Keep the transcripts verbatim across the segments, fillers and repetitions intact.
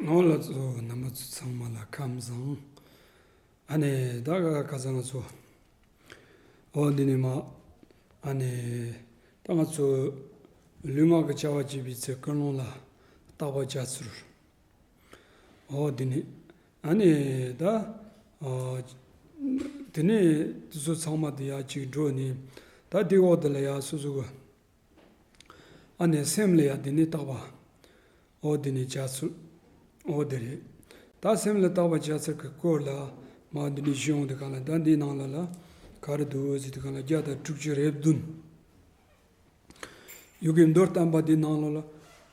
ཨོ་ལགས་སོ། རྣམ་པ་ཚོ་ཚང་མ་ལ་ཁམས་བཟང་། ཨ་ནི་ད་ག་ཁ་སང་ང་ཚོ་ཨོ་འདི་ནི་མ་ཨ་ནི་ད་ང་ཚོ་ལུས་ངག་གི་བྱ་བ་བྱེད་པའི་ཚེ་ཀུན་སློང་ལ་བརྟག་པ་བྱ་ཚུལ། ཨོ་འདི་ནི་ཨ་ནི་ད་ཨ་དེ་ནི་དེ་ཚོ་ཚང་མ་དེ་ཡ་གཅིག་འགྲོ་ནི་ད་དེ་འོག་དེ་ལ་ཡ་སོ་སོ་གི་ཨ་ནི་སེམས་ལ་ཡ་དེ་ནི་བརྟག་པ། ཨོ་དེ་ནི་བྱ་ཚུལ། ཨོ་དེ་རེད། ད་སེམས་ལ་བརྟག་པ་བྱ་ཚུལ་གྱི་སྐོར་ལ་མ་འདི་ནི་ཞུ་ཡོང་དུས་གང་ལ་ད་འདིའི་ནང་ལ་ལ་ག་རེ་འདུག་ཟེར་དུས་གང་ལ་བརྒྱ་དང་དྲུག་ཅུ་རེ་བདུན། ཡུ་གུའི་མདོར་བསྟན་པ་འདིའི་ནང་ལ་ལ།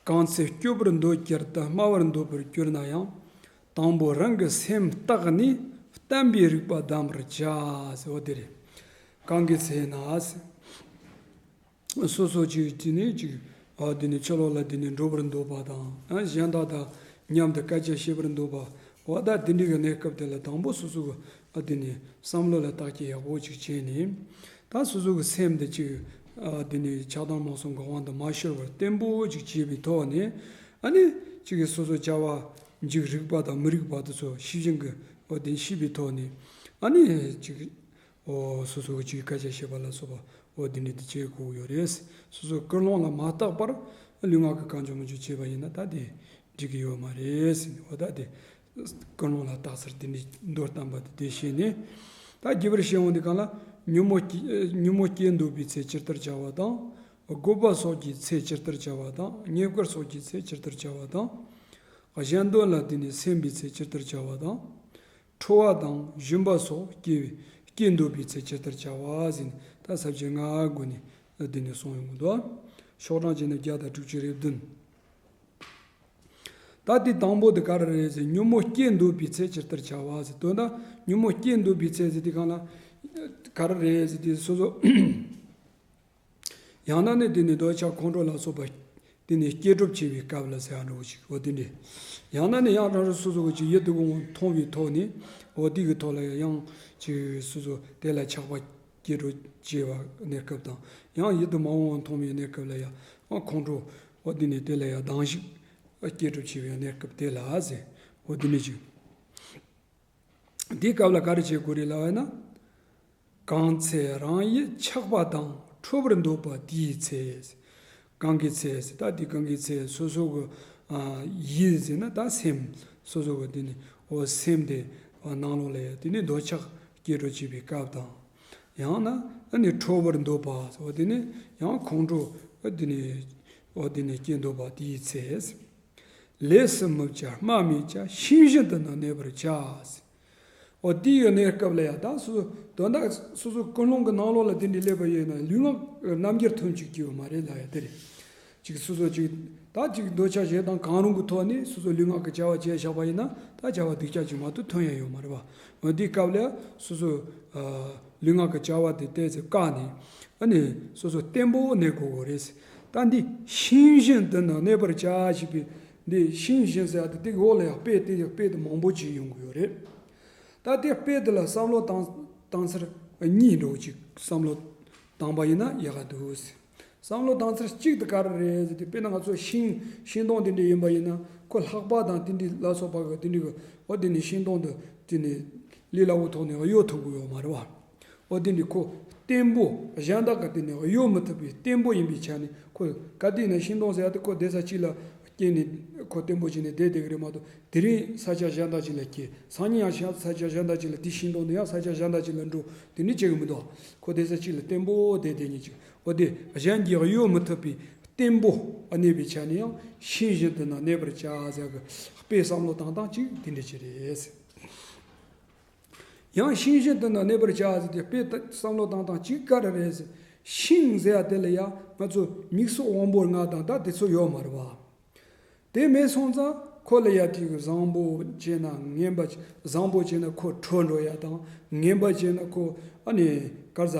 གང་ཚེ་སྐྱོ་བར་འདོད་ཀྱི་ལྟ་སྨྲ་བར་འདོད་པར་གྱུར་ན་ཡང་། དང་པོ་རང་གི་སེམས་བརྟགས་ནས་བསྟན་པའི་རིགས་པ་གདམས་པར་བྱ་ཟེར་བ་དེ་རེད། གང་གི་ཚེ་ན་ཟེར། སོ་སོ་གཅིག་དེ་ནས་གཅིག་ཨ་དེ་ནས་ཕྱི་ལོགས་ལ་དེ་ནས་འགྲོ་བར་འདོད་པ་དང་ཨ་གཞན་དག་དང་མཉམ་དུ་སྐད་ཆ་བཤད་པར་འདོད་པ་འོ་ད་དེ་འདྲའི་གི་གནས་སྐབས་དེ་ལ་དང་པོ་སོ་སོ་གི་ཨ་དེ་ནས་བསམ་བློ་ལ་བརྟག་དཔྱད་ཡག་པོ་ཅིག་བྱས་ནས་ད་སོ་སོ་གི་སེམས་དེ་ཅིག་ཨ་དེ་ནས་ཆགས་སྡང་རྨོངས་གསུམ་གི་དབང་དུ་མ་ཤོར་བར་བརྟན་པོ་ཅིག་བྱས་པའི་ཐོག་ནས་ཨ་ནི་ཅིག་གི་སོ་སོ་བྱ་བ་འཇིག་རིག་པ་དང་མི་རིག་པ་དེ་ཚོ་ཤེས་བཞིན་གི་འོ་དེ་ཤེས་པའི་ཐོག་ནས་ཨ་ནི་ཅིག་ཨོ་སོ་སོ་གི་ཅིག་སྐད་ཆ་བཤད་པ་ལ་སོགས་པ་ཨོ་དེ་འདྲ་དེ་བྱེད་དགོས་ཡོད་རེད། སོ་སོའི་ཀུན་སློང་ལ་མ་བརྟགས་པར་ལུས་ངག་གི་གང་བྱུང་མང་བྱུང་བྱས་པ་ཡིན་ན་ད་དེ་འགྲིག་གི་ཡོད་མ་རེད། ཨོ་ད་དེ་ཀུན་སློང་ལ་བརྟག་ཚུལ་དེ་འདྲ་མདོར་བསྟན་པ་དེ་དེ་བཤད་ནས་ད་རྒྱས་པར་བཤད་འོང་དུས་གང་ལ་ཉོན་མོངས་སྐྱེ་ཉོན་མོངས་སྐྱེ་འདོད་པའི་ཚེ་ཇི་ལྟར་བྱ་བ་དང་། སྒོམ་པ་སོགས་ཀྱི་ཚེ་ཇི་ལྟར་བྱ་བ་དང་། རྙེད་བཀུར་སོགས་ཀྱི་ཚེ་ཇི་ལྟར་བྱ་བ་དང་། གཞན་དོན་ལ་བརྟེན་ནས་སེམས་པའི་ཚེ་ཇི་ལྟར་བྱ་བ་དང་། ཁྲོ་བ་དང་ཞུམ་པ་སོགས་སྐྱེ་བའི་སྐྱེ་འདོད་པའི་ཚེ་ཇི་ལྟར་བྱ་བ་ཟེར་ནས་ད་ས་བཅད་ལྔ་སྒོ་ནས་འདི་ནས་གསུངས་ཡོང་གི་འདུག་ཤོག་གྲངས་བྱས་ན་བརྒྱ་དང་དྲུག་ཅུ་རེ་བདུན། ད་དེ་དང་པོ་དེ་ག་རེ་རེད་ཟེར་ཉོན་མོངས་སྐྱེ་འདོད་པའི་ཚེ་ཇི་ལྟར་བྱ་བ་ཟེར་དོན་དག་ཉོན་མོངས་སྐྱེ་འདོད་པའི་ཚེ་ཟེར་དེ་གང་ལ་ག་རེ་རེད་ཟེར་དེ་སོ་སོ། ཡང་ན་ནི་དེ་ནི་འདོད་ཆགས་ཁོང་ཁྲོ་ལ་སོགས་པ་དེ་ནི་སྐྱེ་གྲོབ་བྱེད་པའི་སྐབས་ལ་ཟེར་ཡ་འདྲ་བོ་ཞིག་འོ་དེ་འདྲས། ཡང་ན་ནི་ཡང་རང་རང་སོ་སོ་གི་ཅིག་ཡིད་དུ་འོང་མཐོང་བའི་ཐོག་ནས་འོ་དེ་གི་ཐོག་ལ་ཡང་ཅིག་སོ་སོ་དེ་ལ་ཆགས་པ་སྐྱེ་གྲོབ་བྱེད་པ་གནས་སྐབས་དང་ཡང་ཡིད་དུ་མ་འོང་བ་མཐོང་བའི་གནས་སྐབས་ལ་ཡང་ཁོང་ཁྲོ་འོ་དེ་ནི་དེ་ལ་ཡང་སྡང་ཞིག་སྐྱེ་གྲོབ་བྱེད་པའི་གནས་སྐབས་དེ་ལ་ཟེར་འོ་དེ་ནི་ཅིག་དེའི་སྐབས་ལ་ག་རེ་བྱེད་དགོས་རེད་ལབ་ན། གང་ཚེ་རང་ཡིད་ཆགས་པ་དང་ཁྲོ་བར་འདོད་པ་དེའི་ཚེ། གང་གི་ཚེ་ཟེར་ད་དེ་གང་གི་ཚེ་སོ་སོ་གི་ཨ་ཡིད་ཟེར་ན་ད་སེམས་སོ་སོ་གི་དེ་ནི་འོ་སེམས་དེ་ནང་ལོགས་ལ་ཡ་དེ་ནི་འདོད་ཆགས་སྐྱེ་འགྲོ་བྱེད་པའི་སྐབས་དང་། ཡང་ན་ཨ་ནི་ཁྲོ་བར་འདོད་པ་འོ་དེ་ནི་ཡང་ཁོང་ཁྲོ་ཨ་དེ་ནི་འོ་དེ་ནི་སྐྱེ་འདོད་པ་དེའི་ཚེ། ལས་སུ་མི་བྱ་སྨྲ་མི་བྱ་ཤིང་བཞིན་དུ་ནི་གནས་པར་བྱ། འོ་དེ་ཡི་གནས་སྐབས་ལ་ཡང་ད་སོ་སོ་དོན་དག་སོ་སོ་ཀུན་སློང་གི་ནང་ལོགས་ལ་དེ་འདྲའི་སླེབས་པ་ཡིན་ན་ལུས་ངག་རྣམ་འགྱུར་ཐོན་བཅུག་གི་ཡོད་མ་རེད་ལ་ཡ་དེ་རེད། ཅིག་སོ་སོ་ཅིག་ད་ཅིག་འདོད་ཆགས་ཞེ་སྡང་གང་རུང་གི་ཐོག་ནས་སོ་སོ་ལུས་ངག་གི་བྱ་བ་བྱས་བཞག་པ་ཡིན་ན་ད་བྱ་བ་སྡུག་ཅག་ཅིག་མ་གཏོགས་ཐོན་ཡ་ཡོད་མ་རེད་བ། འོ་དེའི་སྐབས་ལ་ཡང་སོ་སོ་ལུས་ངག་གི་བྱ་བ་དེ་ཏོག་ཙམ་བཀག་ནས་ཨ་ནི་སོ་སོ་བརྟན་པོ་གནས་དགོས་དགོས་རེད། ད་འདི་ཤིང་བཞིན་དུ་ནི་གནས་པར་བྱ་ཞེས་པའི་འདི་ཤིང་བཞིན་ཟེར་ཡ་དེ་དེ་གི་འོག་ལ་ཡང་དཔེ་དེ་ཡང་དཔེ་དེ་མང་པོ་ཅིག་ཡོང་གི་ཡོད་རེད། ད་དེ་དཔེ་དེ་ལ་བསམ་བློ་བཏང་བཏང་ཚར་གཉིས་འགྲོ་ཅིག་བསམ་བློ་བཏང་པ་ཡིན་ན་ཡག་ག་འདུག་ཟེར། བསམ་བློ་བཏང་ཚར་གཅིག་དེ་ག་རེ་རེད་ཟེར་དུས་དཔེར་ན་ང་ཚོ་ཤིང་ཤིང་སྡོང་དེ་འདྲ་ཡིན་པ་ཡིན་ན་ཁོ་ལྷགས་པ་དང་དེ་འདྲ་ལ་སོགས་པ་གི་དེ་འདྲ་གི་འོ་དེ་ནི་ཤིང་སྡོང་དུ་དེ་ནི་ལས་སླ་བོ་ཐོག་ནས་གཡོ་ཐུབ་ཀྱི་ཡོད་མ་རེད་བ། འོ་དེ་འདྲ་ཁོ་བརྟན་པོ་གཞན་དག་གི་དེ་ནི་གཡོ་མི་ཐུབ་པའི་བརྟན་པོ་ཡིན་པའི་ཆ་ནས་ཁོ་ག་དུས་ན་ཤིང་སྡོང་ཟེར་ཡ་དེ་ཁོ་བསྡད་ས་གཅིག་ལ་སྐྱེས་ནས་ཁོ་བརྟན་པོ་བྱས་ནས་བསྡད་བསྡད་ཀྱི་རེད་མ་གཏོགས་དེ་རིང་ས་ཆ་གཞན་དག་ཅིག་ལ་སྐྱེས་སང་ཉིན་ཡང་ཤ་ས་ཆ་གཞན་དག་ཅིག་ལ་དེ་ཤིང་སྡོང་དེ་ཡང་ས་ཆ་གཞན་དག་ཅིག་ལ་འགྲོ་དེ་འདྲ་བྱེད་ཀྱི་མི་འདུག་ཁོ་བསྡད་ས་གཅིག་ལ་བརྟན་པོ་བསྡད་བསྡད་ཉིད་ཅིག་འོ་དེ་གཞན་གྱིས་གཡོ་མི་ཐུབ་པའི་བརྟན་པོ་གནས་པའི་ཆ་ནས་ཡང་ཤིང་བཞིན་དུ་ན་གནས་པར་བྱ་ཟེར་གི་དཔེ་བསམ་བློ་བཏང་སྟངས་གཅིག་དེ་འདྲ་ཅིག་རེད། ཡང་ཤིང་བཞིན་དུ་ན་གནས་པར་བྱ་ཟེར་དེ་དཔེ་བསམ་བློ་བཏང་སྟངས་གཅིག་ག་རེ་རེད་ཟེར། ཤིང་ཟེར་ཡ་དེ་ལ་ཡ་ང་ཚོ་མིག་སོགས་དབང་པོ་ལྔ་དང་ད་དེ་ཚོ་ཡོད་མ་རེད་བ། དེ་མེད་སོང་ཙང་ཁོ་ལ་ཡ་དེ་གི་བཟང་པོ་བྱས་ན་ངན་པ་བཟང་པོ་བྱས་ན་ཁོ་ཁྲོ་འགྲོ་ཡ་དང་ངན་པ་བྱས་ན་ཁོ་ཨ་ནི་གར་ཟ་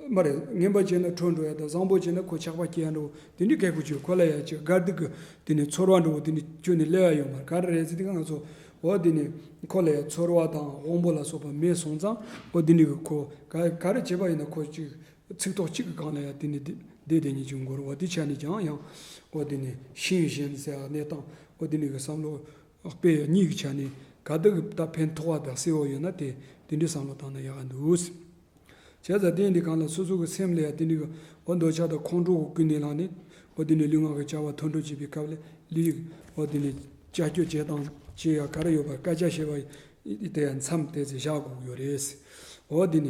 མ་རེད། ངན་པ་བྱས་ན་ཁྲོ་འགྲོ་ཡ་དང་བཟང་པོ་བྱས་ན་ཁོ་ཆགས་པ་སྐྱེ་ཡ་འགྲོ་དེ་འདྲའི་སྐད་ཁུ་ཆུ་ཁོ་ལ་ཡ་ཅིག་དགའ་སྡུག་གི་དེ་ནི་ཚོར་བ་འགྲོ་དེ་འདྲའི་ཁྱོན་ནས་སླེབས་ཡ་ཡོད་མ་རེད། ག་རེ་རེད་ཟེར་དེ་ག་ང་ཚོ་འོ་དེ་ནི་ཁོ་ལ་ཡ་ཚོར་བ་དང་དབང་པོ་ལ་སོགས་པ་མེད་སོང་ཙང་འོ་དེ་ནི་གི་ཁོ་ག་ག་རེ་བྱས་པ་ཡིན་ན་ཁོ་ཅིག་ཚིག་ཐོག་གཅིག་གི་སྒང་ལ་ཡང་དེ་ནི་བསྡད་བསྡད་ཉིད་ཀྱི་འགོར་བ་དེ་ཆ་ནས་ཀྱང་ཡང་འོ་དེ་ནི་ཤིང་བཞིན་ཟེར་བ་གནས་སྟངས་འོ་དེ་ནི་གི་བསམ་བློ་ དཔེ་གཉིས་ཀྱི་ཆ་ནས་ག་དུས་ཀྱི་ད་ཕན་ཐོགས་པ་དང་གསལ་བོ་ཡོད་ན་དེ་དེ་འདྲའི་བསམ་བློ་བཏང་ན་ཡག་ག་འདུག་བྱས་ཙང་དེ་འདི་གང་ལ་སོ་སོ་གི་སེམས་ལ་ཡང་དེ་འདྲའི་གི་འོ་འདོད་ཆགས་དང་ཁོང་ཁྲོ་གི་ཀུན་ནས་བསླངས་ནས་འོ་དེ་ནས་ལུས་ངག་གི་བྱ་བ་མཐུན་སྒྲིལ་བྱེད་པའི་སྐབས་ལ་ལུས་ཡིད་འོ་དེ་ནས་ཅ་སྐྱོ་བྱེད་སྟངས་བྱེད་ཡ་ག་རེ་ཡོད་པ་སྐད་ཆ་བཤད་པ་དེ་ཡང་མཚམས་དེ་ཚོ་བཞག་དགོས་ཀྱི་ཡོད་རེད། འོ་དེ་ནས་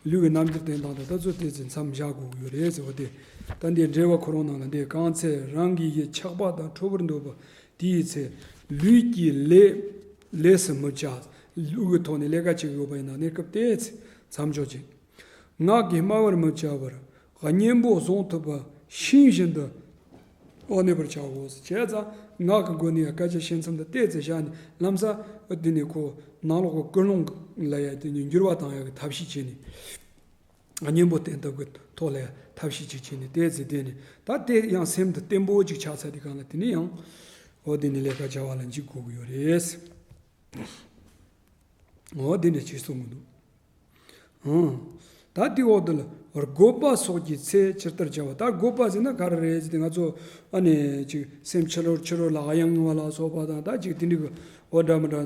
ལུས་ཀྱི་རྣམ་འགྱུར་བསྟན་སྟངས་དང་ད་ཚོ་དེ་ཚོ་མཚམས་བཞག་དགོས་ཀྱི་ཡོད་རེད་ཟེར་བ་དེ། ད་འདི་འགྲེལ་བ་ཁོ་རང་ནང་ལ་འདི་གང་ཚེ་རང་གི་ཡིད་ཆགས་པ་དང་འཁྲུལ་པར་འདོད་པ་དེའི་ཚེ་ལུས་ཀྱི་ལས་ལས་སུ་མི་བྱ། ལུས་ཀྱི་ཐོག་ནས་ལས་ཀ་བྱེད་ཀྱི་ཡོད་པ་ཡིན་ན་གནས་སྐབས་དེའི་ཚེ་མཚམས་འཇོག་ཅིང་། ངག་གིས་སྨྲ་བར་མི་བྱ་བར་གཉེན་པོ་བཟུང་ཐུབ་པ་ཤིང་བཞིན་དུ་འོ་གནས་པར་བྱའོ། བྱས་ཙང་ངག་གི་སྒོ་ནས་ཡང་སྐད་ཆ་བཤད་མཚམས་དང་ཏོག་ཙམ་བཞག་ནས་ལམ་སང་འདི་ནས་ཁོ་ནང་ལོགས་ཀྱི་ཀུན་སློང་ལ་ཡང་དེ་ནས་འགྱུར་བ་བཏང་ཡག་གི་ཐབས་ཤེས་བྱས་ནས། གཉེན་པོ་བསྟེན་ཐབས་ཀྱི་ཐོག་ལ་ཐབས་ཤེས་ཅིག་བྱས་ནས་ཏོག་ཙམ་བསྡད་ནས་ད་དེ་ཡང་སེམས་དེ་བརྟན་པོ་ཅིག་ཆགས་ཚར་དུས་སྒང་ལ་དེ་ནས་ཡང་འོ་དེ་ནས་ལས་ཀ་བྱ་བ་ལ་འཇུག་དགོས་ཀྱི་ཡོད་རེད། འོ་དེ་ནས་ཅིག་གསུང་གི་འདུག་ཨང་། ད་དེའི་འོག་ཏུ་ལ་རྒོད་པ་སོགས་ཀྱི་ཚེ་ཇི་ལྟར་བྱ་བ། ད་རྒོད་པ་ཟེར་ན་ག་རེ་རེད་ཟེར་ཏེ་ང་ཚོ་ཨ་ནི་ཅིག་སེམས་ཕྱི་རོལ་ཕྱི་རོལ་ལ་གཡེང་བ་ལ་སོགས་པ་དང་ད་ཅིག་དེ་འདྲའི་གི་འོ་འདྲ་མི་འདྲ་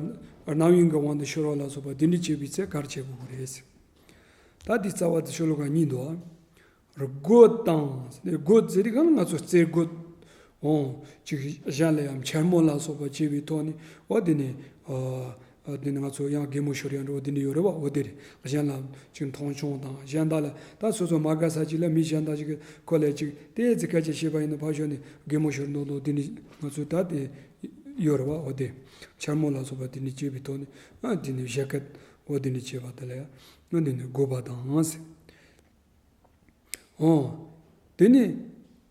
རྣམ་གཡེང་གི་དབང་དུ་ཤོར་བ་ལ་སོགས་པ་དེ་འདྲ་བྱེད་པའི་ཚེ་ག་རེ་བྱེད་དགོས་ཀྱི་རེད་ཟེར། ད་འདི་རྩ་བ་དེ་ཤོ་ལོ་ཀ་གཉིས་འདུག་ཨ། རྒོད་དང་། རྒོད་ཟེར་དུས་གང་ང་ཚོ་རྩེད་རྒོད། འོང་། ཅིག་གཞན་ལ་ཡང་འཕྱ་སྨོད་ལ་སོགས་པ་བྱེད་པའི་ཐོག་ནས་འོ་དེ་ནས། འོ་དེ་ནས་ང་ཚོ་ཡང་གད་མོ་ཤོར་ཡང་འགྲོ་འོ་དེ་འདྲ་ཡོད་རེད་བ། འོ་དེ་རེད། གཞན་ལ་ཅིག་མཐོང་ཆུང་དང་གཞན་དག་ལ་ད་སོ་སོ་མ་དགའ་ས་ཅིག་ལ་མི་གཞན་དག་ཅིག་གིས་ཁོ་ལ་ཅིག་ཏོག་ཙམ་སྐད་ཆ་བཤད་པ་ཡིན་ན་ཕར་ཞོག་ནས་གད་མོ་ཤོར་མདོག་མདོག་དེ་འདྲ་ང་ཚོ་ད་དེ་ཡོད་རེད་བ། འོ་དེ་འཕྱ་སྨོད་ལ་སོགས་པ་དེ་འདྲ་བྱེད་པའི་ཐོག་ནས་ཨ་དེ་ནས་བཞད་གད་འོ་དེ་འདྲ་བྱེད་པ་དེ་ལ་ཡང་ཨ་དེ་ནས་རྒོད་པ་དང་ཟེར། འོ། དེ་ནས་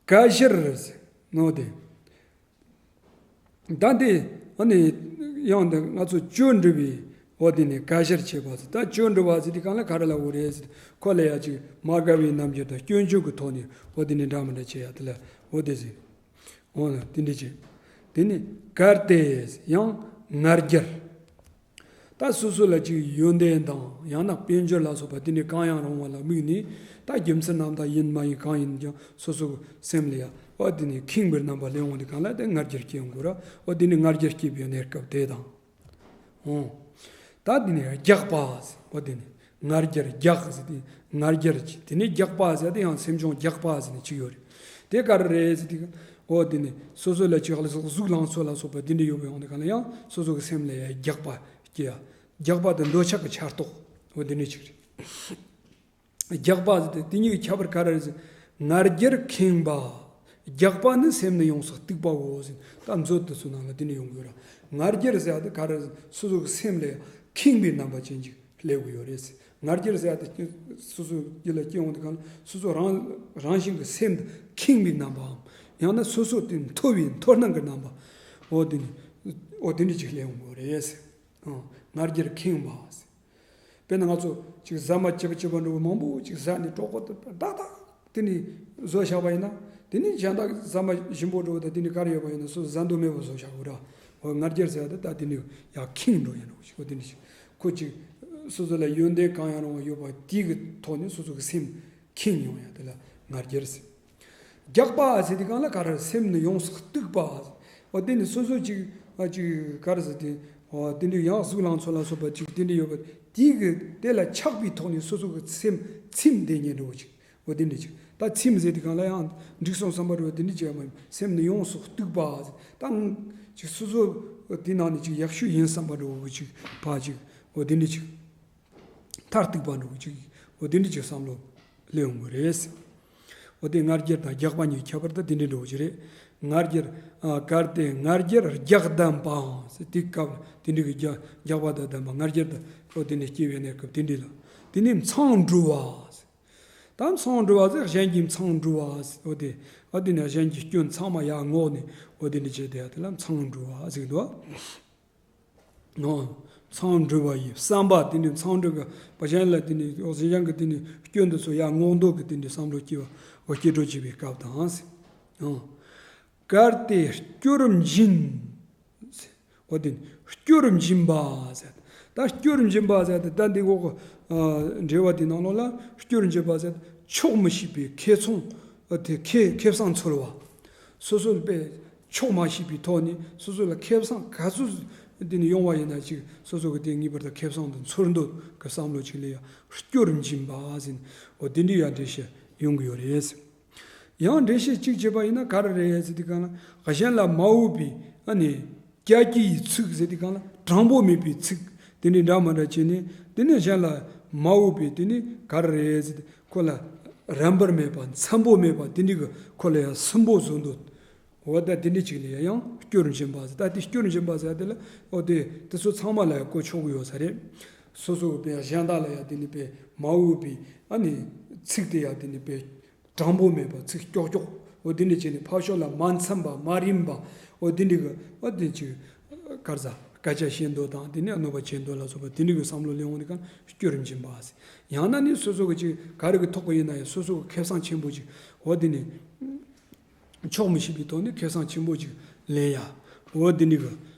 གད་བཞུར་ཟེར་ནོ་དེ། ད་དེ་ཨ་ནི་ཡང་དེ་ང་ཚོ་སྐྱོན་འགྲུབ་པའི་འོ་དེ་ནས་གད་བཞུར་བྱེད་པ་ཟེར། ད་སྐྱོན་འགྲུབ་པ་ཟེར་དེ་གང་ལ་ག་རེ་ལབ་དགོས་རེད་ཟེར། ཁོ་ལ་ཡ་ཅིག་མ་དགའ་བའི་རྣམ་འགྱུར་དང་སྐྱོན་བརྗོད་ཀྱི་ཐོག་ནས་འོ་དེ་ནས་འདྲ་མི་འདྲ་བྱེད་ཡ་དེ་ལ་འོ་དེ་ཟེར། འོ་ན་དེ་འདྲ་བྱེད། དེ་ནས་གར་ཏེ་ཡང་ང་རྒྱལ། ད་སོ་སོ་ལ་ཅིག་ཡོན་ཏན་དང་ཡང་ན་དཔལ་འབྱོར་ལ་སོགས་པ་དེ་འདྲའི་གང་ཡང་རུང་བ་ལ་དམིགས་ནས་ད་རྒྱུ་མཚན་རྣམ་དག་ཡིན་མ་ཡིན་གང་ཡིན་ཀྱང་སོ་སོ་གི་སེམས་ལ་ཡ་འོ་དེ་ནས་ཁེངས་པའི་རྣམ་པ་སླེབས་འོང་དུས་གང་ལ་དེ་ང་རྒྱལ་སྐྱེ་འོང་དགོས་ར། འོ་དེ་ནས་ང་རྒྱལ་སྐྱེས་པའི་གནས་སྐབས་དེ་དང་། འོང་། ད་དེ་ནས་རྒྱགས་པ་ཟེར། འོ་དེ་ནས་ང་རྒྱལ་རྒྱགས་ཟེར་ཏེ་ང་རྒྱལ་གྱི་དེ་ནས་རྒྱགས་པ་ཟེར་ཏེ་ཡང་སེམས་བྱུང་རྒྱགས་པ་ཟེར་ནས་ཅིག་ཡོད་རེད། དེ་ག་རེ་རེད་ཟེར་ཏེ། འོ་དེ་ནས་སོ་སོ་ལ་ཅིག་ལ་སོགས་གཟུགས་ལང་ཚོ་ལ་སོགས་པ་དེ་འདྲ་ཡོད་པའི་དབང་དུ་གང་ལ་ཡང་སོ་སོ་གི་སེམས་ལ་ཡང་རྒྱགས་པ་སྐྱེ་ཡ། རྒྱགས་པ་དེ་འདོད་ཆགས་ཀྱི་ཆར་གཏོགས་འོ་དེ་འདྲ་ཅིག་རེད། རྒྱགས་པ་ཟེར་ཏེ་དེ་གཉིས་ཀྱི་ཁྱད་པར་ག་རེ་རེད་ཟེར། ང་རྒྱལ་ཁེངས་པ། རྒྱགས་པ་ནི་སེམས་ནི་ཡོངས་སུ་གཏུགས་པའོ་ཟེར། ད་མཛོད་དེ་ཚོ་ནང་ལ་དེ་འདྲ་ཡོང་གི་ཡོད་ར། ང་རྒྱལ་ཟེར་ཡ་དེ་ག་རེ་རེད་ཟེར། སོ་སོ་གི་སེམས་ལ་ཁེངས་པའི་རྣམ་པ་ཅན་ཅིག་སླེབས་ཀྱི་ཡོད་རེད། ང་རྒྱལ་ཟེར་ཡ་དེ་སོ་སོ་རྒྱུད་ལ་སྐྱེ་འོང་དུས་གང་ལ་སོ་སོ་རང་རང་བཞིན་གྱི་སེམས་དེ་ཁེངས་པའི་རྣམ་པའམ། ཡང་ན་སོ་སོ་དེ་མཐོ་བའི་མཐོ་སྣང་གི་རྣམ་པ། འོ་དེ་ནི་འོ་དེ་འདྲ་ཅིག་སླེབས་འོང་གི་ཡོད་རེད། ཨང་། ང་རྒྱལ་ཁེངས་པ། དཔེར་ན་ང་ཚོ་ཅིག་ཟ་མ་ལྕི་བ་ལྕི་བ་འདྲ་བོ་མང་པོ་ཅིག་ཟ་ནས་གྲོད་ཁོག་ཏུ་ཏག་ཏག་དེ་ནས་བཟོ་བཞག་པ་ཡིན་ན། དེ་ནས་གཞན་དག་ཟ་མ་ཞིམ་པོ་འདྲ་བོ་དང་དེ་ནས་ག་རེ་ཡོད་པ་ཡིན་ན་སོ་སོ་ཟ་འདོད་མེད་པ་བཟོ་བཞག་གི་ར། འོ་ང་རྒྱལ་ཟེར་ཡ་དེ་ད་དེ་ནས་ཡར་ཁེངས་འགྲོ་ཡ་འདྲ་བོ་ཞིག་འོ་དེ་འདྲ་ཞིག་ཁོ་ཅིག་སོ་སོ་ལ་ཡོན་ཏན་གང་ཡང་རུང་བ་ཡོད་པ་དེ་གི་ཐོག་ནས་སོ་སོ་གི་སེམས་ཁེངས་ཡོང་ཡ་དེ་ལ་ང་རྒྱལ་ཟེར། རྒྱགས་པ་ཟེར་དུས་གང་ལ་ག་རེ་སེམས་ནི་ཡོངས་སུ་གཏུགས་པ། འོ་དེ་ནི་སོ་སོ་ཅིག་ཨ་ཅིག་ག་རེ་ཟེར་ཏེ། འོ་དེ་འདྲའི་ཡང་གཟུགས་ལང་ཚོ་ལ་སོགས་པ་ཅིག་དེ་འདྲ་ཡོད་པ་དེ་གི་དེ་ལ་ཆགས་པའི་ཐོག་ནས་སོ་སོ་གི་སེམས་ཚིམ་བསྡད་ཉེན་འགྲོ་བ་ཅིག་འོ་དེ་འདྲ་ཅིག་ད་ཚིམ་ཟེར་དུས་གང་ལ་ཡང་འགྲིག་སོང་བསམ་པ་འདྲ་བ་དེ་འདྲ་ཅིག་ཡང་མ་ཡིན། སེམས་ནི་ཡོངས་སུ་གཏུགས་པ་ཟེར། ད་ཅིག་སོ་སོ་དེ་ནང་ནས་ཅིག་ཡག་ཤོས་ཡིན་བསམ་པ་འདྲ་བོ་ཅིག་ཕ་ཅིག་འོ་དེ་འདྲ་ཅིག་མཐར་གཏུགས་པ་འདྲ་བོ་ཅིག་འོ་དེ་འདྲ་ཅིག་བསམ་བློ་སླེབས་ཡོང་གི་རེད། འོ་དེ་ང་རྒྱལ་དང་རྒྱགས་པ་གཉིས་ཁྱད་པར་ད་དེ་འདྲ་འདྲ་བོ་ཅིག་རེད། ང་རྒྱལ། ཨ་གལ་ཏེ་ང་རྒྱལ་རྒྱགས་ལྡན་པའང་ཟེར་དེ་སྐབས་དེ་འདྲ་གི་རྒྱགས་རྒྱགས་པ་དང་ལྡན་པ་ང་རྒྱལ་དང་འོ་དེ་འདྲ་སྐྱེ་བའི་གནས་སྐབས་དེ་འདྲ་ལ། དེ་ནས་མཚང་འབྲུ་བ་ཟེར། ད་མཚང་འབྲུ་བ་ཟེར་གཞན་གྱི་མཚང་འབྲུ་བ་ཟེར། འོ་དེ་ཨ་དེ་ནས་གཞན་གྱི་སྐྱོན་ཚང་མ་ཡར་བསྔོགས་ནས་འོ་དེ་འདྲ་བྱས་དེ་ཡ་དེ་ལ་མཚང་འབྲུ་བ་ཟེར་གི་འདུག་ཨ། ཨོ། མཚང་འབྲུ་བ་ཡི་བསམ་པ་དེ་ནི་མཚང་འབྲུ་གི་བ་གཞན་ལ་དེ་ནི་འོ་གཞན་གྱི་དེ་ནི་སྐྱོན་དུ་སོ་ཡར་བསྔོག་འདོད་ཀྱི་དེ་ནི་བསམ་བློ་སྐྱེ་བ་འོ་སྐྱེ་འགྲོ་བྱེད་པའི་སྐབས་དང་། ཨོ། གལ་ཏེ་སྐྱོར་འབྱིན། འོ་དེ་ནི་སྐྱོར་འབྱིན་པ་ཟེར། ད་སྐྱོར་འབྱིན་པ་ཟེར་ཏེ་ད་འདི་འོག་གི་འགྲེལ་བ་དེ་ནང་ལོགས་ལ་སྐྱོར་འབྱིན་པ་ཟེར་ཆོག་མི་ཤེས་པའི་ཁེ་ཚོང་དེ་ཁེ་ཁེ་བཟང་འཚོལ་བ། སོ་སོ་པས་ ཆོག་མ་ཤེས་པའི་ཐོག་ནས་སོ་སོ་ལ་ཁེ་བཟང་ག་ཚོད་དེ་ནས་ཡོང་བ་ཡིན་ན་ཅིག་སོ་སོ་གི་དེ་ངེས་པར་དུ་ཁེ་བཟང་དང་ཚོར་འདོད་ཀྱི་བསམ་བློ་ཅིག་ལ་ཡང་སྐྱོར་འབྱིན་པ་ཟེར། འོ་དེ་འདྲའི་ཡང་འགྲེལ་བཤད་ཡོང་གི་ཡོད་རེད། ཡང་འགྲེལ་བཤད་གཅིག་བྱས་པ་ཡིན་ན་ག་རེ་རེད་ཟེར་དུས་གང་ལ་གཞན་ལ་མ་འོས་པའི་ཨ་ནི་སྐྱ་ཀྱི་ཚིག་ཟེར་དུས་གང་ལ་དྲང་པོ་མེད་པའི་ཚིག་དེ་འདྲའི་འདྲ་མི་འདྲ་བྱས་ནས། དེ་ནས་གཞན་ལ་མ་འོས་པའི་དེ་ནི་ག་རེ་རེད་ཟེར་དུས་ཁོ་ལ་རན་པར་མེད་པ་འཚམ་པོ་མེད་པ་དེ་འདྲའི་གི་ཁོ་ལ་ཡང་སུན་པོ་བཟོ་འདོད། འོ་ད་དེ་འདྲ་ཅིག་ལ་ཡང་སྐྱོར་འབྱིན་པ་ཟེར། ད་དེ་སྐྱོར་འབྱིན་པ་ཟེར་དེ་ལ་འོ་དེ་དེ་ཚོ་ཚང་མ་ལ་ཡང་གོ་ཆོག་གི་ཡོད་ས་རེད། སོ་སོ་གི་དཔེ་གཞན་དག་ལ་ཡང་དེ་ནི་དཔེ་མ་འོས་པའི་ཨ་ནི་ཚིག་དེ་ཡང་དེ་ནི་དཔེ་དྲང་པོ་མེད་པ་ཚིག་ཀྱོག་ཀྱོག་འོ་དེ་འདྲ་བྱས་ནས་ཕར་ཕྱོགས་ལ་མ་འཚམ་པ་མ་རན་པ་འོ་དེ་འདྲ་གི་འོ་དེ་ཅིག་ག་རེ་ཟ་སྐད་ཆ་བཤད་འདོད་དང་དེ་ནས་གནོད་པ་བྱེད་འདོད་ལ་སོགས་པ་དེ་འདྲ་གི་བསམ་བློ་སླེབས་འོང་དུས་གང་སྐྱོར་འབྱིན་པ་ཟེར། ཡང་ན་ནི་སོ་སོ་གི་ཅིག་ག་རེ་གི་ཐོག་གི་ཡིན་ན་ཡང་སོ་སོ་གི་ཁེ་བཟང་ཆེན་པོ་ཅིག་འོ་དེ་ནི། ཆོག་མི་ཤེས་པའི་ཐོག་ནས་ཁེ་བཟང་ཆེན་པོ་ཅིག་ལེན་ཡ། འོ་དེ་འདྲའི་གི་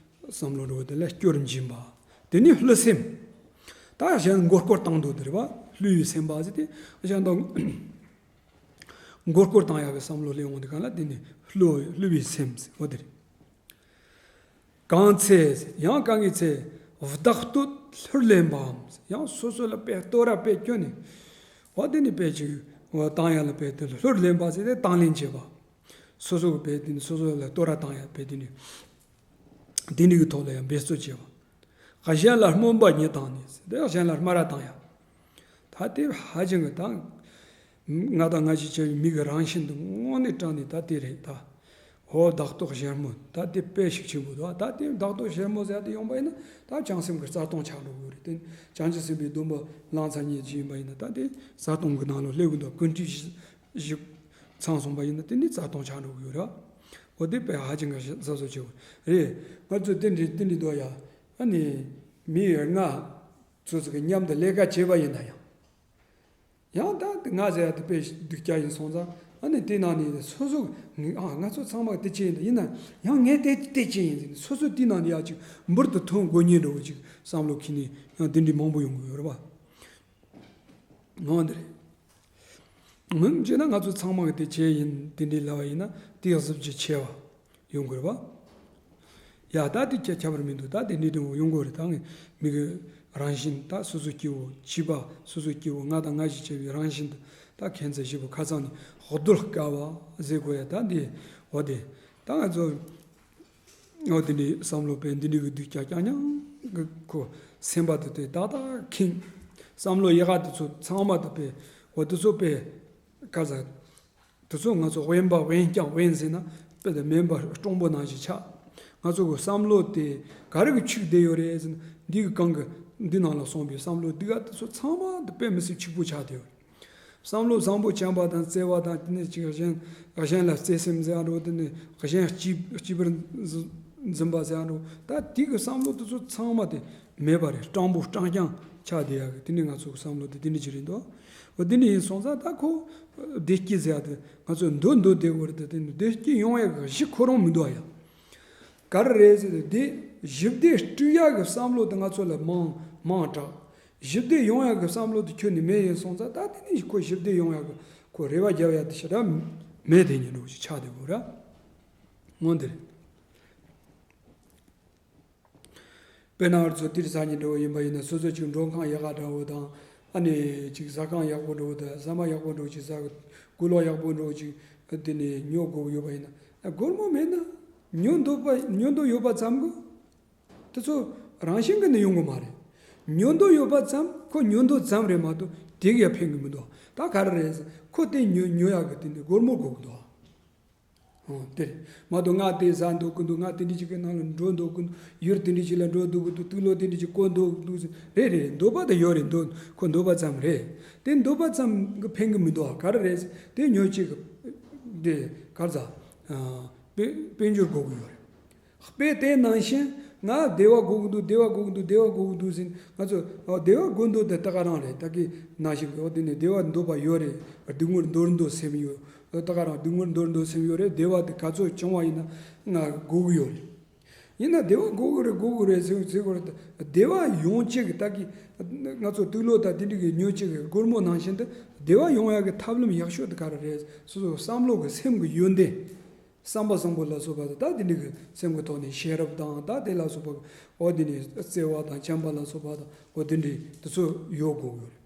བསམ་བློ་འགྲོ་བ་དེ་ལ་སྐྱོར་འབྱིན་པ། དེ་ནི་བསླུ་སེམས། ད་གཞན་མགོ་སྐོར་བཏང་འདུག་དེ་རེད་པ། བསླུ་བའི་སེམས་པ་ཟེར་ཏེ་གཞན་དང་མགོ་སྐོར་བཏང་ཡག་གི་བསམ་བློ་སླེབས་འོང་དུས་གང་ལ་དེ་ནི་བསླུ་བསླུ་བའི་སེམས་ཟེར་འོ་དེ་རེད། གང་ཚེ་ཡང་གང་གི་ཚེ་བདག་བསྟོད་ལྷུར་ལེན་པའམ། ཡང་སོ་སོ་ལ་དཔེ་བསྟོད་ར་དཔེ་སྐྱོན་ནས་འོ་དེ་ནི་དཔེ་ཅིག་འོ་བཏང་ཡག་ལ་དཔེ་དེ་ལྷུར་ལེན་པ་ཟེར་ཏེ་དང་ལེན་བྱེད་པ། སོ་སོ་གི་དཔེ་དེ་ནི་སོ་སོ་ལ་བསྟོད་ར་བཏང་ཡག་དཔེ་དེ་ནི་དེ་འདྲ་གི་ཐོག་ལ་ཡང་འབད་རྩོལ་བྱེད་པ། གཞན་ལ་སྨོན་པ་ཉིད་དང་ནི་ཟེར་ཏེ་གཞན་ལ་སྨད་ར་བཏང་ཡག་ད་དེ་ཧ་ཅང་གི་ད་ང་དང་ང་ཞིག་བྱ་བའི་མི་གི་རང་བཞིན་དུ་དངོས་གནས་དྲང་ནས་ད་དེ་རེད་ད། ཧོ་བདག་བསྟོད་གཞན་སྨོད་ད་དེ་དཔེ་ཤུགས་ཆེན་པོ་འདུག་ད་དེ་བདག་བསྟོད་གཞན་སྨོད་ཟེར་ཡག་དེ་ཡོང་པ་ཡིན་ན་ད་བྱང་སེམས་ཀྱི་རྩ་ལྟུང་ཆགས་འགྲོ་གི་ཡོད་རེད། དེ་བྱང་ཆུབ་སེམས་དཔའི་སྡོམ་པ་བླངས་ཚར་མཁན་ཅིག་ཡིན་པ་ཡིན་ན་ད་དེ་རྩ་ལྟུང་གི་ནང་ལ་སླེབས་གི་འདུག་ཀུན་དཀྲིས་བཞི་བཞི་ཚང་སོང་པ་ཡིན་ན་དེ་ནི་རྩ་ལྟུང་ཆགས་འགྲོ་གི་ཡོད་རེད། འོ་དེ་དཔེ་ཧ་ཅང་གི་གཟབ་གཟབ་བྱེད་དགོས་རེད། ང་ཚོས་དེ་འདྲའི་དེ་འདྲའི་འདུག་ཡ། ཨ་ནི་མི་ལྔ་ཚོ་ཚོ་གི་མཉམ་དུ་ལས་ཀ་བྱས་པ་ཡིན་ན་ཡང་། ཡང་ད་ང་ཟེར་ཡ་དེ་དཔེ་སྡུག་ཅག་ཡིན་སོང་ཙང་ཨ་ནི་དེ་ནང་ནས་སོ་སོ་ཨ་ང་ཚོ་ཚང་མ་དེ་ཅི་ཡིན་ད་ཡིན་ན་ཡང་ངས་དེ་དེ་ཅི་ཡིན་ཟེར་ནས་སོ་སོ་དེ་ནང་ནས་ཡ་ཅིག་འབུར་དུ་ཐོན་དགོས་ཉེན་འགྲོ་བ་ཅིག་བསམ་བློ་ཁེལ་ནས་ཡང་དེ་འདྲའི་མང་པོ་ཡོང་གི་ཡོད་རེད་པ། འོ་འདི་རེད། མིན་བྱས་ན་ང་ཚོ་ཚང་མ་གི་དེ་བྱས་ཡིན་དེ་འདྲའི་ལབ་པ་ཡིན་ན་དེ་གཟབ་རྒྱས་ཆེ་བ་ཡོང་དགོས་རེད་པ། ཡ་ད་དེ་ཁྱད་ཁྱད་པར་མི་འདུག་ད་དེ་འདྲའི་འདྲ་བོ་ཡོང་དགོས་རེད། ད་ངས་མི་གི་རང་བཞིན་ད་སོ་སོ་སྐྱེ་བོ་བྱིས་པ་སོ་སོ་སྐྱེ་བོ་ང་དང་ང་ཞིག་བྱས་པའི་རང་བཞིན་དུ་ད་ཁྱད་མཚར་བཞི་པོ་ཁ་ཚང་ནས་གདོལ་དཀའ་བ་ཟེར་དགོས་ཡ། ད་འདི་འོ་དེ་ད་ང་ཚོ། འོ་དེ་འདྲའི་བསམ་བློ་དཔེ་འདི་འདྲའི་གི་སྡུག་ཅག་རྐྱང་རྐྱང་གི་ཁོ་སེམས་པ་དེ་དེ་ཏག་ཏག་ཁེངས། བསམ་བློ་ཡག་ག་དེ་ཚོ་ཚང་མ་དེ་དཔེ་འོ་དེ་ཚོ་དཔེ་ག་ཟ། དེ་ཚོ་ང་ཚོ་དབེན་པ་དབེན་རྐྱང་དབེན་ཟེར་ན་དཔེ་དེ་མེ་འབར་སྟོང་པོ་ནང་བཞིན་ཆགས། ང་ཚོ་གི་བསམ་བློ་དེ་ག་རེ་གི་ཆུག་བསྡད་ཡོད་རེད་ཟེར་ན་འདི་གི་གང་གི་འདི་ནང་ལ་སོང་པའི་བསམ་བློ་སྡུག་ག་དེ་ཚོ་ཚང་མ་དེ་དཔེ་མི་སྲིད་ཕྱུག་པོ་ཆགས་བསྡད་ཡོད་རེད། བསམ་བློ་བཟང་པོ་བྱམས་པ་དང་བརྩེ་བ་དང་དེ་ནས་ཅིག་གཞན་གཞན་ལ་བརྩེ་སེམས་ཟེར་ཡ་འགྲོ་དེ་ནས་གཞན་གཅེས་གཅེས་པར་འཛིན་འཛིན་པ་ཟེར་ཡ་འགྲོ་ད་དེ་གི་བསམ་བློ་དེ་ཚོ་ཚང་མ་དེ་མེད་པ་རེད། སྤྲང་པོ་སྤྲང་རྐྱང་ཆགས་བསྡད་ཡ་གི་དེ་ནས་ང་ཚོ་གི་བསམ་བློ་དེ་དེ་འདྲ་ཅིག་རེད་འདུག་འོ་དེ་འདྲ་ཡིན་སོང་ཙང་ད་ཁོ་བདེ་སྐྱིད་ཟེར་ཡ་དེ་ང་ཚོ་འདོད་འདོད་བསྡད་དགོས་རེད། དེ་ནས་བདེ་སྐྱིད་ཡོང་ཡ་གི་གཞི་ཁོ་རང་མི་འདུག་ཡ། ག་རེ་རེད་ཟེར་ཏེ་འདི་ཞི་བདེ་སྤྲུལ་ཡག་གི་བསམ་བློ་དེ་ང་ཚོ་ལ་མང་མང་དྲགས། ཞི་བདེ་ཡོང་ཡག་གི་བསམ་བློ་དེ་ཁྱོན་ནས་མེད་ཡིན་སོང་ཙང་ད་དེ་ནས་ཁོ་ཞི་བདེ་ཡོང་ཡག་གི་ཁོ་རེ་བ་རྒྱབ་ཡག་དེ་ཞེ་དྲག་མེད་དེ་ཉིན་འགྲོ་ཞིག་ཆགས་བསྡད་དགོས་ར། འོ་འདི་རེད། དཔེར་ན་ང་ཚོ་ཏིར་ས་ཉིན་འགྲོ་བ་ཡིན་པ་ཡིན་ན་སོ་སོ་ཅིག་མགྲོན་ཁང་ཡག་ག་འདྲ་བོ་དང་ཨ་ནི་ཅིག་ཟ་ཁང་ཡག་པོ་འདྲ་བོ་དང་ཟ་མ་ཡག་པོ་འདྲ་བོ་ཅིག་ཟ་གི་གོས་ལོག་ཡག་པོ་འདྲ་བོ་ཅིག་དེ་ནས་ཉོ་དགོས་ཡོད་པ་ཡིན་ན་སྒོར་མོ་མེད་ན་ཉོ་འདོད་པ་ཉོ་འདོད་ཡོད་པ་ཙམ་གི་དེ་ཚོ་རང་བཞིན་གྱིས་ནི་ཡོང་གི་མ་རེད། ཉོ་འདོད་ཡོད་པ་ཙམ་ཁོ་ཉོ་འདོད་ཙམ་རེད་མ་གཏོགས་དེ་གི་ཡང་ཕན་གི་མི་འདུག་ད་ག་རེ་རེད་ཟེར་ཁོ་དེ་ཉོ་ཉོ་ཡག་གི་དེ་ནི་སྒོར་མོ་དགོས་གི་འདུག་ཨོ་དེ་རེད་མ་གཏོགས་ང་དེ་ཟ་འདོད་གི་འདུག་ང་དེ་འདྲ་ཅིག་གི་ནང་ལ་འགྲོ་འདོད་གི་འདུག་ཡུལ་དེ་འདྲ་ཅིག་ལ་འགྲོ་འདོད་གི་འདུག་དུག་ལོག་དེ་འདྲ་ཅིག་སྐོར་འདོད་གི་འདུག་ཟེར་རེད་རེད་འདོད་པ་དེ་ཡོད་རེད་འདོད་ཁོ་འདོད་པ་ཙམ་རེད། དེ་འདོད་པ་ཙམ་གི་ཕན་གི་མི་འདུག་ག་རེ་རེད་ཟེར་དེ་ཉོ་ཅིག་གི་དེ་ག་རེ་ཟ་དཔལ་དཔལ་འབྱོར་དགོས་གི་ཡོད་རེད། དཔེ་དེ་ནང་བཞིན་ང་བདེ་བ་དགོས་ཀྱི་འདུག་བདེ་བ་དགོས་ཀྱི་འདུག་བདེ་བ་དགོས་ཀྱི་འདུག་ཟེར་ང་ཚོ་ཨ་བདེ་བ་དགོས་འདུག་དེ་ད་ག་རང་རེད། ད་གི་ནང་བཞིན་གི་འོ་དེ་ནས་བདེ་བ་འདོད་པ་ཡོད་རེད། སྡུག་བསྔལ་འདོར་འདོད་སེམས་ཡོད། ད་ག་རང་སྡུག་བསྔལ་འདོར་འདོད་སེམས་ཡོད་རེད། བདེ་བ་དེ་ག་ཚོད་བྱུང་བ་ཡིན་ན་ང་དགོས་ཀྱི་ཡོད་རེད། ཡིན་ན་བདེ་བ་དགོས་ཀྱི་རེད་དགོས་ཀྱི་རེད་ཟེར་ཟེར་དགོས་རེད། བདེ་བ་ཡོང་ཅེས་ཀྱི་ད་གི་ང་ཚོ་དུག་ལོག་དང་དེ་འདྲ་གི་ཉོ་ཅེས་ཀྱི་སྒོར་མོ་ནང་བཞིན་དུ་བདེ་བ་ཡོང་ཡག་གི་ཐབས་ལམ་ཡག་ཤོས་དེ་ག་རེ་རེད། སོ་སོ་བསམ་བློ་གི་སེམས་ཀྱི་ཡོན་ཏན། བསམ་པ་བཟང་པོ་ལ་སོགས་པ་དང་། ད་དེ་འདྲའི་གི་སེམས་ཀྱི་ཐོག་ནས་ཤེས་རབ་དང་། ད་དེ་ལ་སོགས་པ་འོ་དེ་ནས་བརྩེ་བ་དང་བྱམས་པ་ལ་སོགས་པ་དང་། འོ་དེ་འདྲའི་དེ་ཚོ་ཡོད་དགོས་ཡོད་རེད།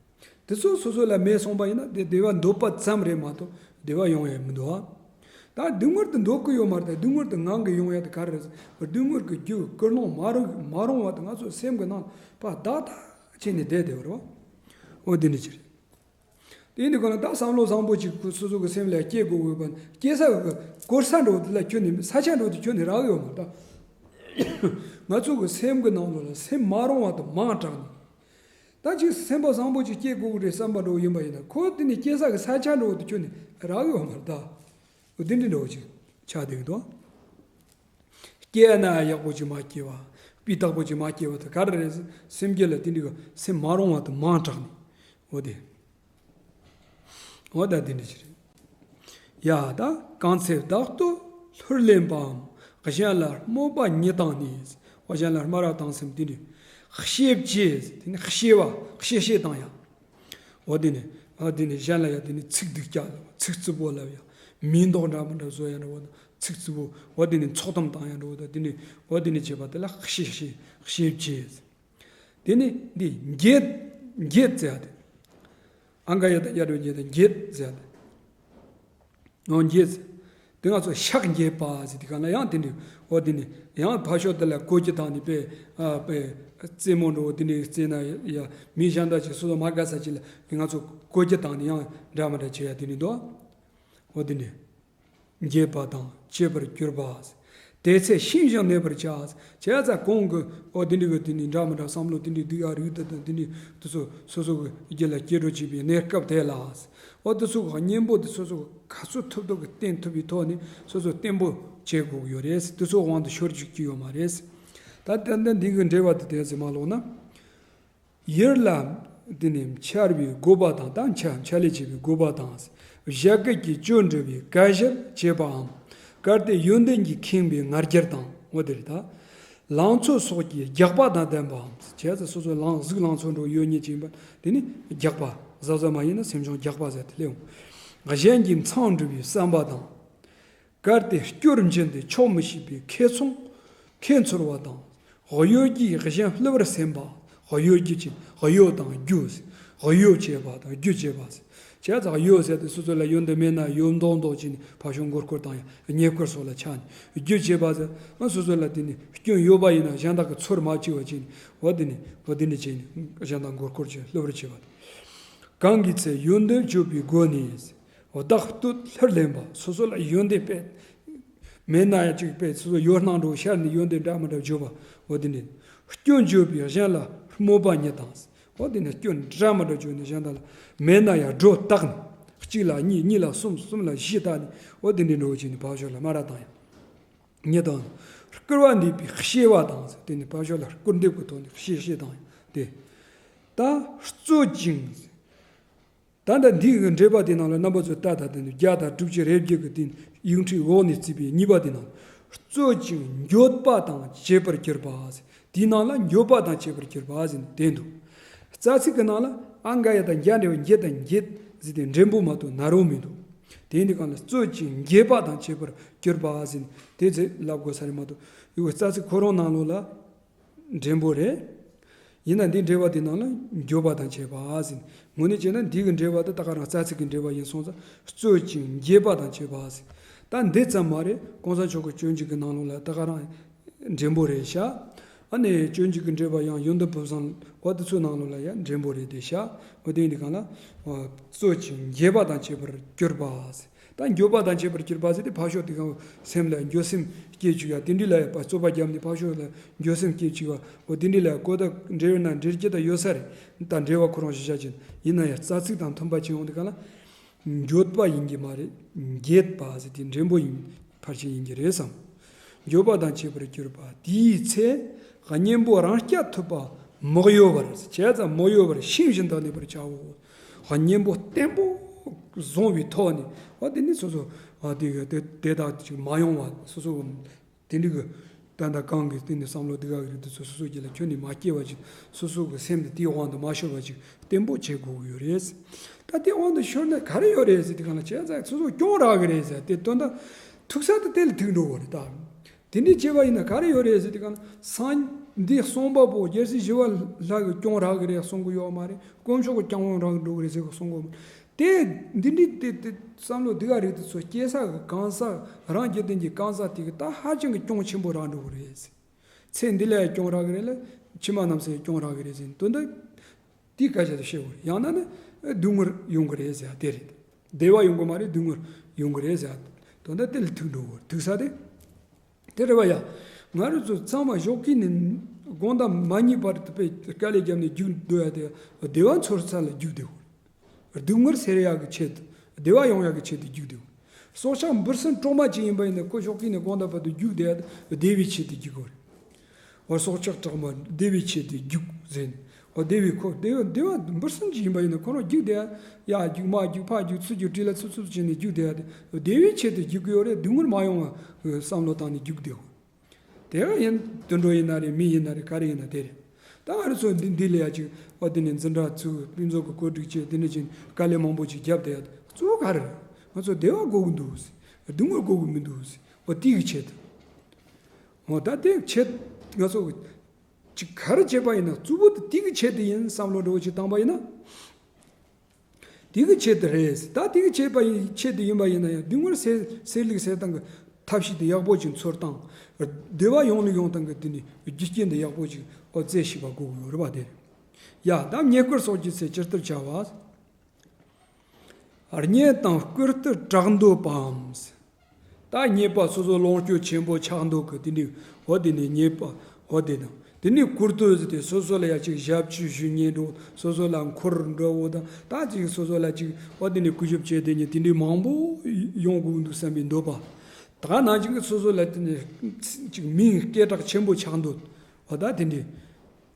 དེ་ཚོ་སོ་སོ་ལ་མེད་སོང་པ་ཡིན་ན། དེ་བདེ་བ་འདོད་པ་ཙམ་རེད་མ་གཏོགས་བདེ་བ་ཡོང་ཡ་མི་འདུག་ཨ། ད་སྡུག་བསྔལ་དེ་འདོད་ཀྱི་ཡོད་མ་རེད། ད་སྡུག་བསྔལ་དེ་ངང་གིས་ཡོང་ཡ་དེ་ག་རེ་རེད། སྡུག་བསྔལ་གྱི་རྒྱུ་ཀུན་སློང་མ་རུང་མ་རུང་བ་དེ་ང་ཚོ་སེམས་ཀྱི་ནང་ཕར་བདག་བདག་བྱས་ནས་བསྡད་བསྡད་པ་རེད་བ། འོ་དེ་འདྲ་ཅིག་རེད། དེ་ཡིན་དུས་གང་ལ་ད་བསམ་བློ་བཟང་པོ་ཅིག་སོ་སོ་གི་སེམས་ལ་སྐྱེ་དགོས་དགོས་པ། སྐྱེ་ས་གི་གོ་ས་འདྲ་བོ་དེ་ལ་ཁྱོན་ནས། ས་ཆ་འདྲ་བོ་དེ་ཁྱོན་ནས་རག་ཡོད་མ་རེད། ད་ང་ཚོ་གི་སེམས་ཀྱི་ནང་ལོགས་ལ་སེམས་མ་རུང་བ་དེ་མང་དྲགས་ནས། ད་ཅིག་སེམས་པ་བཟང་པོ་ཅིག་སྐྱེ་དགོས་ཀྱི་རེད་བསམ་པ་འདྲ་བོ་ཡིན་པ་ཡིན་ན། ཁོ་དེ་ནས་སྐྱེ་ས་གི་ས་ཆ་འདྲ་བོ་དེ་ཁྱོན་ནས་རག་ཡོད་མ་རེད། ད་འོ་དེ་འདྲ་འདྲ་བོ་ཅིག་ཆགས་བསྡད་ཀྱི་འདུག་སྐྱེས་ན་ཡག་པོ་ཅིག་མ་སྐྱེས་པ། སྤུས་དག་པོ་ཅིག་མ་སྐྱེས་པ་དེ་ག་རེ་རེད། སེམས་རྒྱུད་ལ་དེ་འདྲའི་གི་སེམས་མ་རུང་བ་དེ་མང་དྲགས་ནས། འོ་དེ། འོ་ད་དེ་འདྲ་ཅིག་རེད། ཡ་ད་གང་ཚེ་བདག་བསྟོད་ལྷུར་ལེན་པའམ། གཞན་ལ་སྨོད་པ་ཉིད་བཏང་ནས། འོ་གཞན་ལ་སྨ་ར་བཏང་སེམས་དེ་འདྲ། གཤེ་བཅས། དེ་ནི་གཤེ་བ། གཤེ་གཤེ་བཏང་ཡ། འོ་དེ་ནས། འོ་དེ་ནས་གཞན་ལ་ཡ་དེ་ནས་ཚིག་སྡུག་སྐྱག་ལབ། ཚིག་རྩུབ་པོ་ལབ་ཡ། མིང་འདོགས་འདྲ་མི་འདྲ་བཟོ་ཡ་འདྲ་བོ་དང་། ཚིག་རྩུབ་པོ། འོ་དེ་ནས་ཚོགས་གཏམ་བཏང་ཡ་འདྲ་བོ་དང་། དེ་ནས་འོ་དེ་ནས་བྱས་པ་དེ་ལ་གཤེ་གཤེ་གཤེ་བཅས། དེ་ནས་འདི་འགྱེད། འགྱེད་ཟེར་ཡ་དེ། ཨ་ག་ཡ་བཏགས་གཡ་འགྲེང་བྱས་ཏེ་འགྱེད་ཟེར་ཡ་དེ། འོ་འགྱེད་ཟེར། དེ་ང་ཚོ་ཕྱག་འགྱེད་པ་ཟེར་དུས་སྒང་ལ་ཡང་དེ་འདྲ། འོ་དེ་ནས་ཡང་ཕར་ཕྱོགས་དེ་ལ་བཀོལ་སྤྱོད་བཏང་ནས་དཔེ། ཨ་དཔེ་རྩེད་མོ་འདྲ་བོ་དེ་འདྲ་རྩེ་ན་ཡ། མི་གཞན་དག་ཅིག་སོ་སོ་མ་དགའ་ས་ཅིག་ལ་ང་ཚོ་བཀོལ་སྤྱོད་བཏང་ནས་ཡང་འདྲ་མི་འདྲ་བྱེད་ཡ་དེ་འདྲ་འདུག་འོ་དེ་འདྲ། འགྱེད་པ་དང་བཅས་པར་གྱུར་པ། དེ་ཚེ་ཤིང་བཞིན་གནས་པར་བྱ། བྱས་ཙང་གོང་གི་འོ་དེ་འདྲ་གི་དེ་ནས་འདྲ་མི་འདྲ་བསམ་བློ་དེ་འདྲ་སྡུག་ཨ་རུ་དེ་དང་དེ་འདྲ་དེ་ཚོ་སོ་སོ་གི་རྒྱུད་ལ་སྐྱེ་འགྲོ་བྱེད་པའི་གནས་སྐབས་དེ་ལ། འོ་དེ་ཚོ་གི་གཉེན་པོ་དེ་སོ་སོ་ག་ཚོད་ཐུབ་ཐུབ་ཀྱིས་བསྟེན་ཐུབ་པའི་ཐོག་ནས་སོ་སོ་བརྟན་པོ་བྱེད་དགོས་ཀྱི་ཡོད་རེད། དེ་ཚོ་དབང་དུ་ཤོར་བཅུག་གི་ཡོད་མ་རེད། ད་ལྟ་འདི་གི་འགྲེལ་པ་དེ་དེ་ཚོ་མ་ཀློག་ན། ཡུལ་ལ་དེ་ནས་འཆར་བའི་དགོས་པ་དང་། ད་འཆར་འཆར་ལས་བྱེད་པའི་དགོས་པ་དང་། བཞད་གད་ཀྱི་སྐྱོན་འགྲོ་བའི་གད་གཞིར་བྱེད་པའམ། གལ་ཏེ་ཡོན་ཏན་གྱིས་ཁེངས་པའི་ང་རྒྱལ་དང་། འོ་དེ་རེད་ད། ལང་ཚོ་སོགས་ཀྱི་རྒྱགས་པ་དང་ལྡན་པའམ། བྱས་ཙང་སོ་སོ་ལང་གཟུགས་ལང་ཚོ་འདྲ་བོ་ཡོད་མཁན་ཅིག་ཡིན་པ་དེ་ནི་རྒྱགས་པ། གཟབ་གཟབ་མ་ཡིན་ན་སེམས་བྱུང་རྒྱགས་པ་ཟེར་དེ་སླེབས་འོང་། གཞན་གྱི་མཚང་འདྲུ་བའི་བསམ་པ་དང་། གལ་ཏེ་སྐྱོར་འབྱིན་ཏེ་ཆོག་མི་ཤེས་པའི་ཁེ་ཚོང་ཁེ་འཚོལ་བ་དང་། གཡོ་སྒྱུས་གཞན་བསླུ་བར་སེམས་པ། གཡོ་སྒྱུ་ཅན། གཡོ་དང་སྒྱུ། གཡོ་བྱེད་པ་དང་སྒྱུ་བྱེད་པ། བྱས་ཙང་གཡོ་ཟེར་ཏེ་སོ་སོ་ལ་ཡོན་ཏན་མེད་ན་ཡོད་མདོག་མདོག་བྱས་ནས་ཕར་ཕྱོགས་མགོ་སྐོར་བཏང་ཡ། རྙེད་བཀུར་སོགས་ལ་ཆགས་ནས། སྒྱུ་བྱེད་པ་ཟེར་ན་སོ་སོ་ལ་དེ་ནི་སྐྱོན་ཡོད་པ་ཡིན་ན་གཞན་དག་གིས་ཚོར་མ་བཅུག་པ་བྱས་ནས། འོ་དེ་ནི་འོ་དེ་འདྲ་བྱས་ནས་གཞན་དག་མགོ་སྐོར་བྱེད། བསླུ་བར་བྱེད་པ་དང་། གང་གི་ཚེ་ཡོན་ཏན་བརྗོད་པའི་སྒོ་ནས། བདག་བསྟོད་ལྷུར་ལེན་པ། སོ་སོ་ལ་ཡོན་ཏན་དཔེ་མེད་ན་ཡང་ཅིག་དཔེ་སོ་སོ་ཡོད་སྣང་འདྲ་བོ་ཤར་ནས་ཡོན་ཏན་འདྲ་མི་འདྲ་བརྗོད་པ། འོ་དེ་འདྲ། སྐྱོན་བརྗོད་པའི་གཞན་ལ་སྨོད་པ་ཉིད་དང་། འོ་དེ་ནས་སྐྱོན་འདྲ་མི་འདྲ་བརྗོད་ནས་གཞན་དག་ལ་མེད་ན་ཡང་སྒྲོ་བཏགས་ནས། གཅིག་ལ་གཉིས། གཉིས་ལ་གསུམ། གསུམ་ལ་བཞི་བཏགས་ནས། འོ་དེ་འདྲ་འདྲ་བོ་བྱས་ནས་ཕར་ཕྱོགས་ལ་སྨ་ར་བཏང་ཡ། ཉིད་དང་། སྐུར་བ་འདེབས་པའི་གཤེ་བ་དང་། དེ་ནས་ཕར་ཕྱོགས་ལ་སྐུར་འདེབས་ཀྱི་ཐོག་ནས་གཤེ་གཤེ་བཏང་ཡ་དེ། ད་རྩོད་ཅིང་། ད་ལྟ་འདི་གི་འགྲེལ་པ་དེ་ནང་ལ་རྣམ་པ་ཚོས་ལྟ་ད་དེ་ནི་བརྒྱ་དང་དྲུག་ཅུ་རེ་བརྒྱད་ཀྱི་སྟེང་ཡིག་འཕྲེང་འོག་ནས་བརྩིས་པའི་གཉིས་པ་དེ་ནང་། རྩོད་ཅིང་འགྱོད་པ་དང་བཅས་པར་གྱུར་པ་ཟེར། དེའི་ནང་ལ་འགྱོད་པ་དང་བཅས་པར་གྱུར་པ་ཟེར་ནས་བསྟན་འདུག་རྩ་ཚིག་གི་ནང་ལ་ཨ་ག་ཡ་བཏགས་གྱ་འགྲེང་བུ་འགྱེད་དང་འགྱེད་ཟེར་ཏེ་འགྲེང་བུ་མ་གཏོགས་ན་རོ་མི་འདུག་དེ་ཡིན་དུས་གང་ལ་རྩོད་ཅིང་འགྱེད་པ་དང་བཅས་པར་གྱུར་པ་ཟེར་ནས་དེ་ཚོ་ལབ་དགོས་ས་རེད་མ་གཏོགས། ཡུ་གུ་རྩ་ཚིག་ཁོ་རང་ནང་ལོགས་ལ། འགྲེང་བུ་རེད། ཡིན་ན་འདིའི་འགྲེལ་པ་དེ་ནང་ལ་འགྱོད་པ་དང་བཅས་པ་ཟེར། དངོས་གནས་བྱས་ན་འདི་གི་འགྲེལ་པ་དེ་ད་ག་རང་རྩ་ཚིག་གི་འགྲེལ་པ་ཡིན་སོང་ཙང་རྩོད་ཅིང་འགྱེད་པ་དང་བཅས་པ་ཟེར། ད་འདི་ཙམ་མ་རེད། གོང་ས་མཆོག་གི་སྤྱོད་འཇུག་གི་ནང་ལོགས་ལ་ད་ག་རང་འགྲེང་བུ་རེད་ཤག་ཨ་ནི་སྤྱོད་འཇུག་གི་འགྲེལ་པ་ཡང་ཡོན་ཏན་ཕུན་སུམ་ཚོགས་པ་དེ་ཚོའི་ནང་ལོགས་ལ་ཡང་འགྲེང་བུ་རེད་དེ་ཤག་འོ་དེ་ཡིན་དུས་གང་ལ། རྩོད་ཅིང་འགྱེད་པ་དང་བཅས་པར་གྱུར་པ་ཟེར། ད་འགྱོད་པ་དང་བཅས་པར་གྱུར་པ་ཟེར་ཏེ་ཕར་ཕྱོགས་དེ་གང་སེམས་ལ་འགྱོད་སེམས་སྐྱེ་བཅུག་ཡ་དེ་འདྲ་ལ་ཡ་ཕར་རྩོད་པ་བརྒྱབ་ནས་ཕར་ཕྱོགས་ལ་འགྱོད་སེམས་སྐྱེ་བཅུག་པ། འོ་དེ་འདྲ་ལ་ཡ་གོ་ད་འགྲེལ་ན་འགྲེལ་རྒྱུ་ད་ཡོད་ས་རེད། ད་འགྲེལ་པ་ཁོ་རང་ཞིག་བྱ་ཅན་ཡིན་ན་ཡང་རྩ་ཚིག་དང་མཐུན་པ་ཅིག་ཡོང་དུས་གང་ལ། འགྱོད་པ་ཡིན་གྱི་མ་རེད། འགྱེད་པ་ཟེར་དེ་འགྲེང་བུ་ཡིན་ཕར་ཕྱིན་ཡིན་གྱི་རེད་བསམ། འགྱོད་པ་དང་བཅས་པར་གྱུར་པ་དེའི་ཚེ་གཉེན་པོ་རང་རྐྱ་ཐུབ་པ་མི་གཡོ་བར་བྱས་ཙང་མི་གཡོ་བར་ཤིང་བཞིན་དུ་གནས་པར་བྱའོ། གཉེན་པོ་བརྟན་པོ་བཟུང་བའི་ཐོག་ནས་འོ་དེ་ནི་སོ་སོ་ཨ་དེ་གི་དེ་དེ་དག་ཅིག་མ་ཡོང་བ་སོ་སོ་དེ་འདྲ་གི་ད་ལྟ་གང་གི་སྟེང་ནས་བསམ་བློ་དེ་ག་གི་རིགས་དེ་ཚོ་སོ་སོ་རྒྱུད་ལ་ཁྱོན་ནས་མ་སྐྱེ་བ་ཅིག་སོ་སོ་གི་སེམས་དེ་དེའི་དབང་དུ་མ་ཤོར་བ་ཅིག་བརྟན་པོ་བྱེད་དགོས་ཀྱི་ཡོད་རེད། ད་དེའི་དབང་དུ་ཤོར་ན་ག་རེ་ཡོད་རེད་ཟེར་དུས་གང་ལ་བྱས་ཙང་སོ་སོ་སྐྱོན་རག་གི་རེད་ཟེར་དེ་དོན་དག་ཐུག་ས་དེ་དེ་ལ་ཐུག་འགྲོ་བ་རེད་ད། དེ་འདྲའི་བྱས་པ་ཡིན་ན་ག་རེ་ཡོད་རེད་ཟེར་དུས་གང་ན། སངས་འདི་གསུངས་པ་པོ་རྒྱལ་སྲས་ཞི་བ་ལྷ་གིས་སྐྱོང་རག་གི་རེད་གསུང་གི་ཡོད་མ་རེད། དཀོན་མཆོག་གིས་སྐྱོང་རག་འགྲོ་གི་རེད་ཟེར་གི་གསུང་གི་ཡོད་མ་རེད། དེ་འདི་འདྲའི་དེ་དེ་བསམ་བློ་འདི་ག་རེད་དེ། ཚོ་སྐྱེ་ས་གི་གང་ས་རང་རྒྱུད་ལྡན་གྱི་གང་ས་དེ་གི་ད་ཧ་ཅང་གི་སྐྱོང་ཆེན་པོ་རག་འགྲོ་གི་རེད་ཟེར། ཚེ་འདི་ལ་ཡང་སྐྱོང་རག་གི་རེད་ལ། ཕྱི་མ་རྣམས་སུ་ཡང་སྐྱོང་རག་གི་རེད་ཟེར་དོན་དུ། དེའི་སྐད་ཆ་དེ་བཤད་དགོས་རེད། ཡང་ན་ནི་སྡུག་བསྔལ་ཡོང་གི་རེད་ཟེར་ཡ་དེ་རེད། བདེ་བ་ཡོང་གི་མ་རེད། སྡུག་བསྔལ་ཡོང་གི་རེད་ཟེར་ཡ། དོན་དག་དེ་ལ་ཐུག་འགྲོ་དགོས་རེད། ཐུག་ས་དེ། དེ་རེད་བ་ཡ། ང་རང་ཚོ་ཚང་མ་ཞོགས་ཀས་ནས་དགོང་དག་མ་ཉལ་བར་དུ་དཔེ་དཀའ་ལས་བརྒྱབ་ནས་རྒྱུགས་སྡོད་ཡ་དེ། བདེ་བ་འཚོལ་ས་ལ་རྒྱུགས་བསྡད་དགོས་རེད། སྡུག་བསྔལ་སེལ་ཡག་གི་ཆེད་དུ། བདེ་བ་ཡོང་ཡག་གི་ཆེད་དུ་རྒྱུགས་བསྡད་དགོས་རེད། སྲོག་ཆགས་འབུ་སྲིན་གྲོག་མ་ཅིག་ཡིན་པ་ཡིན་ན་ཁོ་ཞོགས་ཀས་ནས་དགོང་དག་བར་དུ་རྒྱུགས་བསྡད་ཡ་དེ་བདེ་བའི་ཆེད་དུ་རྒྱུགས་དགོས་རེད། འོ། སྲོག་ཆགས་གྲོག་མ་བདེ་བའི་ཆེད་དུ་རྒྱུགས་ཟེར་ནས། འོ། བདེ་བའི་ཁོ་བདེ་བ་བདེ་བ་འབུ་སྲིན་ཅིག་ཡིན་པ་ཡིན་ན་ཁོ་རང་རྒྱུགས་བསྡད་ཡ། ཡར་རྒྱུགས་མར་རྒྱུགས་ཕར་རྒྱུགས་ཚུར་རྒྱུགས་བྲིས་ལ་ཚུར་ཚུར་བྱས་ནས་རྒྱུགས་བསྡད་ཡ་དེ་བདེ་བའི་ཆེད་དུ་རྒྱུགས་ཀྱི་ཡོད་རེད། སྡུག་བསྔལ་མ་ཡོང་བ་བསམ་བློ་བཏང་ནས་རྒྱུགས་བསྡད་ཡོད། དེ་ག་ཡིན། དུད་འགྲོ་ཡིན་ན་རེད། མི་ཡིན་ན་རེད། ག་རེ་ཡིན་ན་དེ་རེད། ད་ང་རང་ཚོ་འདི་འདི་ལ་ཡ་ཅིག་འོ། དེ་ནས་འཛིན་གྲྭ་ཚུགས། དཔེ་མཛོད་ཀྱི་བཀོད་སྒྲིག་བྱས། དེ་ནས་ཅིག་དཀའ་ལས་མང་པོ་ཅིག་བརྒྱབ་བསྡད་ཡ་དེ་གཙོ་བོ་ག་རེ་རེད། ང་ཚོ་བདེ་བ་དགོས་ཀྱི་འདུག་ཟེར། སྡུག་བསྔལ་དགོས་ཀྱི་མི་འདུག་ཟེར། འོ། དེ་གི་ཆེད་དུ། འོ། ད་དེ་ཆེད་ང་ཚོ་ཅིག་ག་རེ་བྱས་པ་ཡིན་ན་གཙོ་བོ་དེ་དེ་གི་ཆེད་དུ་ཡིན་བསམ་བློ་འདྲ་བོ་ཅིག་བཏང་པ་ཡིན་ན། དེ་གི་ཆེད་དུ་རེད། ད་དེ་གི་ཆེད་པ་ཡིན། ཆེད་དུ་ཡིན་པ་ཡིན་ན་ཡང་སྡུག་བསྔལ་སེལ་སེལ་ལུགས་སེལ་སྟངས་ཀྱི་ཐབས་ཤེས་དེ་ཡག་པོ་ཅིག་འཚོལ་སྟངས། བདེ་བ་ཡོང་ལུགས་ཡོང་སྟངས་ཀྱི་དེ་ནི་རྒྱུ་རྐྱེན་དེ་ཡག་པོ་ཅིག་འོ། རྩད་ཤེས་པ་དགོས་ཀྱི་ཡོད་རེད་པ། དེ་རེད་ཡ། ད་རྙེད་བཀུར་སོགས་ཀྱི་ཚེ་ཇི་ལྟར་བྱ་བ། རྙེད་དང་བཀུར་སྟི་གྲགས་འདོད་པའམ། ད་རྙེད་པ་སོ་སོ་ལོངས་སྤྱོད་ཆེན་པོ་ཆགས་འདོད་ཀྱི་དེ་འདྲའི། འོ། དེ་ནས་རྙེད་པ། འོ། དེ་དང་དེ་ནས་བཀུར་སྟི་ཟེར་ཏེ་སོ་སོ་ལ་ཡ་ཅིག་ཞབས་ཕྱི་ཞུ་མཁན་འདྲ་བོ། སོ་སོ་ལ་འཁོར་འདྲ་བོ་དང་། ད་ཅིག་སོ་སོ་ལ་ཅིག་འོ། དེ་ནས་གུས་ཞབས་བྱེད་བསྡད་མཁན་དེ་འདྲའི་མང་པོ་ཡོང་དགོས་འདུག་བསམ་པའི་འདོད་པ། ད་ག་ནང་བཞིན་གྱི་སོ་སོ་ལ་དེ་ནས་ཅིག་མིང་སྐད་གྲགས་ཆེན་པོ་ཆགས་འདོད། འོ། ད་དེ་འདྲའི།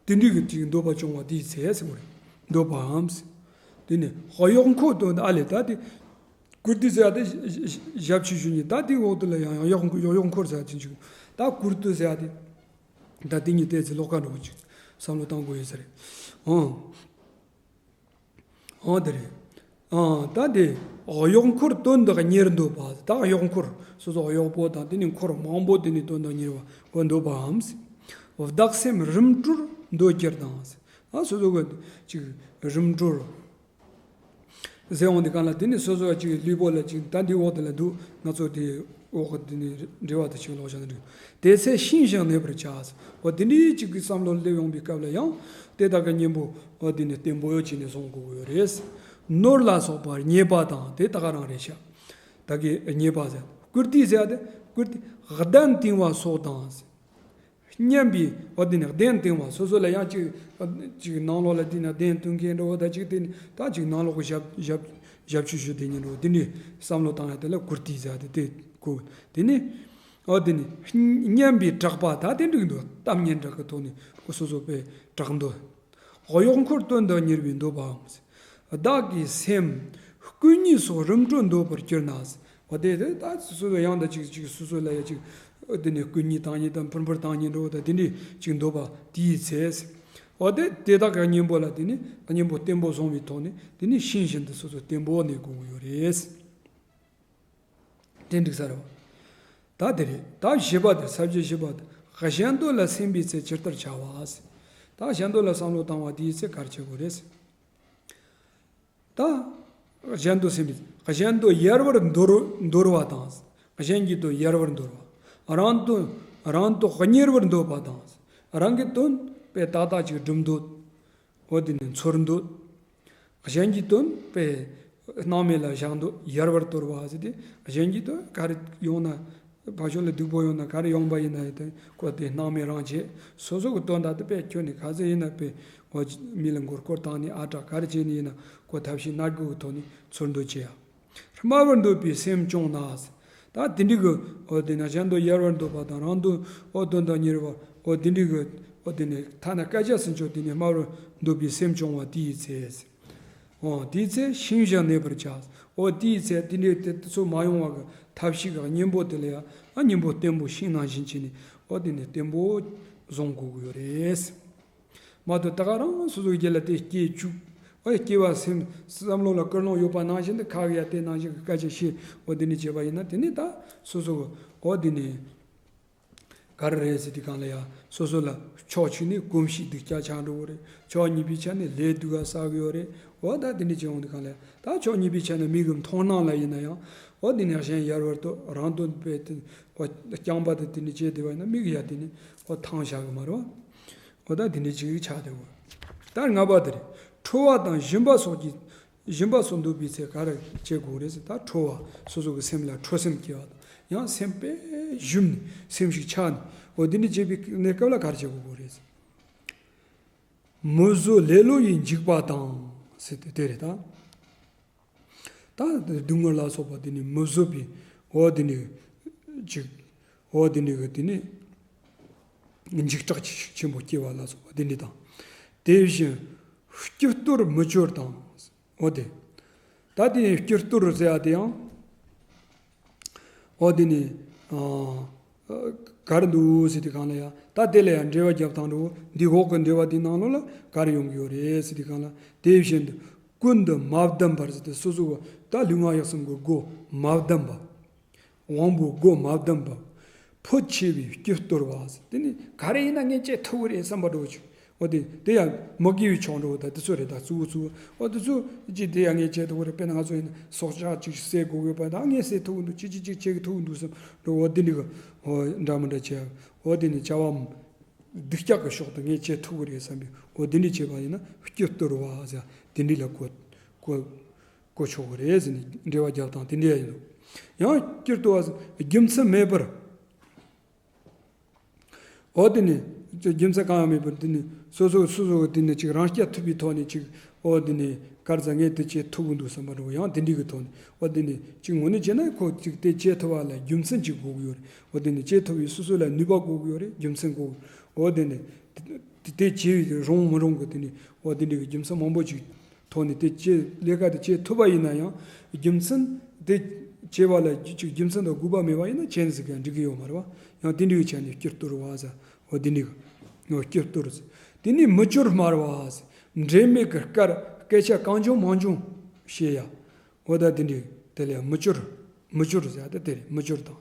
དེ་འདྲའི་གི་ཅིག་འདོད་པ་བྱུང་བ་དེའི་ཚེ་ཟེར་བ་རེད། འདོད་པའམ། དེ་ནས་གཡོག་འཁོར་དོན་དུ། ཨ་ལས། ད་དེ་བཀུར་སྟི་ཟེར་ཡ་དེ་ཞབས་ཕྱི་ཞུ་མཁན། ད་དེའི་འོག་ཏུ་ལ་ཡང་ཡང་གཡོག་འཁོར། གཡོག་འཁོར་ཟེར་ཡ་དེ་འཇུག་ད་བཀུར་སྟི་ཟེར་ཡ་དེ། ད་དེ་གཉིས་ཏོག་ཙམ་ལོགས་ཀ་འདྲ་བོ་ཅིག་བསམ་བློ་བཏང་དགོས་ཡོད་ས་རེད། ཨང་། ཨང་། དེ་རེད། ཨང་། ད་དེ་གཡོག་འཁོར་དོན་དུ་གཉེར་འདོད་པ། ད་གཡོག་འཁོར། སོ་སོ་གཡོག་པོ་དང་དེ་ནས་འཁོར་མང་པོ་དེ་ནས་དོན་དུ་གཉེར་བ་འདོད་པའམ། བདག་སེམས་རིམ་གྲོར་འདོད་ཀྱིར་དང་། ཨ། སོ་སོ་གི་ཅིག་རིམ་གྲོར་ཟེར་འོང་དུས་གང་ལ། དེ་ནས་སོ་སོ་ཅིག་ལུས་པོ་ལ་ཅིག་ད་འདི་འོག་དེ་ལ་འདུག་ང་ཚོ་དེ་འོག་གི་དེ་ནས་འབྲེལ་བ་དེ་ཅིག་ལོག་བཞག་ན་འགྲིག་དེ་ཚེ་ཤིང་བཞིན་གནས་པར་བྱ། འོ། དེ་འདྲའི་ཅིག་གི་བསམ་བློ་སླེབས་ཡོང་པའི་སྐབས་ལ་ཡང་དེ་དག་གི་གཉེན་པོ། འོ། དེ་ནས་བརྟན་པོ་བྱས་ནས་བཟུང་དགོས་ཀྱི་ཡོད་རེད། ནོར་ལ་སོགས་པ་རྙེད་པ་དང་། དེ་ད་ག་རང་རེད་ཤག་ད་གི་རྙེད་པ་ཟེར། བཀུར་སྟི་ཟེར་ཡ་དེ། བཀུར་སྟི་གདན་བཏིང་བ་སོགས་དང་། སྙན་པའི། འོ། དེ་ནས་གདན་བཏིང་བ། སོ་སོ་ལ་ཡང་ཅིག་ཅིག་ནང་ལོགས་ལ་དེ་ནས་གདན་བཏིང་མཁན་འདྲ་བོ་དང་ཅིག་དེ་ནས་ད་ཅིག་ནང་ལོགས་ཀྱི་ཞབས་ཞབས་ཞབས་ཕྱི་ཞུ་བསྡད་མཁན་འདྲ་བོ། དེ་འདྲའི་བསམ་བློ་བཏང་ཡ་དེ་ལ་བཀུར་སྟི་ཟེར་ཡ་དེ། དེ་བཀུར། དེ་ནས། འོ། དེ་ནས་སྙན་པའི་གྲགས་པ། ད་དེ་འགྲིག་འདུག་གཏམ་སྙན་གྲགས་ཀྱི་ཐོག་ནས་སོ་སོ་དཔེ་གྲགས་འདོད། གཡོག་འཁོར་དོན་དུ་གཉེར་བའི་འདོད་པའམ། བདག་གི་སེམས་སྐུ་གཉིས་སོགས་རིམ་གྲོར་འདོད་པར་གྱུར་ན། འོ། དེ་དེ་ད་སོ་སོ་ཡང་ད་ཅིག་ཅིག་སོ་སོ་ལ་ཡ་ཅིག་འོ། དེ་ནས་སྐུ་གཉིས་བཏང་མཁན་དང་འཕུར་འཕུར་བཏང་མཁན་འདྲ་བོ་དང་དེ་འདྲའི་ཅིག་འདོད་པ་དེའི་ཚེ། འོ། དེ་དེ་དག་གི་གཉེན་པོ་ལ། དེ་ནས་གཉེན་པོ་བརྟན་པོ་བཟུང་བའི་ཐོག་ནས་དེ་ནས་ཤིང་བཞིན་དུ་སོ་སོ་བརྟན་པོ་གནས་དགོས་ཀྱི་ཡོད་རེད། དེ་འགྲིག་ས་རེད་བ། ད་དེ་རེད། ད་བཞི་པ་དེ། ས་བཅད་བཞི་པ་དེ། གཞན་འདོད་ལ་སེམས་པའི་ཚེ་ཇི་ལྟར་བྱ་བ། ད་གཞན་འདོད་ལ་བསམ་བློ་བཏང་བ་དེའི་ཚེ་ག་རེ་བྱེད་དགོས་རེད། ད་གཞན་འདོད་སེམས་པའི། གཞན་འདོད་ཡལ་བར་འདོར་འདོར་བ་དང་། གཞན་གྱི་དོན་ཡལ་བར་འདོར་བ། རང་དོན་རང་དོན་གཉེར་བར་འདོད་པ་དང་། རང་གི་དོན་དཔེ་ཏག་ཏག་ཅིག་སྒྲུབ་འདོད། འོ། དེ་ནས་འཚོལ་འདོད། གཞན་གྱི་དོན་དཔེ་སྣང་མེད་ལ་བཞག་འདོད། ཡལ་བར་དོར་བ་ཟེར་ཏེ། གཞན་གྱི་དོན་ག་རེ་ཡོང་ན། ཕར་ཕྱོགས་ལ་སྡུག་པོ་ཡོང་ན། ག་རེ་ཡོང་པ་ཡིན་ན་ཡང་དེ་ཁོ་དེ་སྣང་མེད་རང་བྱེད། སོ་སོ་གི་དོན་དག་དེ་དཔེ་ཁྱོན་ནས་ག་ཚོད་ཡིན་ན་དཔེ། འོ། མི་ལ་མགོ་སྐོར་བཏང་ནས་ཨ་དྲག་ག་རེ་བྱས་ནས་ཡིན་ན་ཁོ་ཐབས་ཤེས་སྣ་དགུ་གི་ཐོག་ནས་འཚོལ་འདོད་བྱེད་ཡ། སྨྲ་བར་འདོད་པའི་སེམས་སྐྱོང་ན། ད་དེ་འདྲའི་གི། འོ། དེ་ནས་གཞན་དོན་ཡལ་བར་འདོད་པ་དང་། རང་དོན། འོ། དོན་དང་གཉེར་བ། འོ། དེ་འདྲའི་གི། འོ། དེ་ནས་ཐ་ན་སྐད་ཆ་ཟེར་ཆོག་དེ་ནས་སྨྲ་བར་འདོད་པའི་སེམས་སྐྱོང་བ་དེའི་ཚེ། འོ། དེའི་ཚེ་ཤིང་བཞིན་གནས་པར་བྱ། འོ། དེའི་ཚེ་དེ་འདྲའི་དེ་ཚོ་མ་ཡོང་བ་གི་ཐབས་ཤེས་གི་གཉེན་པོ་དེ་ལ་ཡང་། ཨ། གཉེན་པོ་བརྟན་པོ་ཤིང་ནང་བཞིན་བྱས་ནས། འོ། དེ་ནས་བརྟན་པོ་བཟུང་དགོས་ཀྱི་ཡོད་རེད། མ་གཏོགས་ད་ག་རང་སོ་སོའི་རྒྱུད་ལ་དེ་སྐྱེས་བཅུག་ཨོ་སྐྱེ་བ་སེམས་བསམ་བློ་ལ་ཀུན་སློང་ཡོད་པ་ནང་བཞིན་དུ་ཁ་གི་ཡ་དེ་ནང་བཞིན་གྱི་སྐད་ཆ་བཤད། འོ་དེ་ནས་བྱས་པ་ཡིན་ན་དེ་ནས་ད་སོ་སོ་གི་འོ་དེ་ནས་ག་རེ་རེད་ཟེར་དུས་སྒང་ལ་ཡ་སོ་སོ་ལ་ཕྱོགས་གཅིག་ནས་གོམས་གཤིས་སྡུག་ཅག་ཆགས་འགྲོ་གི་རེད། ཕྱོགས་གཉིས་པའི་ཆ་ནས་ལས་སྡུག་ག་བསགས་ཡོད་རེད། འོ་ད་དེ་འདྲ་བྱས་འོང་དུས་སྒང་ལ་ཡ་ད་ཕྱོགས་གཉིས་པའི་ཆ་ནས་མིག་གི་མཐོང་སྣང་ལ་ཡིན་ན་ཡང་འོ་དེ་ནས་གཞན་ཡར་བར་དུ་རང་དོན་སྤེལ་ཏེ་འོ་རྐྱང་པ་དེ་དེ་འདྲ་བྱས་བསྡད་པ་ཡིན་ན་མིག་ཡ་དེ་ནས་འོ་ཐང་ཆགས་གི་མ་རེད་བ། འོ་ད་དེ་འདྲ་ཅིག་ཆགས་བསྡད་གོ། ད་ལྔ་པ་དེ་རེད། ཁྲོ་བ་དང་ཞུམ་པ་སོགས་ཀྱི་ཞུམ་པ་སོགས་འདུག་པའི་ཚེ་ག་རེ་བྱེད་དགོས་རེད་ཟེར། ད་ཁྲོ་བ་སོ་སོ་གི་སེམས་ལ་ཁྲོ་སེམས་སྐྱེ་བ་དང་ཡང་སེམས་དཔེ་ཞུམ་ནས་སེམས་ཤིག་ཆག་ནས་འོ་འདི་འདྲ་བྱེད་པའི་གནས་སྐབས་ལ་ག་རེ་བྱེད་དགོས་རེད་ཟེར། མི་བཟོད་ལེ་ལོ་ཡི་འཇིགས་པ་དང་ཟེར་ཏེ་དེ་རེད་ད། ད་སྡུག་བསྔལ་ལ་སོགས་པ་དེ་ནི་མི་བཟོད་པའི་འོ་དེ་ནི་འཇིགས་འོ་དེ་ནི་གི་དེ་ནི་འཇིགས་སྐྲག་ཆེན་པོ་སྐྱེ་བ་ལ་སོགས་པ་དེ་འདྲ་དང་། དེ་བཞིན་སྐྱིད་གཏོར་མི་སྐྱོར་དང་། འོ་དེ། ད་དེ་སྐྱིད་གཏོར་ཟེར་ཡ་དེ་ཡང་། འོ་དེ་ནི། ག་རེ་འདུག་ཟེར་དུས་སྒང་ལ་ཡ། ད་དེ་ལ་ཡ་འགྲེལ་བ་རྒྱབ་སྟངས་འགྲོ་འདི་འོག་གི་འགྲེལ་བ་དེའི་ནང་ལོགས་ལ་ག་རེ་ཡོང་གི་ཡོད་རེད་ཟེར་དུས་སྒང་ལ། དེ་བཞིན་དུ་ཀུན་ཏུ་མ་བསྡམས་པར་ཟེར་ཏེ་སོ་སོ་བ་ད་ལུས་ངག་ཡིད་གསུམ་གྱི་སྒོ་མ་བསྡམས་པ། དབང་པོའི་སྒོ་མ་བསྡམས་པ། ཕོ་ཆེ་བའི་སྐྱིད་གཏོར་བ་ཟེར། དེ་ནི་ག་རེ་ཡིན་ན་ངས་བྱེད་ཐུབ་ཀྱི་རེད་བསམ་པ་འགྲོ་ཆུག་འོ་དེ་དེ་ཡང་མི་དགེ་བའི་ཕྱོགས་འགྲོ་ད་དེ་ཚོ་རེད། ད་གཙོ་བོ་གཙོ་བོ་འོ་དེ་ཚོ་ཅི་དེ་ཡང་ངས་བྱེད་ཐུབ་ཀྱི་རེད། དཔེར་ན་ང་ཚོ་ཡིན་ན་སྲོག་ཆགས་ཅིག་བསད་དགོས་ཡོད་པ་ད་ངས་བསད་ཐུབ་ཀྱི་འདུག་ཅི་ཅི་ཅིག་བྱེད་ཀྱི་ཐུབ་ཀྱི་འདུག་བསམ་འགྲོ། འོ་དེ་འདྲ་གི་འོ་འདྲ་མི་འདྲ་བྱེད། འོ་དེ་ནི་བྱ་བ་སྡུག་ཅག་གི་ཕྱོགས་དུ་ངས་བྱེད་ཐུབ་ཀྱི་རེད་བསམ་པའི་འོ་དེ་འདྲ་བྱེད་པ་ཡིན་ན་སྐྱིད་གཏོར་བ་ཟེར་དེ་འདྲ་ལ་གོ་གོ་གོ་ཆོག་གི་རེད་ཟེར་ནས་འགྲེལ་བ་རྒྱབ་སྟངས་དེ་འདྲ་ཡིན་འདུག་ཡང་སྐྱིད་གཏོར་བ་ཟེར་རྒྱུ་མཚན་མེད་པར། འོ་དེ་ནི། རྒྱུ་མཚན་གང་ཡང་མེད་པར་དེ་ནི་སོ་སོ་སོ་སོ་གི་དེ་ནི་ཅིག་རང་རྐྱ་ཐུབ་པའི་ཐོག་ནས་ཅིག་འོ་དེ་ནི་གར་ཟ་ངས་དེ་བྱེད་ཐུབ་ཀྱི་འདུག་བསམ་པ་འགྲོ། ཡང་དེ་འདྲའི་གི་ཐོག་ནས་འོ་དེ་ནི་ཅིག་དངོས་གནས་བྱས་ན་ཁོ་ཅིག་དེ་བྱེད་ཐུབ་པ་ལ་རྒྱུ་མཚན་ཅིག་དགོས་ཀྱི་ཡོད་རེད། འོ་དེ་ནི་བྱེད་ཐུབ་པའི་སོ་སོ་ལ་ནུས་པ་དགོས་ཀྱི་ཡོད་རེད། རྒྱུ་མཚན་དགོས། འོ་དེ་ནི་དེ་དེ་བྱེད་རུང་མི་རུང་གི་དེ་ནི་འོ་དེ་འདྲའི་གི་རྒྱུ་མཚན་མང་པོ་ཅིག་ཐོག་ནས་དེ་བྱེད་ལས་ཀ་དེ་བྱེད་ཐུབ་པ་ཡིན་ན་ཡང་རྒྱུ་མཚན་དེ་བྱེད་པ་ལ་ཅིག་རྒྱུ་མཚན་དང་དགོས་པ་མེད་པ་ཡིན་ན་བྱས་ཟིག་ག་འགྲིག་གི་ཡོད་མ་རེད་བ། ཡང་དེ་འདྲའི་ཆ་ནས་སྐྱིད་གཏོར་བ་ཟེར། འོ་དེ་འདྲའི་འོ་སྐྱིད་གཏོར་ཟེར། དེ་ནས་མི་སྐྱོར་སྨྲ་བ་ཟེར། འབྲེལ་མེད་ཀྱི་སྐད་སྐད་ཆ་གང་བྱུང་མང་བྱུང་བཤད་ཡ། འོ་ད་དེ་འདྲའི་དེ་ལས་མི་སྐྱོར། མི་སྐྱོར་ཟེར་ཡ་ད་དེ་རེད། མི་སྐྱོར་དང་།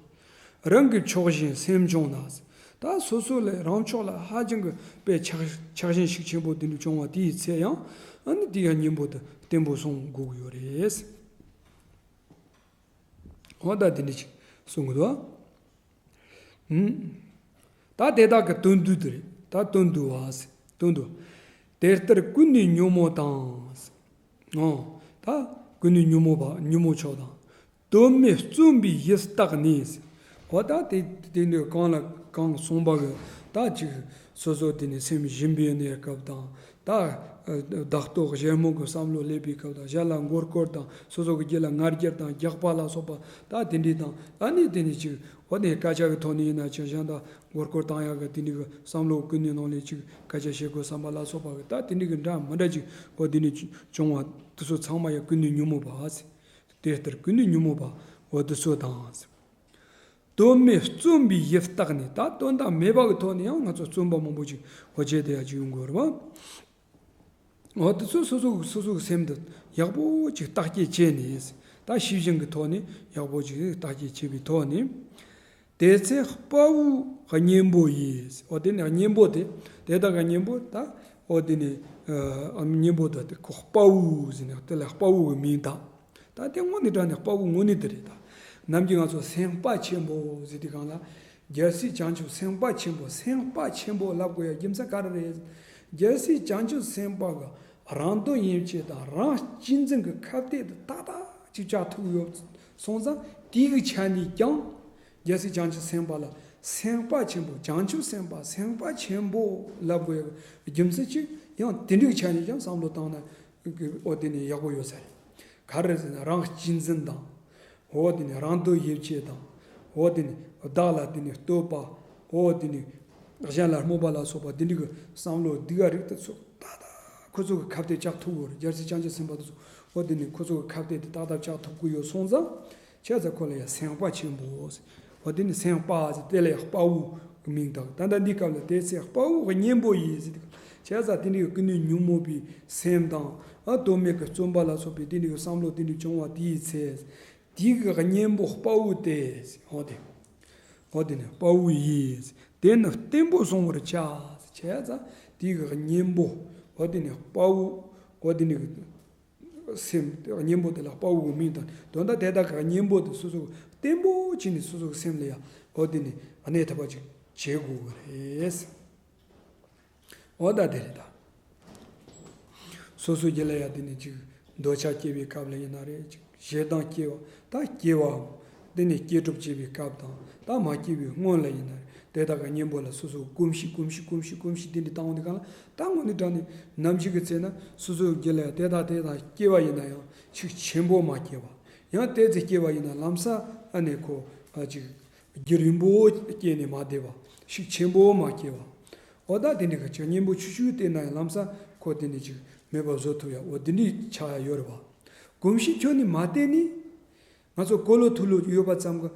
རང་གི་ཕྱོགས་ཞེན་སེམས་བྱུང་ན་ཟེར། ད་སོ་སོ་ལས་རང་ཕྱོགས་ལ་ཧ་ཅང་གི་དཔེ་ཆགས་ཆགས་ཞེན་ཤུགས་ཆེན་པོ་དེ་འདྲ་བྱུང་བ་དེའི་ཚེ་ཡང་ཨ་ནི་དེ་ཡང་གཉེན་པོ་དེ་བརྟན་པོ་སྲུང་དགོས་ཀྱི་ཡོད་རེད། འོ་ད་དེ་འདྲ་ཅིག་གསུང་གི་འདུག་ཨ། ད་དེ་དག་གི་དོན་བསྡུས་དེ་རེད། ད་དོན་བསྡུ་བ་ཟེར། དོན་བསྡུ། དེ་ལྟར་ཀུན་ནས་ཉོན་མོངས་དང་། ཨོ། ད་ཀུན་ནས་ཉོན་མོངས་པ་ཉོན་མོངས་ཕྱོགས་དང་། དོན་མེད་བརྩོན་པའི་ཡིད་བརྟག་ནས། འོ་ད་དེ་དེ་འདྲ་གང་ལ་གང་གསུངས་པ་གི་ད་ཅིག་སོ་སོ་དེ་ནས་སེམས་ཞུམ་པའི་གནས་སྐབས་དང་། ད་བདག་རྟོག་གཞན་སྨོད་ཀྱི་བསམ་བློ་སླེབས་པའི་སྐབས་དང་། གཞན་ལ་མགོ་སྐོར་དང་། སོ་སོ་གི་རྒྱུད་ལ་ང་རྒྱལ་དང་རྒྱགས་པ་ལ་སོགས་པ་ད་དེ་འདྲའི་དང་། ཨ་ནི་དེ་ནས་ཅིག་འོ་ནས་སྐད་ཆ་གི་ཐོག་ནས་ཡིན་ན་ཅིག་གཞན་དང་མགོ་སྐོར་བཏང་ཡག་གི་དེ་འདྲའི་གི་བསམ་བློ་ཀུན་ནས་ནང་ལས་ཅིག་སྐད་ཆ་བཤད་དགོས་བསམ་པ་ལ་སོགས་པ་གི་ད་དེ་འདྲའི་གི་འདྲ་མི་འདྲ་ཅིག་འོ་དེ་ནས་བྱུང་བ་དེ་ཚོ་ཚང་མ་ཡང་ཀུན་ནས་ཉོན་མོངས་པ་ཟེར། དེ་ལྟར་ཀུན་ནས་ཉོན་མོངས་པ་འོ་དེ་ཚོ་དང་ཟེར། དོན་མེད་བརྩོན་པའི་ཡིད་བརྟག་ནས། ད་དོན་དག་མེད་པ་གི་ཐོག་ནས་ཡང་ང་ཚོ་བརྩོན་པ་མང་པོ་ཅིག་འོ་བྱས་ཏེ་ཡ་ཅིག་ཡོང་དགོས་རེད་བ། འོ་དེ་ཚོ་སོ་སོ་སོ་སོ་གི་སེམས་དེ་ཡག་པོ་ཅིག་བརྟག་དཔྱད་བྱས་ནས། ད་ཤེས་བཞིན་གི་ཐོག་ནས་ཡག་པོ་ཅིག་བརྟག་དཔྱད་བྱས་པའི་ཐོག་ནས། དེ་ཚེ་དཔའ་བོའི་གཉེན་པོ་ཡིས། འོ་དེ་ནས་གཉེན་པོ་དེ་དེ་དག་གི་གཉེན་པོ་ད་འོ་དེ་ནས་ཨ་གཉེན་པོ་ད་དེ་ཁོ་དཔའ་བོ་ཟེར་ནས་དེ་ལ་དཔའ་བོ་གི་མིང་བཏགས། ད་དེ་དངོས་གནས་དྲང་གནས་དཔའ་བོ་དངོས་གནས་དེ་རེད་ད། ནམ་རྒྱུན་ང་ཚོ་སེམས་དཔའ་ཆེན་པོ་ཟེར་དུས་སྒང་ལ། རྒྱལ་སྲས་བྱང་ཆུབ་སེམས་དཔའ་ཆེན་པོ། སེམས་དཔའ་ཆེན་པོ་ལབ་དགོས་ཡ་རྒྱུ་མཚན་ག་རེ་རེད། རྒྱལ་སྲས་བྱང་ཆུབ་སེམས་དཔའ་གི་རང་དོན་ཡིད་བྱེད་དང་རང་གཅེས་འཛིན་གྱི་ཁ་གཏད་དེ་ཏག་ཏག་ཅིག་བཅག་ཐུབ་ཡོད་སོང་ཙང་དེའི་གི་ཆ་ནས་ཀྱང་རྒྱལ་སྲས་བྱང་ཆུབ་སེམས་དཔའ་ལ་སེམས་དཔའ་ཆེན་པོ། བྱང་ཆུབ་སེམས་དཔའ་སེམས་དཔའ་ཆེན་པོ་ལབ་དགོས་ཡ་རྒྱུ་མཚན་ཅིག་ཡང་དེ་འདྲའི་ཆ་ནས་ཀྱང་བསམ་བློ་བཏང་ན་འོ་དེ་ནས་ཡག་པོ་ཡོད་ས་རེད། ག་རེ་ཟེར་ན་རང་གཅེས་འཛིན་དང་། འོ་དེ་ནས་རང་དོན་ཡིད་བྱེད་དང་། འོ་དེ་ནས་བདག་ལ་དེ་ནས་བསྟོད་པ། འོ་དེ་ནས་གཞན་ལ་སྨོད་པ་ལ་སོགས་པ་དེ་འདྲ་གི་བསམ་བློ་སྡུག་ག་རིགས་དེ་ཚོ་ཏག་ཏག་ཁོ་ཚོ་གི་ཁ་གཏད་བཅག་ཐུབ་ཡོད་རེད། རྒྱལ་སྲས་བྱང་ཆུབ་སེམས་དཔའ་དེ་ཚོ་འོ་དེ་ནས་ཁོ་ཚོ་གི་ཁ་གཏད་དེ་ཏག་ཏག་བཅག་ཐུབ་ཀྱི་ཡོད་སོང་ཙང་། བྱས་ཙང་ཁོ་ལ་ཡང་སེམས་དཔའ་ཆེན་པོ་ཟེར། འོ་དེ་ནི་སེམས་དཔའ་ཟེར། དེ་ལ་ཡང་དཔའ་བོ་གི་མིང་བཏགས། ད་ལྟ་འདི་སྐབས་ལ་དེ་ཚེ་དཔའ་བོ་གི་གཉེན་པོ་ཡིས་ཟེར། བྱས་ཙང་དེ་འདྲའི་ཀུན་ནས་ཉོན་མོངས་པའི་སེམས་དང་ ཨ་དོན་མེད་ཀྱི་བརྩོན་པ་ལ་སོགས་པའི་དེ་འདྲའི་བསམ་བློ་དེ་འདྲ་བྱུང་བ་དེའི་ཚེ། དེའི་གཉེན་པོ་དཔའ་བོ་སྟེ། འོ་དེ། འོ་དེ་ནི་དཔའ་བོ་ཡིས། དེ་ནི་བརྟན་པོ་བཟུང་བར་བྱ། བྱས་ཙང་དེའི་གཉེན་པོ། འོ་དེ་ནི་དཔའ་བོ། འོ་དེ་ནི་སེམས་གཉེན་པོ་དེ་ལ་དཔའ་བོའི་མིང་དང་དོན་དག་དེ་དག་གི་གཉེན་པོ་དེ་སོ་སོ་བརྟན་པོ་བྱས་ནས་སོ་སོའི་སེམས་ལ་ཡང་འོ་དེ་ནི་གནས་ཐུབ་པ་ཅིག་བྱེད་དགོས་ཀྱི་རེད། འོ་ད་དེ་རེད་ད། སོ་སོའི་རྒྱུད་ལ་ཡང་དེ་ནི་ཅིག་འདོད་ཆགས་སྐྱེ་བའི་སྐབས་ལ་ཡིན་ན་རེད། ཅིག་ཞེ་སྡང་སྐྱེ་བ། ད་སྐྱེ་བའམ། དེ་ནི་སྐྱེ་གྲོབ་སྐྱེ་བའི་སྐབས་དང་ད་མ་སྐྱེ་བའི་སྔོན་ལ་ཡིན་ན་རེད། དེ་དག་གི་གཉེན་པོ་ལ་སོ་སོ་གོམས་གཤིས་གོམས་གཤིས་གོམས་གཤིས་གོམས་གཤིས་དེ་འདྲ་བཏང་བ་འདི་གང་ལ་ད་དངོས་གནས་དྲང་གནས་ནམ་ཞིག་གི་ཚེ་ན་སོ་སོའི་རྒྱུད་ལ་ཡང་དེ་དག་དེ་དག་སྐྱེ་བ་ཡིན་ན་ཡང་ཤུགས་ཆེན་པོ་མ་སྐྱེ་བ། ཡང་དེ་ཚེ་སྐྱེ་བ་ཡིན་ན་ལམ་སང་ཨ་ནི་ཁོ་ཨ་ཅིག་རྒྱུན་རིང་པོ་སྐྱེས་ནས་མ་བསྡད་པ། ཤུགས་ཆེན་པོ་མ་སྐྱེ་བ། འོ་ད་དེ་འདྲ་གི་ཅིག་གཉེན་པོ་ཆུང་ཆུང་བསྟེན་ན་ཡང་ལམ་སང་ཁོ་དེ་འདྲ་ཅིག་མེད་པ་བཟོ་ཐུབ་ཡ་འོ་དེ་འདྲ་ཆགས་ཡ་ཡོད་རེད་བ། གོམས་གཤིས་ཁྱོན་ནས་མ་བསྟེན་ནས། ང་ཚོ་གོ་ལོ་ཐུག་ལོ་ཡོད་པ་ཙམ་གྱིས་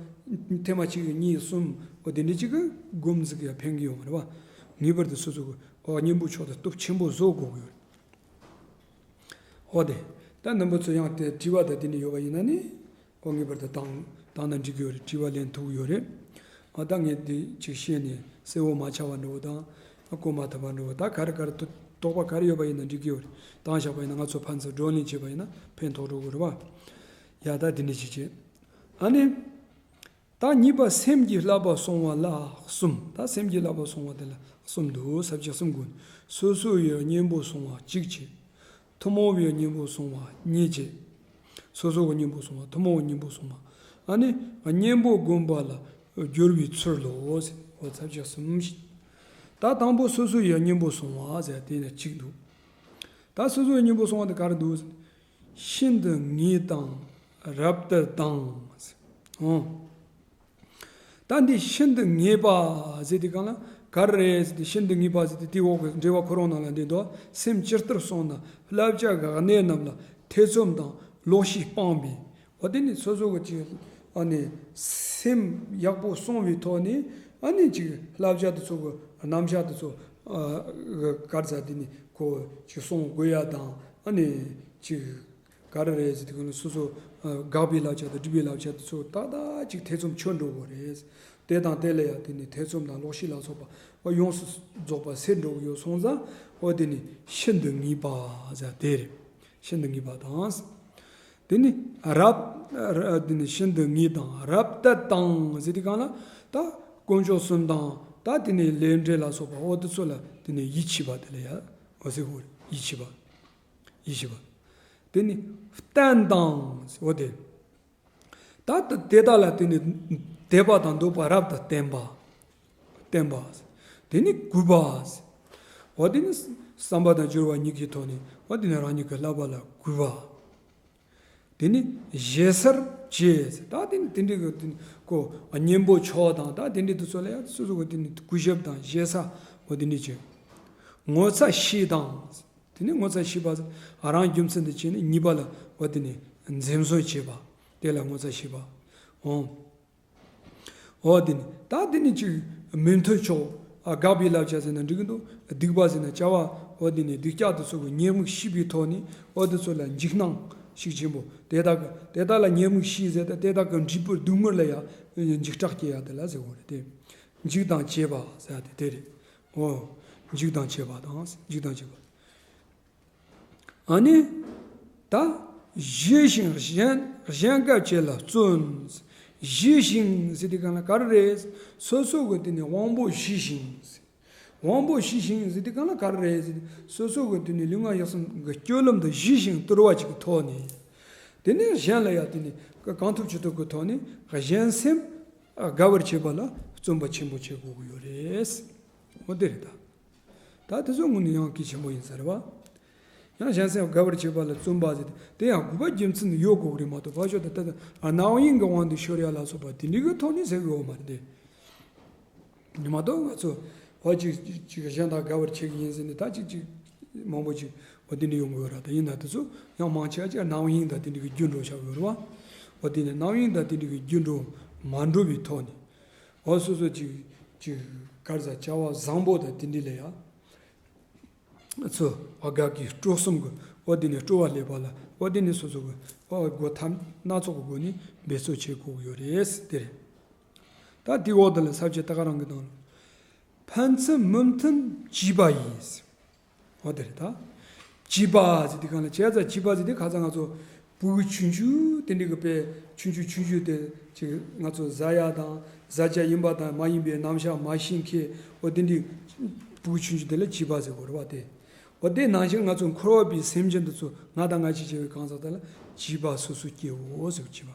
ཐེངས་མ་གཅིག་གཉིས་གསུམ་འོ་དེ་འདྲ་ཅིག་གི་སྒོམ་ཟིག་གི་ཕན་གི་ཡོད་མ་རེད་བ། ངེས་པར་དུ་སོ་སོ་གི་འོ་གཉེན་པོ་ཕྱོགས་དེ་སྟོབས་ཆེན་པོ་བཟོ་དགོས་ཀྱི་ཡོད་རེད། འོ་དེ། ད་རྣམ་པ་ཚོ་ཡང་དེ་དྲི་བ་དང་དེ་འདྲ་ཡོད་པ་ཡིན་ན་ནི། ཨོ་ངེས་པར་དུ་བཏང་བཏང་ན་འགྲིག་གི་ཡོད་རེད། དྲི་བ་ལན་ཐུབ་ཡོད་རེད། ཨ་ད་ངས་འདི་ཅིག་བཤད་ནས་གསལ་བོ་མ་ཆགས་པ་འདྲ་བོ་དང་། ཨ་གོ་མ་ཐུབ་པ་འདྲ་བོ་ད་ག་རེ་ག་རེ་དོ་དོགས་པ་ག་རེ་ཡོད་པ་ཡིན་ན་འགྲིག་གི་ཡོད་རེད། བཏང་བཞག་པ་ཡིན་ན་ང་ཚོ་ཕན་ཚུན་བགྲོ་གླེང་བྱས་པ་ཡིན་ན་ཕན་ཐོགས་འགྲོ་གི་རེད་བ། ཡ་ད་འདི་འདྲ་ཅིག་བྱེད། ཨ་ནི། ད་གཉིས་པ་སེམས་ཀྱི་བསླབ་པ་སྲུང་བ་ལ་གསུམ། ད་སེམས་ཀྱི་བསླབ་པ་སྲུང་བ་དེ་ལ་གསུམ་འདུག་ས་བཅད་གསུམ་དགོས། སོ་སོ་ཡི་གཉེན་པོ་སྲུང་བ་གཅིག་བྱེད། ཐུན་མོང་བའི་གཉེན་པོ་སྲུང་བ་གཉིས་བྱེད། སོ་སོ་གི་གཉེན་པོ་སྲུང་བ་ཐུན་མོང་བའི་གཉེན་པོ་སྲུང་བ། ཨ་ནི་གཉེན་པོ་བསྒོམ་པ་ལ་སྦྱོར་བའི་ཚུལ་ལོ། འོ་ས་བཅད་གསུམ་ཞིག་ད་དང་པོ་སོ་སོ་ཡི་གཉེན་པོ་སྲུང་བ་ཟེར་དེ་ནས་གཅིག་འདུག་ད་སོ་སོ་ཡི་གཉེན་པོ་སྲུང་བ་དེ་ག་རེ་འདུག་ཤིན་ཏུ་ངེས་དང་རབ་ཏུ་དང་། འོ། ད་འདི་ཤིན་ཏུ་ངེས་པ་ཟེར་དུས་གང་ལ་ག་རེ་རེད་ཟེར་དུས་ཤིན་ཏུ་ངེས་པ་ཟེར་དུས་དེའི་འོག་གི་འགྲེལ་པ་ཁོ་རང་ནང་ལ་འདི་འདུག་སེམས་ཇི་ལྟར་སོང་ན་བསླབ་བྱ་གི་གནས་རྣམས་ལ་ཐེ་ཚོམ་དང་ལོག་ཤེས་སྤངས་པས། འོ་དེ་ནི་སོ་སོ་གི་ཅིག་ཨ་ནི་སེམས་ཡག་པོ་སྲུང་བའི་ཐོག་ནས་ཨ་ནི་ཅིག་བསླབ་བྱ་དེ་ཚོ་གི་རྣམ་གཞག་དེ་ཚོ་ཨ་ག་རེ་ཟེར་དེ་ནི་ཁོ་ཅིག་སྲུང་དགོས་ཡ་དང་ཨ་ནི་ཅིག་ག་རེ་རེད་ཟེར་དུས་སོ་སོ་དགག་པའི་བསླབ་བྱ་དང་སྒྲུབ་པའི་བསླབ་བྱ་དེ་ཚོ་ཏག་ཏག་ཅིག་ཐེ་ཚོམ་ཆོད་འགྲོ་དགོས་རེད། དེ་དང་དེ་ལ་ཡང་དེ་ནི་ཐེ་ཚོམ་དང་ལོག་ཤེས་ལ་སོགས་པ་ཡོངས་སུ་རྫོགས་པ་སེལ་འགྲོ་གི་ཡོད་སོང་ཙང་འོ་དེ་ནི་ཤིན་ཏུ་ངེས་པ་ཟེར་དེ་རེད། ཤིན་ཏུ་ངེས་པ་དང་། དེ་ནི་རབ། དེ་ནི་ཤིན་ཏུ་ངེས་དང་རབ་ཏུ་དང་ཟེར་དུས་གང་ལ་ད་དཀོན་མཆོག་གསུམ་དང་ད་དེ་ནི་ལས་འབྲས་ལ་སོགས་པ་འོ་དེ་ཚོ་ལ་དེ་ནི་ཡིད་ཆེས་པ་དེ་ལ་ཡང་འོ་ཟེར་དགོས་རེད། ཡིད་ཆེས་པ། ཡིད་ཆེས་པ། དེ་ནི་བརྟན་དང་འོ་དེ། ད་དེ་དག་ལ་དེ་ནི་དད་པ་དང་འདོད་པ་རབ་ཏུ་བརྟན་པ། བརྟན་པ། དེ་ནི་གུས་པ། འོ་དེ་ནི་བསམ་པ་དང་སྦྱོར་བ་གཉིས་ཀྱི་ཐོག་ནས་འོ་དེ་ནི་རང་ཉིད་ཀྱི་བསླབ་པ་ལ་གུས་པ། དེ་ནི་ཞེ་སར་བྱེད། ད་དེ་ནི་དེ་འདྲའི་གི་དེ་ནི་ཁོ་གཉེན་པོ་ཕྱོགས་དང་ད་དེ་འདྲའི་དེ་ཚོ་ལ་ཡང་སོ་སོ་གི་དེ་ནི་གུས་ཞབས་དང་ཞེ་ས་འོ་དེ་འདྲའི་བྱེད། ངོ་ཚ་ཤེས་དང་། དེ་ནི་ངོ་ཚ་ཤེས་པ་རང་རྒྱུ་མཚན་དུ་བྱས་ནས་གཉིས་པ་ལ་འོ་དེ་ནི་འཛེམ་ཟོན་བྱེད་པ། དེ་ལ་ངོ་ཚ་ཤེས་པ། འོང་། འོ་དེ་ནི་ད་དེ་ནི་ཅིག་མི་མཐུན་ཕྱོགས་ཨ་དགག་པའི་བསླབ་བྱ་ཟེར་ན་འགྲིག་གི་འདུག་སྡིག་པ་ཟེར་ན་བྱ་བ་འོ་དེ་ནི་སྡིག་ཅག་དེ་ཚོ་གི་ཉེས་དམིགས་ཤེས་པའི་ཐོག་ནས་འོ་དེ་ཚོ་ལ་འཇིགས་སྣང་ཤུགས་ཆེན་པོ་དེ་དག་གི་དེ་དག་ལ་ཉེས་དམིགས་ཤེས་ཟེར་ད་དེ་དག་གི་འབྲས་བུ་སྡུག་བསྔལ་ལ་ཡང་འཇིགས་སྐྲག་སྐྱེ་ཡ་དེ་ལ་ཟེར་བ་རེད་དེ། འཇིགས་དང་བཅས་པ་ཟེར་ཡ་དེ་དེ་རེད། འོ། འཇིགས་དང་བཅས་པ་དང་འཇིགས་དང་བཅས་པ། ཨ་ནི། ད། ཞི་ཞིང་གཞན་གཞན་དགའ་བྱེད་ལ་བརྩོན། ཞི་ཞིང་ཟེར་དུས་གང་ལ་ག་རེ་རེད། སོ་སོ་གི་དེ་ནི་དབང་པོ་ཞི་ཞིང་། དབང་པོ་ཞི་ཞིང་ཟེར་དུས་གང་ལ་ག་རེ་རེད་ཟེར་ཏེ་སོ་སོ་གི་དེ་ནི་ལུས་ངག་ཡིད་གསུམ་གི་སྤྱོད་ལམ་དུ་ཞི་ཞིང་དུལ་བ་ཅིག་གི་ཐོག་ནས། དེ་ནས་གཞན་ལ་ཡང་དེ་ནི་གང་ཐུབ་ཅི་ཐུབ་ཀྱི་ཐོག་ནས་གཞན་སེམས་དགའ་བར་བྱེད་པ་ལ་བརྩོན་པ་ཆེན་པོ་བྱེད་དགོས་ཀྱི་ཡོད་རེད། འོ་དེ་རེད་ད། ད་དེ་ཚོ་དངོས་གནས་ཡང་གལ་ཆེན་པོ་ཡིན་ས་རེད་བ། ཡང་གཞན་སེམས་དགའ་བར་བྱེད་པ་ལ་བརྩོན་པ་ཟེར་ཏེ་དེ་ཡང་དགོས་པ་རྒྱུ་མཚན་ཡོད་དགོས་ཀྱི་རེད་མ་གཏོགས་ཕར་ཕྱོགས་དེ་ལྟ་ན་རྣམ་གཡེང་གི་དབང་དུ་ཤོར་ཡ་ལ་སོགས་པ་དེ་འདྲའི་གི་ཐོག་ནས་ཟེར་གི་ཡོད་མ་རེད་དེ། མ་གཏོགས་ང་ཚོ་ཕར་ཅིག་ཅིག་གཞན་དག་དགའ་བར་བྱེད་ཀྱི་ཡིན་ཟེར་ནས་ད་ཅིག་ཅིག་མང་པོ་ཅིག་འོ་དེ་འདྲ་ཡོང་གི་ཡོད་ར། ད་ཡིན་ན་དེ་ཚོ་ཡང་མང་ཆེ་བ་ཅིག་རྣམ་གཡེང་དང་དེ་འདྲ་གི་རྒྱུ་འགྲོ་ཆགས་ཡོད་རེད་བ། འོ་དེ་ནས་རྣམ་གཡེང་དང་དེ་འདྲ་གི་རྒྱུ་འགྲོ་མ་འགྲོ་བའི་ཐོག་ནས། འོ་སོ་སོ་ཅིག་ཅིག་ག་རེ་ཟ་བྱ་བ་བཟང་པོ་དང་དེ་འདྲ་ལ་ཡ། ཚོ་འོ་དགའ་གི་སྤྲོ་གསུམ་གི། འོ་དེ་ནས་སྤྲོ་བ་སླེབས་པ་ལ་འོ་དེ་ནས་སོ་སོ་གི་འོ་སྒོ་ཐབས་སྣ་ཚོགས་ཀྱི་སྒོ་ནས་འབད་རྩོལ་བྱེད་དགོས་ཀྱི་ཡོད་རེད་དེ་རེད། ད་དེའི་འོག་དེ་ལ་ས་བཅད་ད་ག་རང་གི་ནང་ལ། ཕན་ཚུན་མི་མཐུན་བྱིས་པ་ཡིན། འོ་དེ་རེད་ད། བྱིས་པ་ཟེར་དུས་གང་ལ་བྱས་ཙང་བྱིས་པ་ཟེར་དུས་ཁ་སང་ང་ཚོ་ཕྲུ་གུ་ཆུང་ཆུང་དེ་འདྲ་གི་དཔེ་ཆུང་ཆུང་ཆུང་ཆུང་དེ་ཅིག་ང་ཚོ་བཟའ་ཡ་དང་བཟའ་བཅའ་ཡིན་པ་དང་མ་ཡིན་པའི་རྣམ་གཞག་མ་ཤེས་མཁན་འོ་དེ་འདྲའི་ཕྲུ་གུ་ཆུང་ཆུང་དེ་ལ་བྱིས་པ་ཟེར་དགོས་རེད་བ་དེ། འོ་དེ་ནང་བཞིན་ང་ཚོ་འཁོར་བ་པའི་སེམས་ཅན་དེ་ཚོ་ང་དང་ང་གཅིག་བྱས་པའི་གང་ཟག་དེ་ལ་བྱིས་པ་སོ་སོ་སྐྱེ་བོ་ཟེར་བྱིས་པ།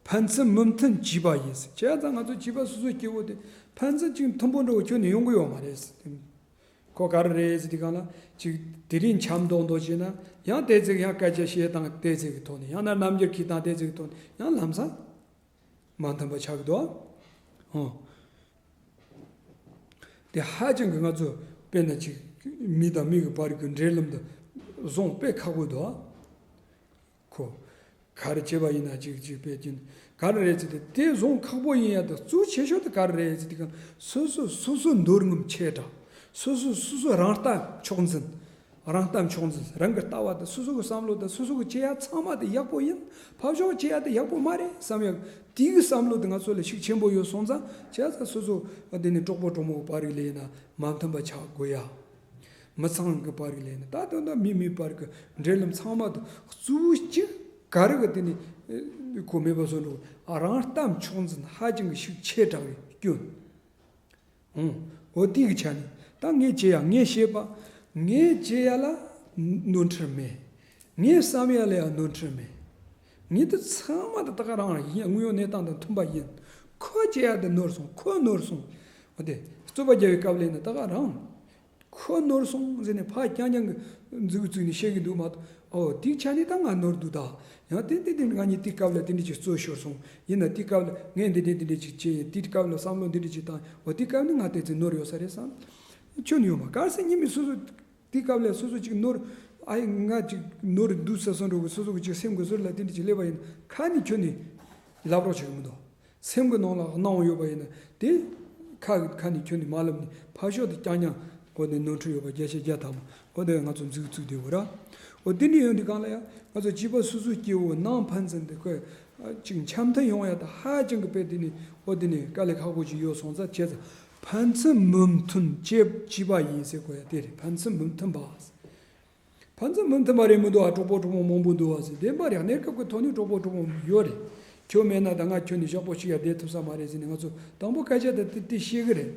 ཕན་ཚུན་མི་མཐུན་བྱིས་པ་ཡིན། བྱས་ཙང་ང་ཚོ་བྱིས་པ་སོ་སོ་སྐྱེ་བོ་དེ་ཕན་ཚུན་གཅིག་མཐུན་པོ་འདྲ་བོ་ཁྱོན་ནས་ཡོང་གི་ཡོད་མ་རེད། ཁོ་ག་རེ་རེད་ཟེར་དུས་གང་ལ་ཅིག་དེ་རིང་འཆམ་མདོག་མདོག་བྱས་ན་ཡང་དེ་ཚིག་ཡང་སྐད་ཆ་བཤད་སྟངས་དེ་ཚིག་གི་ཐོག་ནས་ཡང་ན་རྣམ་འགྱུར་འཁྱེར་སྟངས་དེ་ཚིག་གི་ཐོག་ནས་ཡང་ལམ་སང་མ་མཐུན་པ་ཆགས་ཀྱི་འདུག་ཨ། ཨོ། དེ་ཧ་ཅང་གི་ང་ཚོ་དཔེར་ན་ཅིག་མི་དང་མི་གི་བར་གྱི་འབྲེལ་ལམ་དུ་བཟུང་དཔེ་ཁག་པོ་འདུག་ཨ། ཁོ། ག་རེ་བྱས་པ་ཡིན་ན་ཅིག་ཅིག་དཔེ་ཀྱིན་ག་རེ་རེད་ཟེར་ཏེ་དེ་བཟུང་ཁག་པོ་ཡིན་ཡ་དང་གཙོ་ཆེ་ཤོས་དེ་ག་རེ་རེད་ཟེར་ཏེ་གང་སོ་སོ་སོ་སོ་འདོར་ངོམ་ཆེ་དྲགས། སོ་སོ་སོ་སོ་རང་ལྟ་མཆོག་འཛིན། རང་ལྟ་མཆོག་འཛིན་རང་གི་ལྟ་བ་དང་སོ་སོ་གི་བསམ་བློ་དང་སོ་སོ་གི་བྱེད་ཡ་ཚང་མ་དེ་ཡག་པོ་ཡིན། ཕར་ཕྱོགས་བྱེད་ཡ་དེ་ཡག་པོ་མ་རེད་བསམ་ཡ་དེའི་བསམ་བློ་དེ་ང་ཚོ་ལ་ཤུགས་ཆེན་པོ་ཡོད་སོང་ཙང་བྱས་ཙང་སོ་སོ་དེ་ནི་གྲོགས་པོ་གྲོགས་མོ་བར་ལས་ཡིན་ན་མ་མཐུན་པ་ཆགས་དགོས་ཡ། མི་ཚང་གི་བར་ལས་ནི་ད་དོན་དག་མི་མི་བར་གྱི་འབྲེལ་ལམ་ཚང་མ་དུ་གཙོ་བོ་གཅིག་ག་རེ་གི་དེ་ནི་གོ་མེད་པ་བཟོ་འགྲོ། རང་ལྟ་མཆོག་འཛིན་ཧ་ཅང་གི་ཤུགས་ཆེ་དྲགས་པའི་སྐྱོན། ཨང་། འོ་དེ་གི་ཆ་ནས་ད་ངས་བྱེད་ཡ་ངས་བྱེད་པ་ངས་བྱེད་ཡ་ལ་ནོར་འཁྲུལ་མེད། ངས་བསམ་ཡ་ལ་ཡང་ནོར་འཁྲུལ་མེད། ངས་དེ་ཚང་མ་དུ་ད་ག་རང་ཡིན། དངོས་ཡོད་གནས་སྟངས་དང་མཐུན་པ་ཡིན། ཁོ་བྱེད་ཡ་དེ་ནོར་སོང་ཁོ་ནོར་སོང་། འོ་དེ་རྩོད་པ་རྒྱག་པའི་སྐབས་ལ་ཡིན་ན་ད་ག་རང་། ཁོ་ནོར་སོང་ཟེར་ནས་ཕར་རྐྱང་རྐྱང་གི་མཛུབ་གུ་བཙུགས་ནས་བཤད་གི་འདུག་མ་གཏོགས། ཨོ་དེའི་ཆ་ནས་ད་ང་ནོར་འདུག་ད། ཡང་དེ་དེ་དེ་ང་གཉིས་དེའི་སྐབས་ལ་དེ་འདྲ་ཅིག་རྩོད་ཤོར་སོང་། ཡིན་ན་དེའི་སྐབས་ལ་ངས་འདི་འདྲ་འདི་འདྲ་ཅིག་བྱས་ཡིན། དེའི་སྐབས་ལ་བསམ་བློ་འདི་འདྲ་ཅིག་བཏང་། ཨོ་དེའི་སྐབས་ནི་ང་དེ་ཚོ་ནོར་ཡོད་ས་རེད་བསམ། ཁྱོན་ནས་ཡོད་མ་གལ་སྲིད་གཉིས་མི་སོ་སོ་དེའི་སྐབས་ལ་སོ་སོ་ཅིག་ནོར། ཨ་ཡི་ང་ཅིག་ནོར་འདུག་ས་སོ་འགྲོ་གི་སོ་སོ་གི་ཅིག་སེམས་གི་ཟུར་ལ་དེ་འདྲ་ཅིག་སླེབས་པ་ཡིན་ན་ཁ་ནས་ཁྱོན་ནས་ལབ་རོགས་བྱེད་གི་མི་འདུག་སེམས་ཀྱི་ནང་ལ་སྣང་བ་ཡོད་པ་ཡིན་ན་དེ་ཁ་ཁ་ནས་ཁྱོན་ནས་མ་ལབ་ནས་ཕར་ཕྱོགས་དེ་རྐྱང་རྐྱང་གོ་ནས་ནོར་འཁྲུལ་ཡོད་པ་བརྒྱ་ཆ་བརྒྱ་ཐམ་གོ་དེ་ང་ཚོ་མཛུབ་བཙུགས་བསྡད་དགོས་ར། འོ་དེ་འདྲ་ཡོང་དུས་གང་ལ་ཡང་ང་ཚོ་བྱིས་པ་སོ་སོའི་སྐྱེ་བོ་ནང་ཕན་ཚུན་དེ་ཁོས་ཅིག་འཆམ་མཐུན་ཡོང་ཡ་ད་ཧ་ཅང་གི་དཔེ་དེ་ནི་འོ་དེ་ནི་དཀའ་ལས་ཁག་པོ་ཅིག་ཡོད་སོང་ཙང་བྱས་ཙང་ཕན་ཚུན་མི་མཐུན་བྱེད་བྱིས་པ་ཡིན་ཟེར་དགོས་ཡ་དེ་རེད། ཕན་ཚུན་མི་མཐུན་པ། ཕན་ཚུན་མི་མཐུན་པ་རེད་མི་འདུག་ཨ། གྲོགས་པོ་གྲོགས་མོ་མང་པོ་འདུག་ཨ་ཟེར། བདེན་པ་རེད། གནས་སྐབས་ཀྱི་ཐོག་ནས་གྲོགས་པོ་གྲོགས་མོ་ཡོད་རེད། ཁྱོད་མེད་ན་ད་ང་ཁྱོད་ནས་ཞོགས་པ་ཞིག་ཡ་བསྡད་ཐུབ་ས་མ་རེད་ཟེར་ནས་ང་ཚོ་དང་པོ་སྐད་ཆ་དེ་དེ་དེ་བཤད་གི་རེད།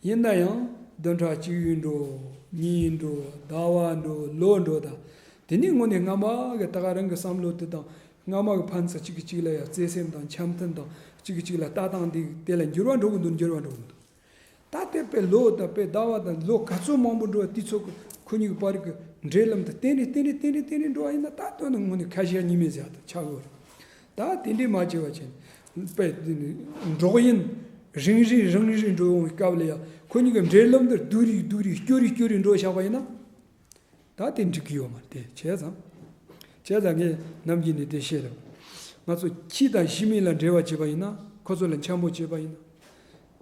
ཡིན་ན་ཡང་བདུན་ཕྲག་གཅིག་ཡིན་འགྲོ། གཉིས་ཡིན་འགྲོ། ཟླ་བ་འགྲོ། ལོ་འགྲོ་ད། དེ་ནས་དངོས་གནས་སྔ་མ་གི་ད་ག་རང་གི་བསམ་བློ་དེ་དང་སྔ་མ་གི་ཕན་ཚུན་གཅིག་གིས་གཅིག་ལ་ཡ་བརྩེ་སེམས་དང་འཆམ་མཐུན་དང་གཅིག་གིས་གཅིག་ལ་ལྟ་སྟངས་དེ་དེ་ལ་འགྱུར་བ་འགྲོ་གི་འདུག་འགྱུར་བ་འགྲོ་གི་འདུག་ད་དེ་དཔེ་ལོ་དང་དཔེ་ཟླ་བ་དང་ལོ་ག་ཚོད་མང་པོ་འགྲོ་བ་དུས་ཚོད་ཀྱི་ཁོ་གཉིས་ཀྱི་བར་གྱི་འབྲེལ་ལམ་དེ་བརྟན་རེ་བརྟན་རེ་བརྟན་རེ་བརྟན་རེ་འགྲོ་བ་ཡིན་ན་ད་དོན་དུ་དངོས་གནས་ཁ་ཞེ་གཉིས་མེད་ཟེར་ཡ་དེ་ཆགས་ཡོད་རེད། ད་དེ་འདྲས་མ་བྱས་པ་བྱས་ནས་དཔེ་འགྲོགས་ཡིན་རིང་རིང་རིང་རིང་འགྲོ་ཡོང་བའི་སྐབས་ལ་ཡ་ཁོ་གཉིས་ཀྱི་འབྲེལ་ལམ་དེ་སྡུག་རེ་སྡུག་རེ་སྐྱོ་རེ་སྐྱོ་རེ་འགྲོ་བཞག་པ་ཡིན་ན། ད་དེ་འགྲིག་གི་ཡོད་མ་རེད། དེ་བྱས་ཙང་། བྱས་ཙང་ངས་ནམ་རྒྱུན་ནས་དེ་བཤད་རེད། ང་ཚོ་ཁྱི་དང་ཤི་མི་ལ་འབྲེལ་བ་བྱེད་པ་ཡིན་ན་ཁོ་ཚོ་ལ་འཆམ་པོ་བྱེད་པ་ཡིན་ན།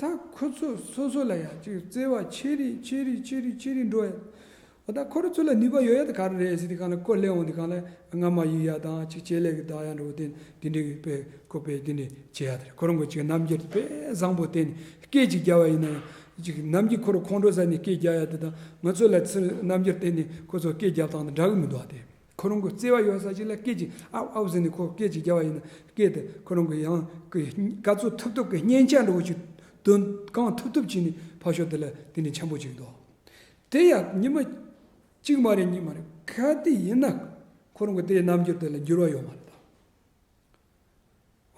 ད་ཁོ་ཚོ་སོ་སོ་ལ་ཡ་ཅིག་བརྩེ་བ་ཆེ་རེ་ཆེ་རེ་ཆེ་རེ་ཆེ་རེ་འགྲོ་ཡ། འོ་ད་ཁོ་རང་ཚོ་ལ་ནུས་པ་ཡོད་ཡ་ད་ག་རེ་རེད་ཟེར་དུས་གང་ལ་ཁོ་སླེབས་འོང་དུས་གང་ལ་རྔ་མ་གཡུག་ཡ་དང་ཅིག་ལྕེ་ལེ་གི་བདག་ཡ་འགྲོ་དེ་དེ་འདྲའི་གི་དཔེ་ཁོ་དཔེ་དེ་འདྲ་བྱེད་ཡ་དེ་རེད། ཁོ་རང་གི་ཅིག་རྣམ་འགྱུར་དཔེ་བཟང་པོ་བསྟན་ནས་སྐད་ཅིག་རྒྱབ་པ་ཡིན་ན་ཡང་ཅིག་ནམ་རྒྱུན་ཁོ་རང་ཁོང་ཁྲོ་ཟ་ནས་སྐད་རྒྱག་ཡ་དེ་དང་ང་ཚོ་ལ་ཚུར་རྣམ་འགྱུར་བསྟན་ནས་ཁོ་ཚོ་སྐད་རྒྱབ་སྟངས་དེ་འདྲ་གི་མི་འདུག་ཨ། དེ་ཁོ་རང་གི་བརྩེ་བ་ཡོད་ས་ཅིག་ལ་སྐད་ཅིག་ཨབ་ཨབ་ཟེར་ནས་ཁོ་སྐད་ཅིག་རྒྱབ་པ་ཡིན་ན་སྐད་དེ་ཁོ་རང་གི་ཡང་གི་ག་ཚོད་ཐུབ་ཐུབ་གི་སྙན་ཆ་འདྲ་བོ་ཅིག་དོན་གང་ཐུབ་ཐུབ་བྱས་ནས་ཕར་ཕྱོགས་དེ་ལ་དེ་འདྲ་འཆམ་པོ་ཅིག་འདུག་དེ་ཡང་ཉི་མ་གཅིག་མ་རེད་གཉིས་མ་རེད། ག་དུས་ཡིན་ན་ཁོ་རང་གི་དེའི་རྣམ་འགྱུར་དེ་ལ་འགྱུར་བ་ཡོད་མ་རེད་ད།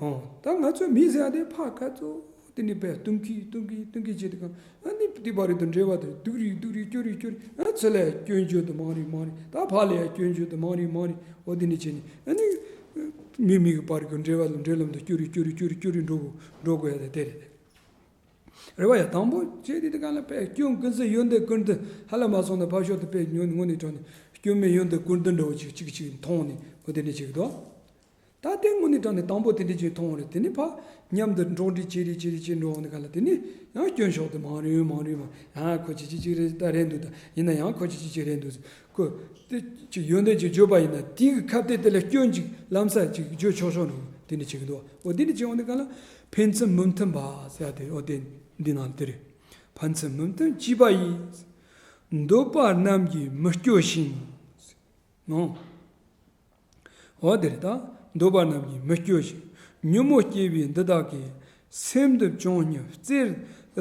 ཨོ། ད་ང་ཚོ་མི་ཟེར་ཡ་དེ་ཕར་ཁ་ཚོ་དེ་ནི་པས་སྟོན་གི་སྟོན་གི་སྟོན་གི་བྱེད་དུས་གང་ཨ་ནི་དེ་བར་དུ་འབྲེལ་བ་དེ་སྡུག་རུ་སྡུག་རུ་སྐྱོ་རུ་སྐྱོ་རུ་ཨ་ཚོ་ལ་སྐྱོན་བརྗོད་དུ་མང་རུ་མང་རུ་ད་ཕར་ལ་ཡ་སྐྱོན་བརྗོད་དུ་མང་རུ་མང་རུ་འོ་དེ་ནི་བྱས་ནི་ཨ་ནི་མི་མི་གི་བར་གྱི་འབྲེལ་བ་ལ་འབྲེལ་ལམ་དུ་སྐྱོ་རུ་སྐྱོ་རུ་སྐྱོ་རུ་སྐྱོ་རུ་འགྲོ་དགོས་འགྲོ་དགོས་ཡ་དེ་དེ་རེད་དེ། རེད་བ། ཡ་དང་པོ་བྱས་དེ་དེ་གང་ལ་པས་སྐྱོན་ཀུན་ཟད་ཡོན་ཏན་ཀུན་ལྡན་ཧ་ལམ་མ་སོང་ན་ཕར་ཕྱོགས་དུ་པས་ཉོན་དངོས་གནས་དྲང་ནས་སྐྱོན་མེད་ཡོན་ཏན་ཀུན་ལྡན་འདྲ་བོ་ཅིག་ཅིག་ཅིག་མཐོང་ནས་འོ་དེ་འདྲ་ཅིག་དོ། ད་ལྟའི་དངོས་གནས་དྲང་གནས་དང་པོ་དེ་འདྲ་ཅིག་མཐོང་བ་རེད། དེ་ནས་ཕར་མཉམ་དུ་འགྲོགས་འདྲིས་བྱེད་རེས་བྱེད་རེས་བྱེད་འགྲོ་འོང་དུས་སྒང་ལ། དེ་ནས་ཡང་སྐྱོན་ཤོར་དུས་མང་རུང་མང་རུང་མང་། ཡང་ཁོ་ཅིག་ཅིག་ཅིག་རེད། ད་རེད་འདུག་ད་ཡིན་ན་ཡང་ཁོ་ཅིག་ཅིག་ཅིག་རེད་འདུག་ཁོ་དེ་ཅིག་ཡོན་ཏན་ཅིག་བརྗོད་པ་ཡིན་ན། དེའི་གི་ཁ་གཏད་དེ་ལ་སྐྱོན་ཅིག་ལམ་སང་ཅིག་བརྗོད་ཆོག་ཆོག་འགྲོ། དེ་འདྲ་བྱེད་ཀྱི་འདུག་འོ་དེ་འདྲ་བྱེད་འོང་དུས་སྒང་ལ་ཕན་ཚུན་མི་མཐུན་པ་ཟེར་ཡ་དེ། འོ་དེ་འདི་ནང་དེ་རེད། ཕན་ཚུན་མི་མཐུན་བྱས་པ་ཡིས། འདོད་པ་རྣམས་ཀྱིས་མི་སྐྱོ་ཞིང་། ནོ། འོ་དེ་རེད་ད། འདོད་པ་རྣམས་ཀྱིས་མི་སྐྱོ་ཞིང་། ཉོན་མོངས་སྐྱེ་བའི་འདི་དག་གིས། སེམས་འདི་བཅོམ་སྙམ་བརྩེར།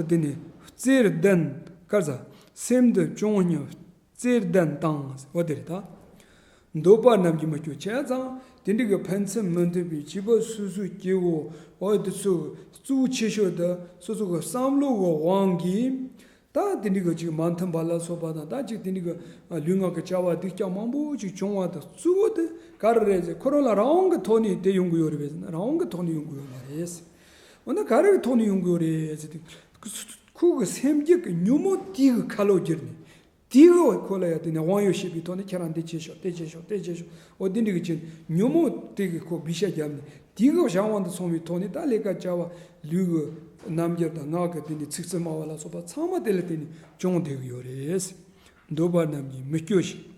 དེ་ནས་བརྩེར་ལྡན། ག་རེ་ཟ། སེམས་འདི་བཅོམ་སྙམ་བརྩེར་ལྡན་དང་། འོ་དེ་རེད་ད། འདོད་པ་རྣམས་ཀྱིས་མི་སྐྱོ། བྱས་ཙང་དེ་འདྲ་གི་ཕན་ཚུན་མི་མཐུན་པའི་བྱིས་པ་སོ་སོའི་སྐྱེ་བོ། འོ་དེ་ཚོ་གཙོ་བོ་ཆེ་ཤོས་དེ་སོ་སོ་གི་བསམ་བློ་གི་དབང་གིས། ད་དེ་འདྲ་གི་ཅིག་མ་མཐུན་པ་ལ་སོགས་པ་དང་། ད་ཅིག་དེ་འདྲ་གི་ལུས་ངག་གི་བྱ་བ་སྡུག་ཅག་མང་པོ་ཅིག་བྱུང་བ་དང་། གཙོ་བོ་དེ་ག་རེ་རེད་ཟེར། ཁོ་རང་ལ་རང་དབང་གི་ཐོག་ནས་དེ་ཡོང་གི་ཡོད་རེད་པས་ཟེར་ན། རང་དབང་གི་ཐོག་ནས་ཡོང་གི་ཡོད་མ་རེད། འོ་ན་ག་རེ་གི་ཐོག་ནས་ཡོང་གི་ཡོད་རེད་ཟེར་དུས། ཁོ་གི་སེམས་རྒྱུད་ཀྱི་ཉོན་མོངས་དེ་གི་ཁ་ལོ་བསྒྱུར་ནས། དེ་གི་ཁོ་ལ་ཡང་དེ་ནས་དབང་ཡོད་བྱེད་པའི་ཐོག་ནས། ཁྱེད་རང་འདི་བྱེད་ཤོག་དེ་བྱེད་ཤོག་དེ་བྱེད་ཤོག་འོ་དེ་འདྲ་གི་ཅིག་ཉོན་མོངས་དེ་གི་ཁོ་སྦས་ཤ་བརྒྱབ་ནས། དེ་གི་བྱ་དབང་དུ་སོང་བའི་ཐོག་ནས། ད་ལས་ཀ་བྱ་བ་ལུས་ཀྱི་རྣམ་འགྱུར་དང་། ངག་གི་དེ་ནས་ཚིག་རྩུབ་སྨྲ་བ་ལ་སོགས་པ་ཚང་མ་དེ་ལ་བརྟེན་ནས་བྱུང་བསྡད་ཀྱི་ཡོད་རེད། འདོད་པ་རྣམས་ཀྱིས་མི་སྐྱོ་ཞིང་།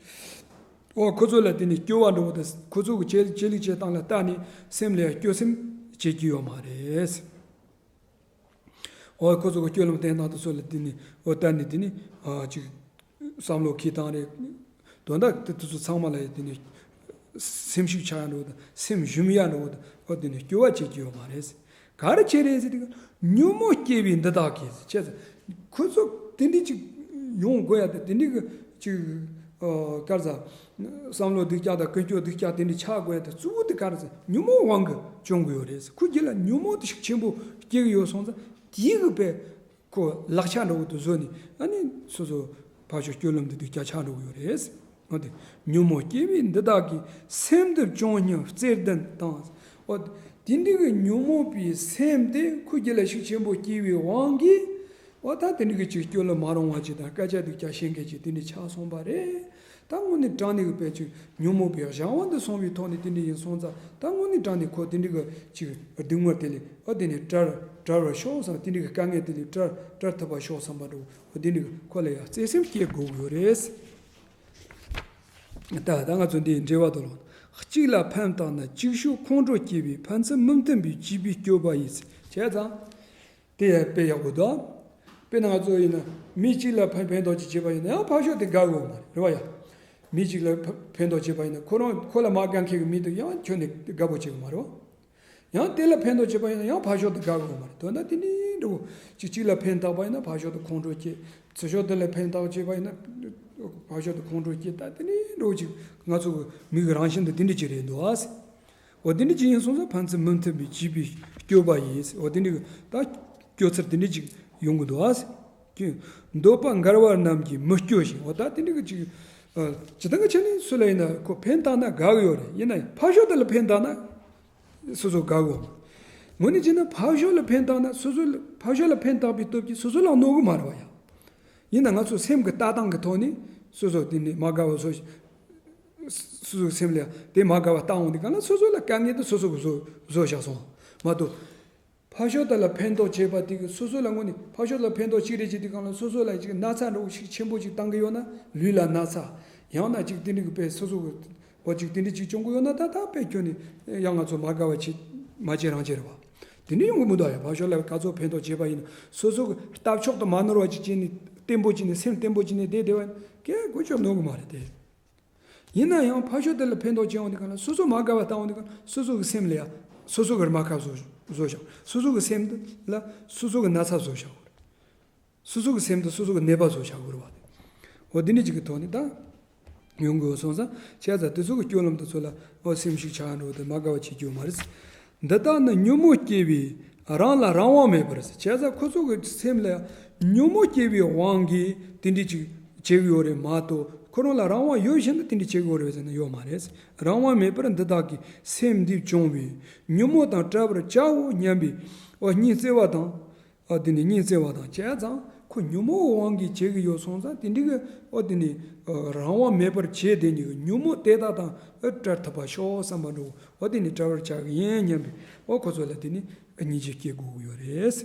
འོ་ཁོ་ཚོ་ལ་བརྟེན་ནས་སྐྱོ་བ་འགྲོ་བ་དང་། ཁོ་ཚོ་གི་བྱེད་བྱེད་ལུགས་བྱེད་སྟངས་ལ་བལྟས་ནས་སེམས་ལ་ཡང་སྐྱོ་སེམས་བྱེད་ཀྱི་ཡོད་མ་རེད། འོ་ཁོ་ཚོ་གི་སྤྱོད་ལམ་བསྟེན་སྟངས་དེ་ཚོ་ལ་བརྟེན་ནས། འོ་ལྟ་ནས་དེ་ནི་ཨ་ཅིག་བསམ་བློ་འཁྱེར་སྟངས་རེད། དོན་དག་དེ་དེ་ཚོ་ཚང་མ་ལ་ཡང་དེ་ནི་སེམས་ཤུགས་ཆག་ཡ་འགྲོ་དང་། སེམས་ཞུམ་ཡ་འགྲོ་དང་། འོ་དེ་ནི་སྐྱོ་བ་བྱེད་ཀྱི་ཡོད་མ་རེད། ག་རེ་བྱས་རེད་ཟེར་དུས། ཉོན་མོངས་སྐྱེ་བའི་འདི་དག་གིས། བྱས་ཙང་ཁོ་ཚོ་དེ་འདྲ་ཅིག་ཡོང་དགོས་ཡ་དེ། དེ་འདྲ་གི་ཅིག་ཨ་ག་རེ་ཟ། བསམ་བློ་སྡུག་ཅག་དང་ཀུན་སྤྱོད་སྡུག་ཅག་དེ་འདྲ་ཆགས་དགོས་ཡ་དེ་གཙོ་བོ་དེ་ག་རེ་ཟེར། ཉོན་མོངས་དབང་གིས་བྱུང་གི་ཡོད་རེད། ཁོའི་རྒྱུད་ལ་ཉོན་མོངས་དེ་ཤུགས་ཆེན་པོ་སྐྱེ་གི་ཡོད་སོང་ཙང་། དེའི་གི་པས་ཁོ་ལག་ཆ་འདྲ་བོ་དེ་བཟོས་ནས། ཨ་ནི་སོ་སོ་ཕར་ཕྱོགས་སྤྱོད་ལམ་དེ་སྡུག་ཅག་ཆགས་འགྲོ་གི་ཡོད་རེད། འོ་དེ། ཉོན་མོངས་སྐྱེ་བའི་འདི་དག་གིས། སེམས་འདི་བཅོམ་སྙམ་བརྩེར་ལྡན་དང་། འོ་དེ་འདྲ་གི་ཉོན་མོངས་པའི་སེམས་དེ་ཁོའི་རྒྱུད་ལ་ཤུགས་ཆེན་པོ་སྐྱེ་བའི་དབང་གིས། འོ་ད་དེ་འདྲ་གི་ཅིག་སྤྱོད་ལམ་མ་རུང་བ་ཅིག་དང་། སྐད་ཆ་སྡུག་ཅག་བཤད་མཁན་ཅིག་དེ་འདྲ་ཆགས་སོང་བ་རེད། ད་དངོས་གནས་དྲང་གནས་ཀྱི་དཔེ་ཅིག་ཉོན་མོངས་པའི་གཞན་དབང་དུ་སོང་བའི་ཐོག་ནས་དེ་འདྲ་ཡིན་སོང་ཙང་། ད་དངོས་གནས་དྲང་གནས་ཁོ་དེ་འདྲ་གི་ཅིག་སྡུག་བསྔལ་དེ་ལས། འོ་དེ་ནས་བྲལ་བྲལ་བར་ཤོག་བསམ། དེ་འདྲ་གི་དཀའ་ངལ་དེ་ལས་བྲལ་བྲལ་ཐུབ་པར་ཤོག་བསམ་པ་འདྲ་བོ། འོ་དེ་འདྲ་གི་ཁོ་ལ་ཡང་བརྩེ་སེམས་སྐྱེ་དགོས་ཀྱི་ཡོད་རེད། ད་ད་ང་ཚོ་འདིའི་འགྲེལ་པ་དུ་ལོག་གཅིག་ལ་ཕན་བཏགས་ན་གཅིག་ཤོས་ཁོང་ཁྲོ་སྐྱེ་བས། ཕན་ཚུན་མི་མཐུན་པའི་བྱིས་པའི་སྤྱོད་པ་ཡིས། བྱས་ཙང་དེ་ཡང་དཔེ་ཡག་པོ་འདུག་དཔེར་ན་ང་ཚོ་ཡིན་ན་མི་གཅིག་ལ་ཕན་ཕན་ཐོགས་ཅིག་བྱས་པ་ཡིན་ན། ཡང་ཕར་ཕྱོགས་དེ་དགའ་གི་ཡོད་མ་རེད། རེད་བ། ཡ། མི་གཅིག་ལ་ཕན་ཕན་ཐོགས་བྱས་པ་ཡིན་ན། ཁོ་རང་ཁོ་ལ་མ་དགའ་མཁན་གྱི་མི་དེ་ཡང་ཁྱོན་ནས་དགའ་པོ་བྱེད་གི་མ་རེད་བ། ཡང་དེ་ལ་ཕན་ཐོགས་བྱས་པ་ཡིན་ན་ཡང་ཕར་ཕྱོགས་དེ་དགའ་གི་ཡོད་མ་རེད། དོན་དག་དེ་འདྲ་འདྲ་བོ་ཅིག་གཅིག་ལ་ཕན་བཏགས་པ་ཡིན་ན་ཕར་ཕྱོགས་དེ་ཁོང་ཁྲོ་སྐྱེ། ཚུར་ཕྱོགས་དེ་ལ་ཕན་བཏགས་བྱས་པ་ཡིན་ན་ཕར་ཕྱོགས་དེ་ཁོང་ཁྲོ་སྐྱེ། ད་དེ་འདྲ་འདྲ་བོ་ཅིག་ང་ཚོ་གི་མི་གི་རང་བཞིན་དེ་དེ་འདྲ་ཅིག་རེད་འདུག་ཨ། འོ་དེ་འདྲ་ཅིག་ཡིན་སོང་ཙང་ཕན་ཚུན་མི་མཐུན་པའི་བྱིས་པའི་སྤྱོད་པ་ཡིས། འོ་དེ་འདྲ་གི་ད་སྤྱོད་ཚུལ་དེ་འདྲ་ཅིག་ཡོང་གི་འདུག་ཨ། ཀྱི། འདོད་པ་འགལ་བ་རྣམས་ཀྱིས་མི་སྐྱོ་ཞིང་། འོ་ད་དེ་འདྲ་གི་ཅིག་ཨ། སྤྱིར་བཏང་གི་ཆ་ནས་སུ་ལ་ཡིན་ན་ཁོ་ཕན་བཏགས་ན་དགའ་གི་ཡོད་རེད། ཡིན་ན་ཕར་ཕྱོགས་དེ་ལ་ཕན་བཏགས་ན་སོ་སོ་དགའ་གི་ཡོད། དངོས་གནས་བྱས་ན་ཕར་ཕྱོགས་ལ་ཕན་བཏགས་ན་སོ་སོ་ལ། ཕར་ཕྱོགས་ལ་ཕན་བཏགས་པའི་སྟོབས་ཀྱིས་སོ་སོ་ལ་གནོད་གི་མ་རེད་བ་ཡ། ཡིན་ན་ང་ཚོ་སེམས་ཀྱི་ལྟ་སྟངས་ཀྱི་ཐོག་ནས་སོ་སོ་དེ་ནས་མ་དགའ་བ་བཟོ། སོ་སོའི་སེམས་ལ་དེ་མ་དགའ་བ་བཏང་འོང་དུས་སྒང་ལ་སོ་སོ་ལ་དཀའ་ངལ་དེ་སོ་སོ་གིས་བཟོ་བཟོ་བཞག་སོང་མ་གཏོགས། ཕར་ཕྱོགས་དེ་ལ་ཕན་ཐོགས་བྱས་པ་དེ་གིས་སོ་སོ་ལ་དངོས་གནས་ཕར་ཕྱོགས་ལ་ཕན་ཐོགས་ཅིག་རེད་ཅེས་དུས་སྒང་ལ་སོ་སོ་ལ་ཅིག་ན་ཚ་འདྲ་བོ་ཞིག་ཆེན་པོ་ཅིག་བཏང་གི་ཡོད་ན། ལུས་ལ་ན་ཚ། ཡང་ན་ཅིག་དེ་འདྲ་གི་དཔེ་སོ་སོ་གི་འོ་ཅིག་དེ་འདྲ་ཅིག་བྱུང་གི་ཡོད་ན། ད་ད་དཔེ་ཁྱོན་ནས་ཡང་ང་ཚོ་མ་དགའ་བ་བྱེད་མ་བྱེད་རང་བྱེད་རེད་བ། དེ་འདྲ་ཡོང་གི་མི་འདུག་ཡ། ཕར་ཕྱོགས་ལ་ག་ཚོད་ཕན་ཐོགས་བྱས་པ་ཡིན་ན་སོ་སོ་གི་ལྟ་ཕྱོགས་དེ་མ་ནོར་བ་ཅིག་བྱས་ནས། བརྟན་པོ་བྱས་ནས། སེམས་བརྟན་པོ་བྱས་ནས་བསྡད་བསྡད་པ་ཡིན་ན་སྐད་དགོས་ཆོག་ནོར་གི་མ་རེད་དེ། ཡིན་ན་ཡང་ཕར་ཕྱོགས་དེ་ལ་ཕན་ཐོགས་བྱེད་འོང་དུས་སྒང་ལ་སོ་སོ་མ་དགའ་བ་བཏང་འོང་དུས་སྒང་ལ་སོ་སོ་གི་སེམས་ལ་ཡ་སོ་སོ་གི་རྨ་ཁ་བཟོ་བཟོ་བཞག་སོ་སོ་གི་སེམས་ལ་སོ་སོ་གི་ན་ཚ་བཟོ་བཞག་སོ་སོ་གི་སེམས་དེ་སོ་སོ་གི་ནད་པ་བཟོ་བཞག་དགོས་རེད་བ། འོ་འདི་འདྲ་ཅིག་གི་ཐོག་ནས་ད་ཡོང་དགོས་སོང་ཙང་། བྱས་ཙང་དེ་ཚོ་གི་སྤྱོད་ལམ་དེ་ཚོ་ལ་འོ་སེམས་ཤུགས་ཆག་འགྲོ་དེ་མ་དགའ་བ་བྱེད་རྒྱུ་མ་རེད། འདི་དག་ནི་ཉོན་མོངས་སྐྱེ་བས་རང་ལ་རང་དབང་མེད་པར། བྱས་ཙང་ཁོ་ཚོ་གི་སེམས་ལ་ཉོན་མོངས་སྐྱེ་བའི་དབང་གིས་དེ་འདྲ་ཅིག་བྱེད་ཀྱི་ཡོད་རེད་མ་གཏོགས། ཁོ་རང་ལ་རང་དབང་ཡོད་བཞིན་དུ་དེ་འདྲ་བྱེད་ཀྱི་ཡོད་རེད་ཟེར་ན་ཡོད་མ་རེད། རང་དབང་མེད་པར་འདི་དག་གིས་སེམས་འདི་བཅོམ་པས་ཉོན་མོངས་དང་བྲལ་བར་བྱའོ་སྙམ་པའི་འོ་སྙིང་བརྩེ་བ་དང་། ཨ་དེ་ནི་སྙིང་བརྩེ་བ་དང་བྱས་ཙང་ ཁོ་ཉོན་མོངས་དབང་གིས་བྱེད་ཀྱི་ཡོད་སོང་ཙང་དེ་འདྲའི་གི་འོ་དེ་ནི་རང་དབང་མེད་པར་བྱས་དེ་ཉིད་ཀྱི་ཉོན་མོངས་དེ་དག་དང་བྲལ་ཐུབ་པ་ཤོག་བསམ་པ་འདྲ་བོ་འོ་དེ་ནི་བྲལ་བར་བྱ་གི་ཡིན་སྙམ་པའི་འོ་ཁོ་ཚོ་ལ་དེ་ནི་སྙིང་རྗེ་སྐྱེ་དགོས་ཀྱི་ཡོད་རེད།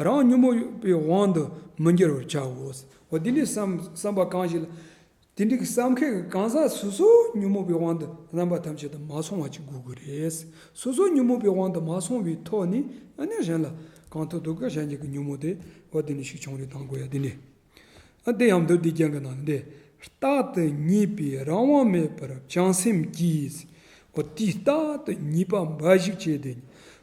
རང་ཉོན་མོངས་པའི་དབང་དུ་མི་འགྱུར་བར་བྱའོ། འོ་དེ་འདྲའི་བསམ་བསམ་པ་གང་ཞིག་ལ། དེ་འདྲའི་བསམ་མཁན་གྱི་གང་ཟག་སོ་སོ་ཉོན་མོངས་པའི་དབང་དུ་རྣམ་པ་ཐམས་ཅད་དུ་མ་སོང་བ་ཅིག་དགོས་ཀྱི་རེད། སོ་སོ་ཉོན་མོངས་པའི་དབང་དུ་མ་སོང་བའི་ཐོག་ནས་ཨ་ནི་གཞན་ལ་གང་ཐུབ་ཐུབ་ཀྱིས་གཞན་གྱི་ཉོན་མོངས་དེ་འོ་དེ་ནས་ཤུགས་ཆུང་རེ་བཏང་དགོས་ཡ་དེ་འདྲ། ཨ་དེ་ཡང་མདོ་སྡེ་རྒྱན་གྱི་ནང་ནས་འདི། རྟག་ཏུ་ཉེས་པའི་རང་དབང་མེད་པར་བྱང་སེམས་ཀྱིས། འོ་དེའི་རྟག་ཏུ་ཉེས་པ་འབའ་ཞིག་བྱས་ཏེ།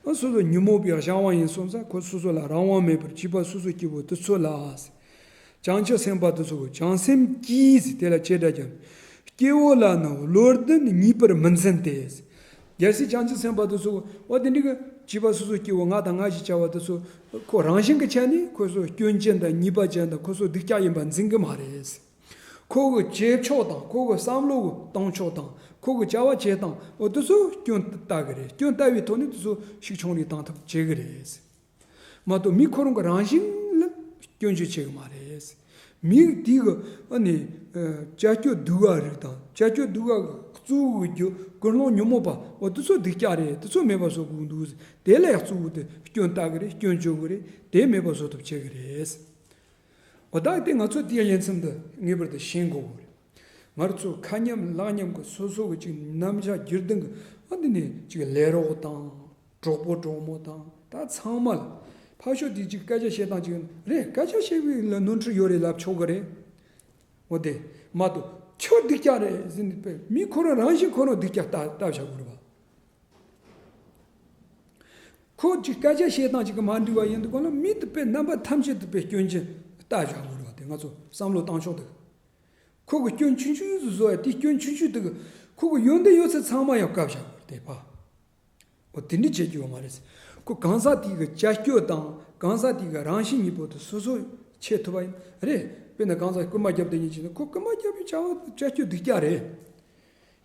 ཨ་སོ་སོ་ཉོན་མོངས་པའི་གཞན་དབང་ཡིན་སོང་ཙང་ཁོ་སོ་སོ་ལ་རང་དབང་མེད་པར་བྱིས་པ་སོ་སོ་སྐྱེ་བོ་དེ་ཚོ་ལ། བྱང་ཆུབ་སེམས་དཔའ་དེ་ཚོ་བྱང་སེམས་ཀྱིས་དེ་ལ་ཆེ་དྲག་ཀྱང་། སྐྱེ་བོ་ལ་ནི་བློ་ལྡན་ཉེས་པར་མི་འཛིན་ཏེ། རྒྱལ་སྲས་བྱང་ཆུབ་སེམས་དཔའ་དེ་ཚོ་འོ་དེ་འདྲ་གི་བྱིས་པ་སོ་སོ་སྐྱེ་བོ་ང་དང་ང་ཞེས་བྱ་བ་དེ་ཚོ་ཁོ་རང་བཞིན་གྱི་ཆ་ནས་ཁོ་ཚོ་སྐྱོན་ཅན་དང་ཉེས་པ་ཅན་དང་ཁོ་ཚོ་སྡུག་ཅག་ཡིན་པ་འཛིན་གྱི་མ་རེད། ཁོ་གི་བྱེད་ཕྱོགས་དང་ཁོ་གི་བསམ་བློ་གི་གཏོང་ཕྱོགས་དང་ཁོ་གི་བྱ་བ་བྱེད་སྟངས་འོ་དེ་ཚོ་སྐྱོན་ལྟ་གི་རེད། སྐྱོན་ལྟ་བའི་ཐོག་ནས་དེ་ཚོ་ཤུགས་ཆུང་རེ་བཏང་ཐབས་བྱེད་གི་རེད། མ་གཏོགས་མི་ཁོ་རང་གི་རང་བཞིན་ལ་སྐྱོན་བརྗོད་བྱེད་གི་མ་རེད། མི་དེ་གི་ཨ་ནི་ཨ་ཅ་སྐྱོ་སྡུག་ག་རིགས་དང་ཅ་སྐྱོ་སྡུག་ག་གི་གཙོ་བོ་གི་རྒྱུ་ཀུན་སློང་ཉོན་མོངས་པ་འོ་དེ་ཚོ་སྡུག་ཅག་རེད། དེ་ཚོ་མེད་པ་བཟོ་དགོས་འདུག་དེ་ལ་ཡང་གཙོ་བོ་དེ་སྐྱོན་ལྟ་གི་རེད། སྐྱོན་བརྗོད་གི་རེད། དེ་མེད་པ་བཟོ་ཐབས་བྱེད་གི་རེད། འོ་ད་དེ་ང་ཚོ་དེའི་དབྱེ་མཚམས་འདི་ངེས་པར་དུ་ཤེས་དགོས་གི་རེད། ང་ཚོ་ཁ་མཉམ་ལག་མཉམ་གི་སོ་སོ་གི་ཅིག་རྣམ་གཞག་རྒྱུད་ལྡན་གི་ཨ་འདི་ནས་ཅིག་ལས་རོགས་དང་གྲོགས་པོ་གྲོགས་མོ་དང་ད་ཚང་མ་ལ་ཕར་ཕྱོགས་དེ་ཅིག་སྐད་ཆ་བཤད་སྟངས་ཅིག་རེད། སྐད་ཆ་བཤད་པའི་ལ་ནོར་འཁྲུལ་ཡོད་རེད་ལབ་ཆོག་གི་རེད། འོ་དེ་མ་གཏོགས་ཁྱོད་སྡུག་ཅག་རེད་ཟེར་ནས་དཔེ་མི་ཁོ་རང་རང་བཞིན་ཁོ་རང་སྡུག་ཅག་ལྟ་ལྟ་བཞག་དགོས་རེད་པ། ཁོ་ཅིག་སྐད་ཆ་བཤད་སྟངས་ཅིག་གི་མ་འགྲིག་པ་ཡིན་དུས་གང་ལ་མི་དེ་དཔེ་རྣམ་པ་ཐམས་ཅད་དུ་དཔེ་སྐྱོན་ཅན་ལྟ་བཞག་དགོས་རེད་པ། དེ་ང་ཚོ་བསམ་བློ་བཏང་ཕྱོགས་དེ། ཁོ་གི་སྐྱོན་ཆུང་ཆུང་དུ་བཟོ་ཡ་དེ་སྐྱོན་ཆུང་ཆུང་དེ་གི་ཁོ་གི་ཡོན་ཏན་ཡོད་ཚད་ཚང་མ་ཡང་བཀབ་བཞག་དགོས་རེད་དེ་ཕ། འོ་དེ་འདྲ་བྱེད་རྒྱུ་ཡོད་མ་རེད། ཁོ་གང་ཟག་དེ་གི་ཅ་སྐྱོ་དང་གང་ཟག་དེ་གི་རང་བཞིན་གཉིས་པོ་དེ་སོ་སོ་ཆེ་ཐུབ་པ་ཡིན་རེད། དཔེར་ན་གང་ཟག་རྐུན་མ་རྒྱབ་དེ་ཉིད་ཅིག་ན་ཁོ་རྐུན་མ་རྒྱབ་པའི་བྱ་བ་ཅ་སྐྱོ་སྡུག་ཅག་རེད།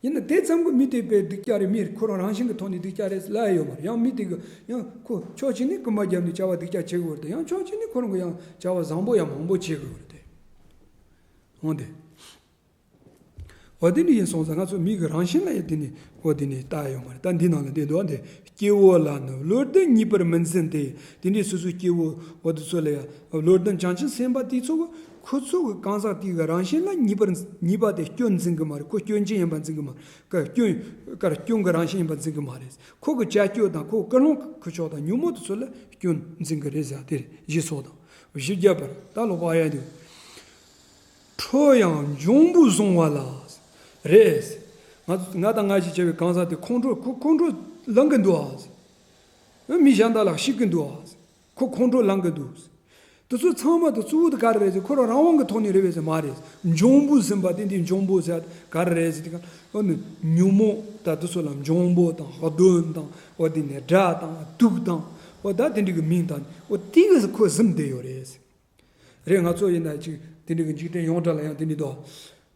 ཡིན་ན་དེ་ཙམ་གྱི་མི་དེ་དཔེ་སྡུག་ཅག་རེད། མི་ཁོ་རང་རང་བཞིན་གྱི་ཐོག་ནས་སྡུག་ཅག་རེད་ལབ་ཡ་ཡོད་མ་རེད། ཡང་མི་དེ་གི་ཡང་ཁོ་ཕྱོགས་གཅིག་ནས་རྐུན་མ་རྒྱབ་ནས་བྱ་བ་སྡུག་ཅག་བྱེད་དགོས་རེད་དེ་ཡང་ཕྱོགས་གཅིག་ནས་ཁོ་རང་གི་ཡང་བྱ་བ་བཟང་པོ་ཡང་མང་པོ་བྱེད་དགོས་རེད་དེ། འོ་དེ། འོ་དེ་འདྲ་ཡིན་སོང་ཙང་ང་ཚོ་མི་གི་རང་བཞིན་ལ་ཡང་དེ་ནས་འོ་དེ་ནས་ལྟ་ཡ་ཡོད་མ་རེད། ད་འདི་ནང་ལ་བསྡད་འདུག་འདི། སྐྱེ་བོ་ལ་ནི་བློ་ལྡན་ཉེས་པར་མི་འཛིན་ཏེ། དེ་འདྲའི་སོ་སོའི་སྐྱེ་བོ་འོ་དེ་ཚོ་ལ་ཡང་བློ་ལྡན་བྱང་ཆུབ་སེམས་དཔའ་དེ་ཚོ་གི་ཁོ་ཚོ་གི་གང་ཟག་དེ་གི་རང་བཞིན་ལ་ཉེས་པར་ཉེས་པ་དེ་སྐྱོན་འཛིན་གི་མ་རེད། ཁོ་སྐྱོན་ཅན་ཡིན་པ་འཛིན་གི་མ་རེད། ཀ་སྐྱོན་ཀར་སྐྱོན་གི་རང་བཞིན་ཡིན་པ་འཛིན་གི་མ་རེད། ཁོ་གི་ཅ་སྐྱོ་དང་ཁོ་ཀུན་སློང་ཁུ་ཕྱོགས་དང་ཉོན་མོངས་དེ་ཚོ་ལ་སྐྱོན་འཛིན་གི་རེད་ཟེར་དེ་རེད། ཞེས་སོགས་དང་། བཞི་བརྒྱ་པར་ད་ལོག་པ་ཡ་དེ། ཁྲོ་ཡང་འབྱུང་པོས་བཟུང་བ་ལ། རེད། ང་ང་དང་ང་ཞེས་བྱ་བའི་གང་ཟག་དེ་ཁོང་ཁྲོ་ཁོ་ཁོང་ཁྲོ་ལངས་གི་འདུག་ཨ། མི་གཞན་དག་ལ་ཤི་གི་འདུག་ཨ། ཁོ་ཁོང་ཁྲོ་ལངས་གི་འདུག་དེ་ཚོ་ཚང་མ་དེ་གཙོ་བོ་དེ་ག་རེ་རེད་ཟེར་ཁོ་རང་རང་དབང་གི་ཐོག་ནས་རེད་པས་ཟེར་མ་རེད། འབྱུང་པོས་ཟིན་པ་དེ་འདི་འབྱུང་པོ་ཟེར་ག་རེ་རེད་ཟེར་དེ་ག་ཨོ་ནི་ཉོན་མོངས་ད་དེ་ཚོ་ལ་འབྱུང་པོ་དང་གདོན་དང་ཨོ་དེ་ནས་དགྲ་དང་དུག་དང་ཨོ་ད་དེ་འདྲ་གི་མིང་དང་ཨོ་དེ་གི་ཁོ་ཟིན་བསྡད་ཡོད་རེད། རེད། ང་ཚོ་ཡིན་ན་ཅིག་དེ་འདྲ་གི་འཇིག་རྟེན་ཡོངས་གྲགས་ལ་ཡང་དེ་འདྲ་འདུག་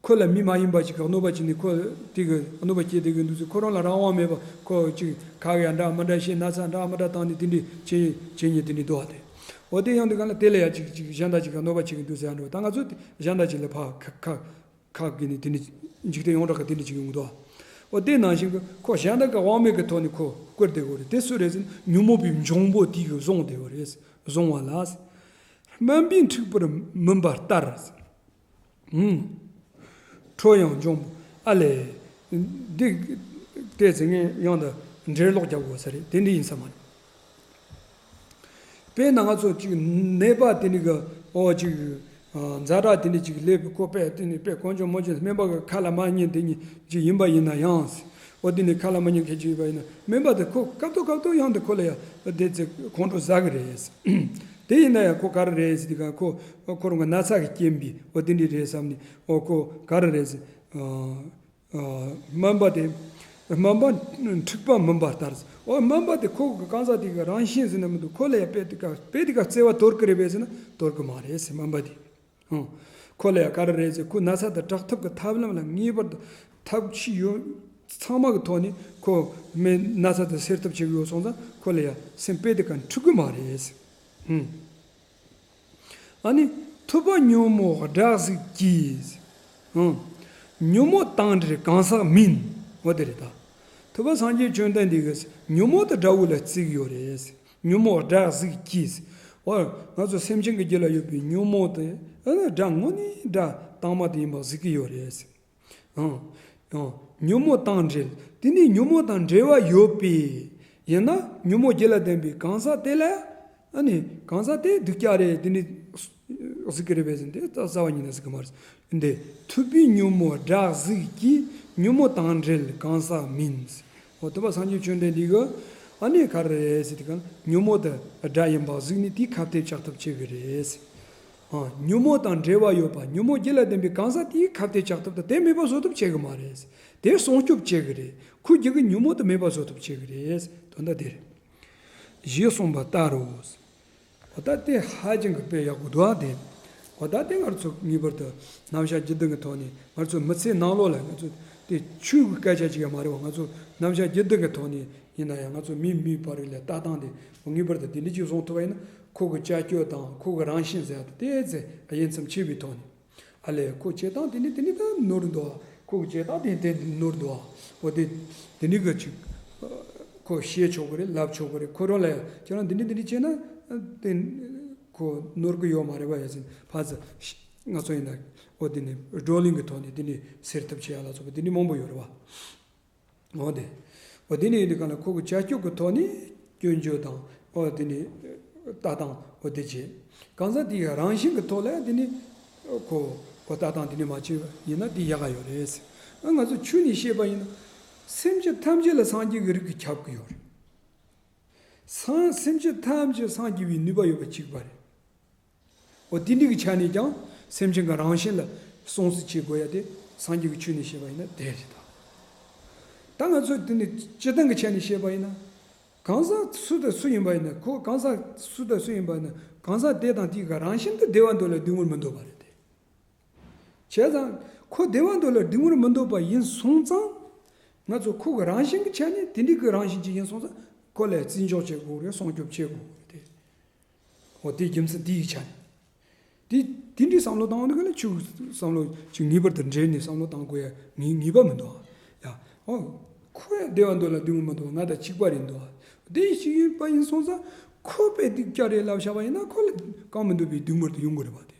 ཁོ་ལ་མི་མ་ཡིན་པ་ཅིག་གི་གནོད་པ་བྱས་ནས་ཁོ་དེ་གི་གནོད་པ་སྐྱེལ་བསྡད་གི་འདུག་ཟེར། ཁོ་རང་ལ་རང་དབང་མེད་པ་ཁོ་ཅིག་ཁ་གི་ཡང་འདྲ་མི་འདྲ་བཤད་ན་ཚ་འདྲ་མི་འདྲ་བཏང་ནས་དེ་འདྲ་བྱེད་བྱེད་ཉེན་དེ་འདྲ་འདུག་བ་དེ། འོ་དེ་ཡང་དེ་ག་ལ་དེ་ལ་ཡང་ཅིག་ཅིག་གཞན་དག་ཅིག་གི་གནོད་པ་བྱེད་གི་འདུག་ཟེར་ཡང་འགྲོ། ད་ང་ཚོ་དེ་གཞན་དག་ཅིག་ལ་ཕ་ཁ་ཁ་ཁ་གི་ནས་དེ་འདྲ་འཇིག་རྟེན་ཡོངས་གྲགས་གི་དེ་འདྲ་ཅིག་ཡོང་གི་འདུག་འོ་དེ་ནང་བཞིན་གི་ཁོ་གཞན་དག་གི་དབང་མེད་གི་ཐོག་ནས་ཁོ་བཀུར་བསྡད་དགོས་རེད། དེ་སུ་རེད་ཟེར་ན་ཉོན་མོངས་པའི་འབྱུང་པོ་དེ་གི་བཟུང་བསྡད་དགོས་རེད། བཟུང་བ་ལ། སྨན་པས་འཁྲུགས་པར་མིན་པ་ལྟར། ཨུམ། ཁྲོ་ཡང་འབྱུང་པོ་ཨ་ལས། འདི་བལྟས་ཚེ་ངས་ཡང་དུ་འགྲེལ་ལོག་རྒྱབ་དགོས་ས་རེད། དེ་འདྲ་ཡིན་ས་མ་རེད། དཔེར་ན་ང་ཚོ་ཅིག་ནད་པ་དེ་འདྲ་གི་ཨོ་ཅིག་ཛ་དྲག་དེ་འདྲ་ཅིག་སླེབས་པའི་ཁོ་དཔེ་དེ་འདྲ་དཔེ་དཀོན་མཆོག་མོ་ཅིག་སྨན་པ་གི་ཁ་ལ་མ་ཉན་དེ་ཉིད་ཅིག་ཡིན་པ་ཡིན་ན་ཡང་། ཨོ་དེ་འདྲ་ཁ་ལ་མ་ཉན་མཁན་ཅིག་ཡིན་པ་ཡིན་ན་སྨན་པ་དེ་ཁོ་སྐབས་ཐོག་སྐབས་ཐོག་ཡང་དུ་ཁོ་ལ་ཡ་བལྟས་ཚེ་ཁོང་ཁྲོ་ཟ་གི་རེད། དེ་ཡིན་ན་ཡང་ཁོ་ག་རེ་རེད་ཟེར་དུས་ག་ཁོ་ཁོ་རང་གི་ན་ཚ་གི་རྐྱེན་པས་ཨོ་དེ་འདྲ་རེད་བསམ་ནས་ཨོ་ཁོ་ག་རེ་རེད་ཟེར། སྨན་པ་དེ། སྨན་པ་འཁྲུགས་པ་མིན་པ་ལྟར། ཨོ་སྨན་པ་དེ་ཁོ་གི་གང་ཟག་དེ་གི་རང་བཞིན་ཟེར་ན་མི་འདུག་ཁོ་ལ་ཡ་དཔེ་དེ་ག་དཔེ་དེ་ག་བརྩེ་བ་དོར་གི་རེད་པས་ཟེར་ན་དོར་གི་མ་རེད་ཟེར་སྨན་པ་དེ། ཨང་། ཁོ་ལ་ཡ་ག་རེ་རེད་ཟེར་ཁོའི་ན་ཚ་དེ་དྲག་ཐབས་ཀྱི་ཐབས་ལམ་ལ་ངེས་པར་དུ་ཐབས་ཤེས་ཡོད་ཚང་མ་གི་ཐོག་ནས་ཁོ་མི་ན་ཚ་དེ་སེལ་ཐབས་བྱེད་གི་ཡོད་སོང་ཙང་ཁོ་ལ་ཡ་སེམས་དཔེ་དེ་ག་འཁྲུག་གི་མ་རེད་ཟེར། ཨང་། ཨ་ནི་ཐུབ་པ་ཉོན་མོངས་དགྲ་གཟིགས་ཀྱིས། ཨང་། ཉོན་མོངས་དང་བྲལ་གང་ཟག་མིན། འོ་དེ་རེད་ད། ཐུབ་པ་སངས་རྒྱས་བཅོམ་ལྡན་འདས་ཀྱིས་ཉོན་མོངས་དེ་དགྲ་བོ་ལ་བརྩི་གི་ཡོད་རེད། ཉོན་མོངས་དགྲ་གཟིགས་ཀྱིས། འོ། ང་ཚོ་སེམས་ཅན་གྱི་རྒྱུད་ལ་ཡོད་པའི་ཉོན་མོངས་དེ་ཨ་ནི་དགྲ་དངོས་གནས་དགྲ་དྭངས་མ་དེ་ཡིན་པ་གཟིགས་ཀྱི་ཡོད་རེད། ཨང་། ཨང་། ཉོན་མོངས་དང་བྲལ། དེ་ནི་ཉོན་མོངས་དང་འབྲེལ་བ་ཡོད་པས། ཡིན་ན་ཉོན་མོངས་བརྒྱད་ལ་ལྡན་པའི་གང་ཟག་དེ་ལ། ཨ་ནི་གང་ཟག་དེ་སྡུག་ཅག་རེད། དེ་ནི་གཟིགས་ཀྱི་རེད་པས་ཟེར་ཏེ་རྩ་བ་ཉིད་ནས་གཟིགས་ཀྱི་མ་རེད། འདི་ཐུབ་པས་ཉོན་མོངས་དགྲ་གཟིགས་ཀྱིས། ཉོན་མོངས་དང་བྲལ་གང་ཟག་མིན། འོ་ཐུབ་པ་སངས་རྒྱས་བཅོམ་ལྡན་འདས་ཀྱིས་ཨ་ནི་ག་རེ་རེད་ཟེར་དུས་གང་ཉོན་མོངས་དེ་དགྲ་ཡིན་པ་གཟིགས་ནས་དེའི་ཁ་གཏད་གཅོག་ཐབས་བྱེད་ཀྱི་རེད། ཨ། ཉོན་མོངས་དང་འབྲེལ་བ་ཡོད་པ། ཉོན་མོངས་བརྒྱད་ལ་ལྡན་པའི་གང་ཟག་དེའི་ཁ་གཏད་གཅོག་ཐབས་དང་དེ་མེད་པ་བཟོ་ཐབས་བྱེད་ཀྱི་མ་རེད། དེ་སྲུང་སྐྱོབ་བྱེད་ཀྱི་རེད། ཁོའི་རྒྱུད་ཀྱི་ཉོན་མོངས་དེ་མེད་པ་བཟོ་ཐབས་བྱེད་ཀྱི་རེད། དོན་དག་དེ་རེད། ཞེས་གསུངས་པ་ལྟར་རོ། འོ་ད་དེ་ཧ་ཅང་གི་དཔེ་ཡག་པོ་འདུག་ཨ་དེ། འོ་ད་དེ་ང་ཚོ་ངེས་པར་དུ་རྣམ་གཞག་བརྒྱུད་འདོན་གྱི་ཐོག་ནས། ང་ཚོ་མི་ཚེ་ནང་ལོགས་ལ་ང་ཚོ་དེ་ཆོས་ཀྱི་སྐད་ཆ་ཅིག་ཡང་མ་རེད་བ། ང་ཚོ་རྣམ་གཞག་བརྒྱུད་འདོན་གྱི་ཐོག་ནས་ཡིན་ན་ཡང་། ང་ཚོ་མིའི་མིའི་བར་ལ་ལྟ་སྟངས་དེ་ངེས་པར་དུ་དེ་འདྲ་ཅིག་བཟུང་ཐུབ་པ་ཡིན་ན། ཁོ་གི་ཅ་སྐྱོ་དང་ཁོ་གི་རང་བཞིན་ཟེར་ཡ་དེ་དེ་ཚེ་དབྱེ་མཚམས་ཕྱེ་བའི་ཐོག་ནས། ཨ་ལས་ཁོ་བྱེད་སྟངས་དེ་ནི་དེ་ནི་ད་ནོར་འདུག་ཨ། ཁོ་གི་བྱེད་སྟངས་དེ་དེ་ནོར་འདུག་ཨ། འོ་དེ་དེ་ནི་གི་ཅིག་ཁོ་བཤད་ཆོག་གི་རེད། ལབ་ཆོག་གི་རེད། ཁོ་རང་ལ་ཡང་ཁྱེད་རང་འདི་འདྲ་འདི་འདྲ་བྱས་ན་དེ་ཁོ་ནོར་གི་ཡོད་མ་རེད་བ་ཡ་ཟིན་ཕ་ཚ། ང་ཚོ་ཡིན་ན་འོ་དེ་ནི་བགྲོ་གླེང་གི་ཐོག་ནས་དེ་ནི་སེལ་ཐབས་བྱེད་ཡ་ལ་སོགས་པ་དེ་ནི་མང་པོ་ཡོད་རེད་བ། འོ་དེ། འོ་དེ་ནས་ཡིན་དུས་གང་ལ་ཁོ་གི་བྱ་སྤྱོད་ཀྱི་ཐོག་ནས་སྐྱོན་བརྗོད་དང་། འོ་དེ་ནས་ལྟ་སྟངས་འོ་དེ་བྱེད། གང་ཟག་དེའི་རང་བཞིན་གྱི་ཐོག་ལ་དེ་ནས་ཁོ་ཁོ་ལྟ་སྟངས་དེ་ནས་མ་བྱས་པ་ཡིན་ན་དེ་ཡག་ག་ཡོད་རེད། ཨ་ང་ཚོ་ཆོས་ནས་བཤད་པ་ཡིན་ན། སེམས་ཅན་ཐམས་ཅད་ལ་སངས་རྒྱས་ཀྱི་རིགས་ཀྱིས་ཁྱབ་ཀྱི་ཡོད་རེད། སངས་སེམས་ཅན་ཐམས་ཅད་སངས་རྒྱས་པའི་ནུས་པ་ཡོད་པ་གཅིག་པ་རེད། འོ་དེ་འདྲའི་གི་ཆ་ནས་ཀྱང་སེམས་ཅན་གྱི་རང་བཞིན་ལ་སྲུང་བརྩི་བྱེད་དགོས་ཡ་དེ་སངས་རྒྱས་ཀྱི་ཆོས་ནས་བཤད་པ་ཡིན་ན་དེ་རེད་ད། ད་ང་ཚོས་དེ་ནི་སྤྱིར་བཏང་གི་ཆ་ནས་བཤད་པ་ཡིན་ན། གང་ཟག་སུ་དང་སུ་ཡིན་པ་ཡིན་ན། ཁོ་གང་ཟག་སུ་དང་སུ་ཡིན་པ་ཡིན་ན། གང་ཟག་དེ་དང་དེའི་གི་རང་བཞིན་དུ་བདེ་བ་འདོད་ལ་སྡུག་བསྔལ་མི་འདོད་པ་རེད་དེ། བྱས་ཙང་ཁོ་བདེ་བ་འདོད་ལ་སྡུག་བསྔལ་མི་འདོད་པ་ཡིན་སོང་ཙང་། ང་ཚོ་ཁོ་གི་རང་བཞིན་གྱི་ཆ་ནས་དེ་འདྲའི་གི་རང་བཞིན་ཅིག་ཡིན་སོང་ཙང་། ཁོ་ལ་བརྩི་འཇོག་བྱེད་དགོས་རེད། སྲུང་སྐྱོབ་བྱེད་དགོས་རེད་དེ། འོ་དེའི་རྒྱུ་མཚན་དེའི་ཆ་ནས། དེ་དེ་འདྲའི་བསམ་བློ་བཏང་བ་འདི་ག་ལ་ཆོས་བསམ་བློ་ཅིག་ངེས་པར་དུ་འབྲེལ་ནས་བསམ་བློ་བཏང་དགོས་ཡ་ངེས་ངེས་པ་མི་འདུག་ཨ། ཡ། འོ། ཁོས་བདེ་བ་འདོད་ལ་སྡུག་བསྔལ་མི་འདོད་པ་ང་དང་གཅིག་པ་རེད་འདུག་ཨ། དེ་ཞིག་ཡིན་པ་ཡིན་སོང་ཙང་། ཁོ་དཔེ་སྡུག་ཅག་རེད་ལབ་བཞག་པ་ཡིན་ན། ཁོ་ལ་གང་མི་འདོད་པའི་སྡུག་བསྔལ་དེ་ཡོང་གི་རེད་པ་དེ།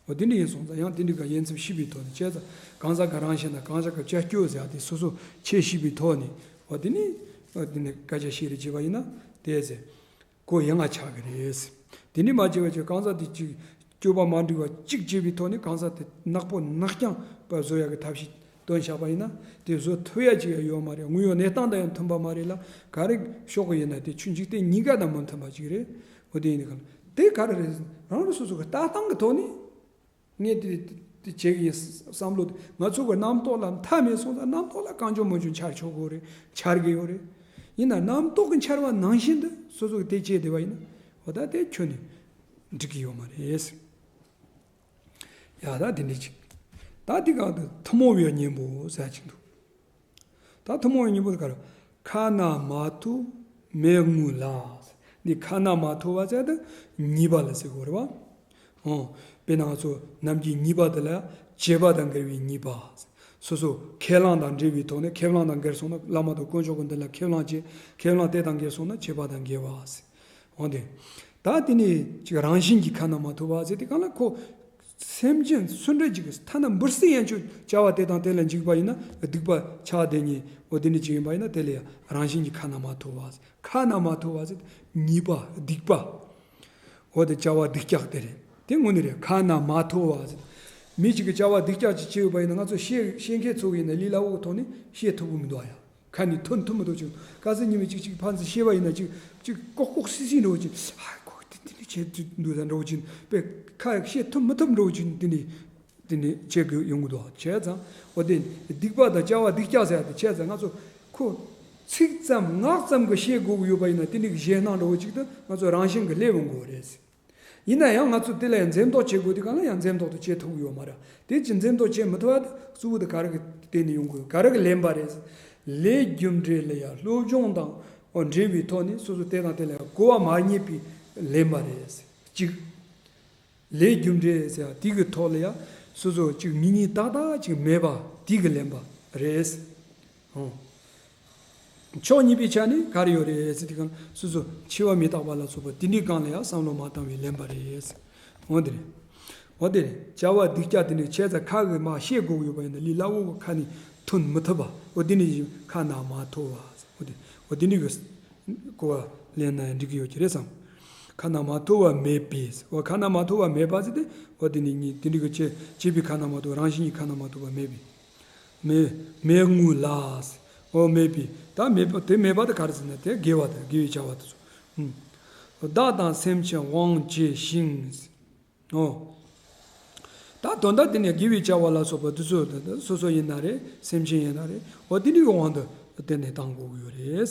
འོ་དེ་འདྲ་ཡིན་སོང་ཙང་། ཡང་དེ་འདྲའི་གི་དབྱེ་མཚམས་ཕྱེ་བའི་ཐོག་ནས། བྱས་ཙང་གང་ཟག་གི་རང་བཞིན་དང་གང་ཟག་གི་བྱ་སྤྱོད་ཟེར་ཡ་དེ་སོ་སོ་དཔྱད་ཤེས་པའི་ཐོག་ནས། འོ་དེ་ནི་འོ་དེ་ནི་སྐད་ཆ་བཤད་རེས་བྱས་པ་ཡིན་ན་དེ་ཟེར། ཁོ་ཡན་ལག་ཆགས་ཀྱི་རེད། དེ་འདྲ་མ་བྱས་པ་བྱས། གང་ཟག་དེ་གཅིག་སྤྱོད་པ་མ་འགྲིག་པ་གཅིག་བྱས་པའི་ཐོག་ནས་གང་ཟག་དེ་ནག་པོ་ནག་རྐྱང་པ་བཟོ་ཡ་གི་ཐབས་ཤེས་བཏོན་བཞག་པ་ཡིན་ན། དེ་བཟོ་ཐུབ་ཡ་ཅིག་ཡང་ཡོད་མ་རེད། དངོས་ཡོད་གནས་སྟངས་དང་ཡང་མཐུན་པ་མ་རེད་ལ། ག་རེ་ཕྱོགས་ཀྱི་ཡིན་ན་དེ་ཆོས་འཇིག་རྟེན་གཉིས་ཀ་དང་མི་མཐུན་པ་ཅིག་རེད། འོ་དེ་ཡིན་གང་། དེ་ག་རེ་རེད། རང་རང་སོ་སོ་གི་ལྟ་སྟངས་ཀྱི་ཐོག་ནས། ངས་དེ་དེ་བྱེད་ཀྱི་ཡིན་བསམ་བློ་དེ། ང་ཚོ་གི་རྣམ་རྟོག་ལ་མཐའ་མེད་སོང་ཙང་། རྣམ་རྟོག་ལ་གང་བྱུང་མང་བྱུང་འཆར་ཆོག་གི་རེད། འཆར་གི་ཡོད་རེད། ཡིན་ན་རྣམ་རྟོག་གི་འཆར་བ་ནང་བཞིན་དུ་སོ་སོ་གི་དེ་བྱས་བསྡད་པ་ཡིན་ན། འོ་ད་དེ་ཁྱོན་ནས་འགྲིག་གི་ཡོད་མ་རེད། ཡ་ད་དེ་འདྲ་ཅིག་ད་དེ་ག་དུ་ཐུན་མོང་བའི་གཉེན་པོ་ཟེར་ཅིག་འདུག་ད་ཐུན་མོང་བའི་གཉེན་པོ་དེ་ག་རེ། ཁ་ན་མ་ཐོ་མེ་དངོས་ལ། འདི་ཁ་ན་མ་ཐོ་བ་ཟེར་དུས་ཉེས་པ་ལ་ཟེར་དགོས་རེད་བ། ཨོ། དཔེར་ན་ང་ཚོ་ནམ་མཁའི་ཉེས་པ་དེ་ལ་བྱེད་པ་དང་འགལ་བའི་ཉེས་པ། སོ་སོ་ཁས་བླངས་དང་འབྲེལ་བའི་ཐོག་ནས། ཁས་བླངས་དང་འགལ་སོང་ན་བླ་མ་དང་དཀོན་མཆོག་གི་མདུན་ལ་ཁས་བླངས་བྱས། ཁས་བླངས་དེ་དང་འགལ་སོང་ན་བྱེད་པ་དང་འགལ་བ། འོ་དེ། ད་དེ་ནས་ཅིག་རང་བཞིན་གྱིས་ཁ་ན་མ་ཐོ་བ་ཟེར་དུས་གང་ལ་ཁོ། སེམས་ཅན་སུ་འདྲ་ཅིག་ཐ་ན་འབུ་སྲིན་ཡན་ཆོད་བྱ་བ་དེ་དང་དེ་ལ་འཇིགས་པ་ཡིན་ན། སྡིག་པ་ཆགས་བསྡད་ཉེན། འོ་དེ་འདྲ་ཅིག་ཡིན་པ་ཡིན་ན། དེ་ལ་ཡང་རང་བཞིན་གྱིས་ཁ་ན་མ་ཐོ་བ། ཁ་ན་མ་ཐོ་བ་ཟེར་ཉེས་པ་སྡིག་པ། འོ་དེ་བྱ་བ་སྡིག་ཅག་དེ་རེད། དེ་དངོས་གནས་རེད། ཁ་ན་མ་ཐོ་བ་ཟེར། མི་གཅིག་གིས་བྱ་བ་སྡིག་ཅག་ཅིག་བྱས་ཡོད་པ་ཡིན་ན། ང་ཚོ་ཤེས་ཤེས་མཁན་ཚོ་གིས་ཡིན་ན་ལི་ལ་འོག་ཐོག་ནས་བཤད་ཐུབ་ཀྱི་མི་འདུག་ཨ་ཡ། ཁ་ནས་ཐོན་ཐུབ་མི་འདུག་ཅིག་ཁ་སང་ཉི་མ་ཅིག་ཅིག་ཕན་ཚུན་བཤད་པ་ཡིན་ན། ཅིག་ཅིག་ལྐོག་ལྐོག་སི་སི་འདྲ་བོ་ཅིག་ཧ་ཁོ་དེ་དེ་འདྲ་བྱེད་འདུག་ད་འདྲ་བོ་ཅིག་དཔེ་ཁ་བཤད་ཐུབ་མི་ཐུབ་འདྲ་བོ་ཅིག་དེ་འདྲ་དེ་འདྲ་བྱེད་དགོས་ཡོང་གི་འདུག་བྱས་ཙང་འོ་དེ་སྡིག་པ་དང་བྱ་བ་སྡིག་ཅག་ཟེར་ཡ་དེ། བྱས་ཙང་ང་ཚོ་ཁོ་ཚིག་ཙམ་ངག་ཙམ་གྱིས་བཤད་དགོས་ཀྱི་ཡོད་པ་ཡིན་ན། དེ་འདྲའི་གི་ཞེད་སྣང་འདྲ་བོ་ཅིག་དེ་ང་ཚོ་རང་བཞིན་གྱིས་སླེབས་ཡོང་གི་རེད། ཡིན་ན་ཡང་ང་ཚོ་དེ་ལ་ཡང་འཛེམ་དོགས་བྱེད་དགོས་དུས་གང་ལ་ཡང་འཛེམ་དོགས་དེ་བྱེད་ཐུབ་ཀྱི་ཡོད་མ་རེད། དེ་ཅི་འཛེམ་དོགས་བྱེད་མི་ཐུབ་པ་དེ་གཙོ་བོ་དེ་ག་རེ་གི་སྟེང་ནས་ཡོང་དགོས། ག་རེ་གི་ལེན་པ་རེད། ལས་རྒྱུ་འབྲས་ལ་ཡང་སློབ་སྦྱོང་དང་འབྲེལ་བའི་ཐོག་ནས་སོ་སོ་དེ་དང་དེ་ལ་ཡང་གོ་བ་མ་རྙེད་པའི་ལེན་པ་རེད། གཅིག་ལས་རྒྱུ་འབྲས་ཟེར་ཡ་དེ་གི་ཐོག་ལ་ཡ་སོ་སོ་ཅིག་མི་གཉིས་ཏག་ཏག་ཅིག་མེད་པ་དེ་གི་ལེན་པ་རེད། ཨོ། ཕྱོགས་གཉིས་པའི་ཆ་ནས་ག་རེ་ཡོད་རེད་ཟེར་དུས་སྒང་སོ་སོ་འཆི་བ་མི་རྟག་པ་ལ་སོགས་པ་དེ་འདྲའི་སྒང་ལ་ཡང་བསམ་བློ་མ་བཏང་བའི་ལེན་པ་རེད། འོ་དེ་རེད། འོ་དེ་རེད། བྱ་བ་སྡུག་ཅག་དེ་འདྲ་བྱས་ཙང་ཁ་གིས་མར་བཤད་དགོས་ཀྱི་ཡོད་པ་ཡིན་ན་ལས་སླ་བོ་གི་ཁ་ནས་ཐོན་མི་ཐུབ་པ། འོ་དེ་འདྲ་ཡིན་ཁ་ན་མ་ཐོ་བ། འོ་དེ་འོ་དེ་འདྲའི་གི་གོ་བ་ལེན་ན་འགྲིག་གི་ཡོད་ཀྱི་རེད་བསམ། ཁ་ན་མ་ཐོ་བ་མེད་པས། འོ་ཁ་ན་མ་ཐོ་བ་མེད་པ་ཟེར་ཏེ་འོ་དེ་ནི་ཉིད་དེ་འདྲའི་གི་བྱས་བྱས་པའི་ཁ་ན་མ་ཐོ་བ་རང་བཞིན་གྱི་ཁ་ན་མ་ཐོ་བ་མེད་པས། མེ་མེ་དངོས་ལ། འོ་མེད་པས། ད་མེད་པ་དེ་མེད་པ་དེ་ག་རེ་ཟེར་ན་དེ་དགེ་བ་དང་དགེ་བའི་བྱ་བ་དེ་ཚོ། ཨུམ། བདག་དང་སེམས་ཅན་དབང་བྱས་ཤིང་། འོ། ད་དོན་དག་དེ་ནས་དགེ་བའི་བྱ་བ་ལ་སོགས་པ་དེ་ཚོ་དེ་དེ་སོ་སོ་ཡིན་ན་རེད། སེམས་ཅན་ཡིན་ན་རེད། འོ་དེ་འདྲའི་དབང་དུ་དེ་ནས་བཏང་དགོས་ཀྱི་ཡོད་རེད།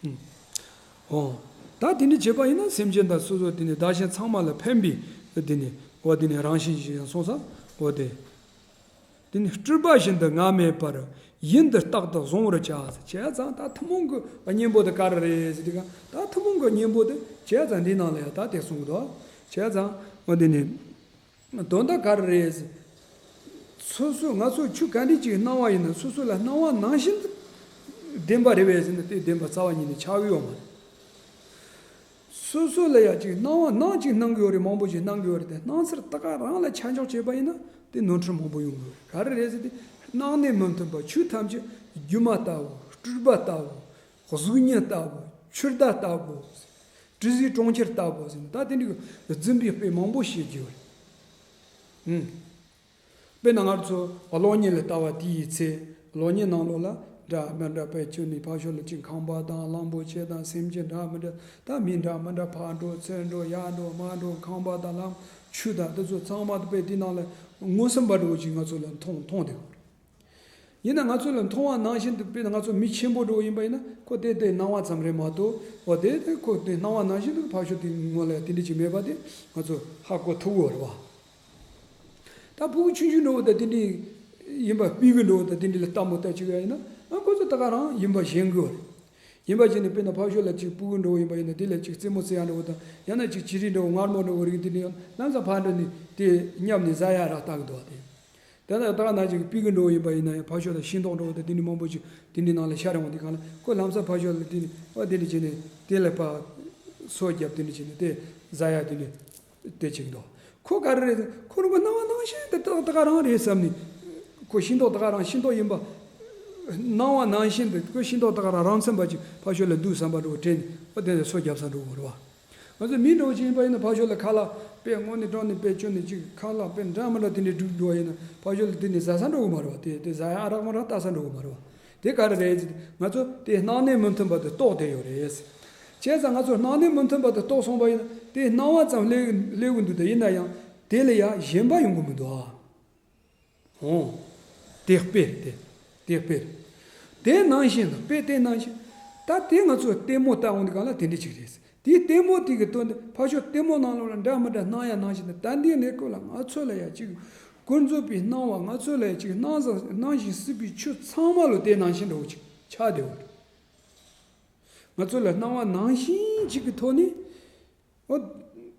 ཨུམ། འོ། ད་དེ་འདྲ་བྱས་པ་ཡིན་ན་སེམས་ཅན་དང་སོ་སོ་དེ་ནས་བདག་གཞན་ཚང་མ་ལ་ཕན་པའི་དེ་ནས་འོ་དེ་ནས་རང་བཞིན་ཞིག་ཡང་སོང་ས་འོ་དེ། དེ་ནི་སྤྲུལ་པ་བཞིན་དུ་ང་མེད་པར་ཡུན་དུ་རྟག་ཏུ་བཟུང་བར་བྱ། བྱས་ཙང་ད་ཐུན་མོང་གི་གཉེན་པོ་དེ་ག་རེ་རེད་ཟེར་དུས་སྒང་ད་ཐུན་མོང་གི་གཉེན་པོ་དེ་བྱས་ཙང་འདི་ནང་ལ་ཡང་ད་དེ་གསུངས་འདུག་བྱས་ཙང་འོ་དེ་ནི་དོན་དག་ག་རེ་རེད་ཟེར། སོ་སོ་ང་ཚོ་ཆོས་ག་འདྲ་ཅིག་སྣང་བ་ཡིན་ན་སོ་སོ་ལ་སྣང་བ་ནང་བཞིན་དུ་བདེན་པ་རེད་པས་ཟེར་ན་དེ་བདེན་པ་རྩ་བ་ཉིད་ནས་ཆགས་ཡོད་མ་རེད། སོ་སོ་ལ་ཡ་ཅིག་སྣང་བ་ནང་ཅིག་སྣང་གི་ཡོད་རེད། མང་པོ་ཞིག་སྣང་གི་ཡོད་རེད་དེ་སྣང་ཚུལ་ད་ག་རང་ལ་ཆ་འཇོག་བྱས་པ་ཡིན་ན་དེ་ནོར་འཁྲུལ་མང་པོ་ཡོང་གི་ཡོད་རེད། ག་རེ་རེད་ཟེར་དུས་སྣང་གནས་མི་མཐུན་པ་ཆོས་ཐམས་ཅད་སྒྱུ་མ་ལྟ་བུ་སྤྲུལ་པ་ལྟ་བུ་གཟུགས་བརྙན་ལྟ་བུ་ཆུ་ཟླ་ལྟ་བུ་དྲི་ཟའི་གྲོང་ཁྱེར་ལྟ་བུ་ཟེར་ནས་ད་དེ་འདྲའི་རྫུན་པའི་དཔེ་མང་པོ་བཤད་ཀྱི་ཡོད་རེད། ཨུམ། དཔེར་ན་ང་ཚོ་གློག་བརྙན་ལ་ལྟ་བ་དེའི་ཚེ་གློག་བརྙན་ནང་ལོགས་ལ་འདྲ་མི་འདྲ་དཔེ་ཁྱོན་ནས་ཕར་ཕྱོགས་ལ་ཅིག་ཁང་པ་དང་གླང་པོ་ཆེ་དང་སེམས་ཅན་འདྲ་མི་འདྲ་ད་མི་འདྲ་མི་འདྲ་ཕར་འགྲོ་ཚུར་འགྲོ་ཡར་འགྲོ་མར་འགྲོ་ཁང་པ་དང་གླང་ཆུ་དང་དེ་ཚོ་ཚང་མ་དཔེ་དེ་ནང་ལ་མངོན་སུམ་པ་འདྲ་བོ་ཅིག་ང་ཚོ་ལ་མཐོང་མཐོང་བསྡད་ཡོད་རེད། ཡིན་ན་ང་ཚོ་ལ་མཐོང་བ་ནང་བཞིན་དུ་དཔེར་ན་ང་ཚོ་མི་ཆེན་པོ་འདྲ་བོ་ཡིན་པ་ཡིན་ན་ཁོ་དེ་དེ་སྣང་བ་ཙམ་རེད་མ་གཏོགས་འོ་དེ་དེ་ཁོ་དེ་སྣང་བ་ནང་བཞིན་དུ་ཕར་ཕྱོགས་དེ་ངོ་ལ་དེ་འདྲ་ཅིག་མེད་པ་དེ་ང་ཚོ་ཧ་གོ་ཐུབ་ཀྱི་ཡོད་རེད་བ། ད་ཕྲུ་གུ་ཆུང་ཆུང་འདྲ་བོ་དང་དེ་འདྲའི་ཡིན་པ་སྤུ་གུ་འདྲ་བོ་དང་དེ་འདྲ་ལ་ལྟད་མོ་ལྟ་བཅུག་ཡ་ཡིན་ན་ཨ་ཁོ་ཚོ་ད་ག་རང་ཡིན་པ་ཞེན་གི་ཡོད་རེད། ཡིན་པ་བྱས་ནས་དཔེར་ན་ཕར་ཕྱོགས་ལ་ཅིག་སྤུ་གུ་འདྲ་བོ་ཡིན་པ་ཡིན་ན་དེ་ལ་ཅིག་རྩེད་མོ་རྩེ་ཡ་འདྲ་བོ་དང་ཡང་ན་ཅིག་བྱི་རིལ་འདྲ་བོ་མངར་མོ་འདྲ་བོ་རིགས་དེ་འདྲ་ཡང་ལམ་སང་ཕར་འགྲོ་ནས་དེ་བསྙབས་ནས་ཟ་ཡ་རག་ལྟ་གི་འདུག་བ་དེ། དེ་ལ་ད་ག་ནང་བཞིན་གྱི་སྤུ་གུ་འདྲ་བོ་ཡིན་པ་ཡིན་ན་ཡང་ཕར་ཕྱོགས་ལ་ཤིང་ཏོག་འདྲ་བོ་དང་དེ་འདྲ་མང་པོ་ཅིག་དེ་འདྲའི་ནང་ལ་ཤར་ཡོང་བ་དེ་གང་ལ་ཁོ་ལམ་སང་ཕར་ཕྱོགས་ལ་དེ་འདྲ་བ་དེ་འདྲ་བྱས་ནས་དེ་ལ་ཕར་སོ་བརྒྱབ་དེ་འདྲ་བྱས་ནས་དེ་ཟ་ཡ་དེ་འདྲ་དེ་ཅིག་འདུག་ཁོ་ག་རེ་རེད། ཁོ་རང་གི་སྣང་བ་ནང་བཞིན་དུ་ཏག་ཏག་རང་རེད་བསམ་ནས། ཁོ་ཤིང་ཏོག་ཏག་རང་ཤིང་ཏོག་ཡིན་པ། སྣང་བ་ནང་བཞིན་དུ་ཁོ་ཤིང་ཏོག་ཏག་རང་རང་མཚན་པ་ཅིག་ཕར་ཕྱོགས་ལ་འདུག་བསམ་པ་འདྲ་བོ་དྲན་ནས་ཨོ་དེ་ནས་སོ་བརྒྱབ་ས་འགྲོ་གི་རེད་བ། ང་ཚོ་མི་འདྲ་བོ་ཅིག་ཡིན་པ་ཡིན་ན་ཕར་ཕྱོགས་ལ་ཁ་ལག་དཔེ་སྔོན་ནས་འགྲོ་ནས་དཔེ་སྐྱོན་ནས་ཅིག་ཁ་ལག་དཔེ་འདྲ་མི་འདྲ་དེ་འདྲས་བསྒྲུགས་འགྲོ་བ་ཡིན་ན་ཕར་ཕྱོགས་ལ་དེ་ནས་ཟ་ས་འགྲོ་གི་མ་རེད་བ། དེ་དེ་ཟ་ཡ་ཨ་རག་མ་རག་ལྟ་ས་འགྲོ་གི་མ་རེད་བ། དེ་ག་རེ་རེད་ཟེར་ང་ཚོ་དེ་སྣང་གནས་མི་མཐུན་པ་དེ་རྟོགས་བསྡད་ཡོད་རེད། བྱས་ཙང་ང་ཚོ་སྣང་གནས་མི་མཐུན་པ་དེ་རྟོགས་སོང་བ་ཡིན་ན་དེ་སྣང་བ་ཙམ་སླེབས་སླེབས་གི་འདུག་དེ་ཡིན་ན་ཡང་དེ་ལ་ཡང་ཞེན་པ་ཡོང་གི་མི་འདུག་ཨ། འོང་། དེ་དཔེ་རེད་དེ། དེ་དཔེ་རེད། དེ་ནང་བཞིན་དུ་དཔེ་དེ་ནང་བཞིན། ད་དེ་ང་ཚོ་ལྟད་མོ་ལྟ་འོང་དུས་གང་ལ་དེ་འདྲ་ཅིག་རེད། དེའི་ལྟད་མོ་དེ་གི་དོན་དུ་ཕར་ཕྱོགས་ལྟད་མོ་ནང་ལོགས་ལ་འདྲ་མི་འདྲ་སྣང་ཡ་ནང་བཞིན་དུ་ད་འདི་ནས་ཀོ་ལ་ང་ཚོ་ལ་ཡ་ཅིག་ཀུན་རྫོབ་པའི་སྣང་བ་ང་ཚོ་ལ་ཡ་ཅིག་སྣང་ས་སྣང་ཞིང་སྲིད་པའི་ཆོས་ཚང་མ་ལོ་དེ་ནང་བཞིན་འདྲ་བོ་ཅིག་ཆགས་བསྡད་ཡོད་རེད། ང་ཚོ་ལ་སྣང་བ་ནང་བཞིན་ཅིག་གི་ཐོག་ནས། ཨོ།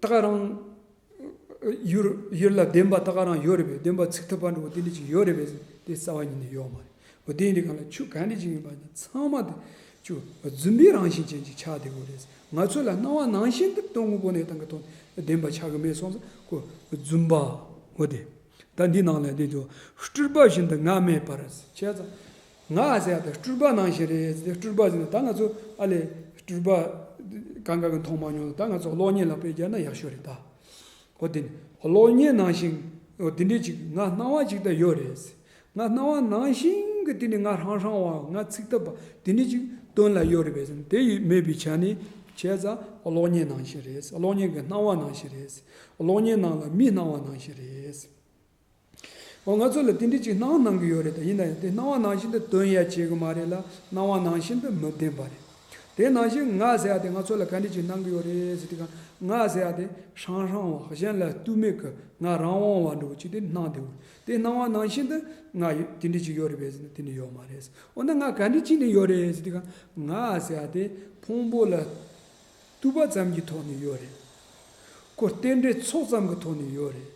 ད་ག་རང་། ཡུལ་ཡུལ་ལ་བདེན་པ་ད་ག་རང་ཡོད་རེད་པས། བདེན་པ་ཚིག་ཐུབ་པ་འདྲ་བོ་དེ་འདྲ་ཅིག་ཡོད་རེད་པས། དེ་རྩ་བ་ཉིད་ནས་ཡོད་མ་རེད། འོ་དེ་འདྲ་གང་ལ་ཆོས་ག་འདྲ་ཅིག་ཡིན་པ་ཡིན་ན་ཚང་མ་དེ་ཆོས་རྫུན་པའི་རང་བཞིན་ཅན་ཅིག་ཆགས་བསྡད་ཡོད་རེད། ང་ཚོ་ལ་སྣང་བ་ནང་བཞིན་དུ་དོན་དངོས་པོ་གནས་སྟངས་ཀྱི་ཐོག་ནས་བདེན་པ་ཆགས་ཀྱི་མེད་སོང་ཙང་ཁོ་རྫུན་པ། འོ་དེ། ད་འདི་ནང་ལ་འདི་ཚོ་སྤྲུལ་པ་བཞིན་དུ་ང་མེད་པར་བྱས་ཙང་། ང་ཟེར་ཡ་དེ་སྤྲུལ་པ་ནང་བཞིན་རེད་ཟེར་ཏེ་སྤྲུལ་པ་ཟེར་ན་ད་ང་ཚོ་ཨ་ལས་སྤྲུལ་པ་གང་ག་གི་མཐོང་མ་མྱོང་ད་ང་ཚོ་གློག་བརྙན་ལ་དཔེ་བརྒྱབ་ན་ཡག་ཤོས་རེད་ད། འོ་དེ་ནི་གློག་བརྙན་ནང་བཞིན་འོ་དེ་འདྲས་ཅིག་ང་སྣང་བ་ཅིག་ད་ཡོད་རེད། ང་སྣང་བ་ནང་བཞིན་གྱི་དེ་ནི་ང་ཧྲང་ཧྲང་བ་ང་ཚིག་ཐབས་པ་དེ་འདྲས་ཅིག་དོན་ལ་ཡོད་རེད་པས་ཟེར་ན་དེ་ཡི་མེད་པའི་ཆ་ནས་བྱས་ཙང་གློག་བརྙན་ནང་བཞིན་རེད། གློག་བརྙན་གྱི་སྣང་བ་ནང་བཞིན་རེད། གློག་བརྙན་ནང་ལ་མི་སྣང་བ་ནང་བཞིན་རེད། འོ་ང་ཚོ་ལ་དེ་འདྲ་ཅིག་སྣང་སྣང་གི་ཡོད་རེད་ད། ཡིན་ན་ཡང་དེ་སྣང་བ་ནང་བཞིན་དུ་སྟོན་ཡ་བྱེད་གི་མ་རེད་ལ་སྣང་བ་ནང་བཞིན་དུ་མི་བདེན་པ་རེད། དེ་ནང་བཞིན་ང་ཟེར་ཡ་དེ་ང་ཚོ་ལ་ག་འདྲ་ཅིག་སྣང་གི་ཡོད་རེད་ཟེར་དུས་གང་ང་ཟེར་ཡ་དེ་ཧྲང་ཧྲང་བ་གཞན་ལ་ལྟོས་མེད་གི་ང་རང་དབང་བ་འདྲ་བོ་ཅིག་དེ་སྣང་བསྡད་ཡོད། དེ་སྣང་བ་ནང་བཞིན་དུ་ང་ཡོད་དེ་འདྲ་ཅིག་ཡོད་རེད་པས་ཟེར་ན་དེ་འདྲ་ཡོད་མ་རེད། འོ་ན་ང་ག་འདྲ་ཅིག་ནས་ཡོད་རེད་ཟེར་དུས་གང་ང་ཟེར་ཡ་དེ་ཕུང་པོ་ལ་ལྟོས་པ་ཙམ་གྱི་ཐོག་ནས་ཡོད་རེད། ཁོ་རྟེན་འབྲེལ་ཚོགས་ཙམ་གྱི་ཐོག་ནས་ཡོད་རེད།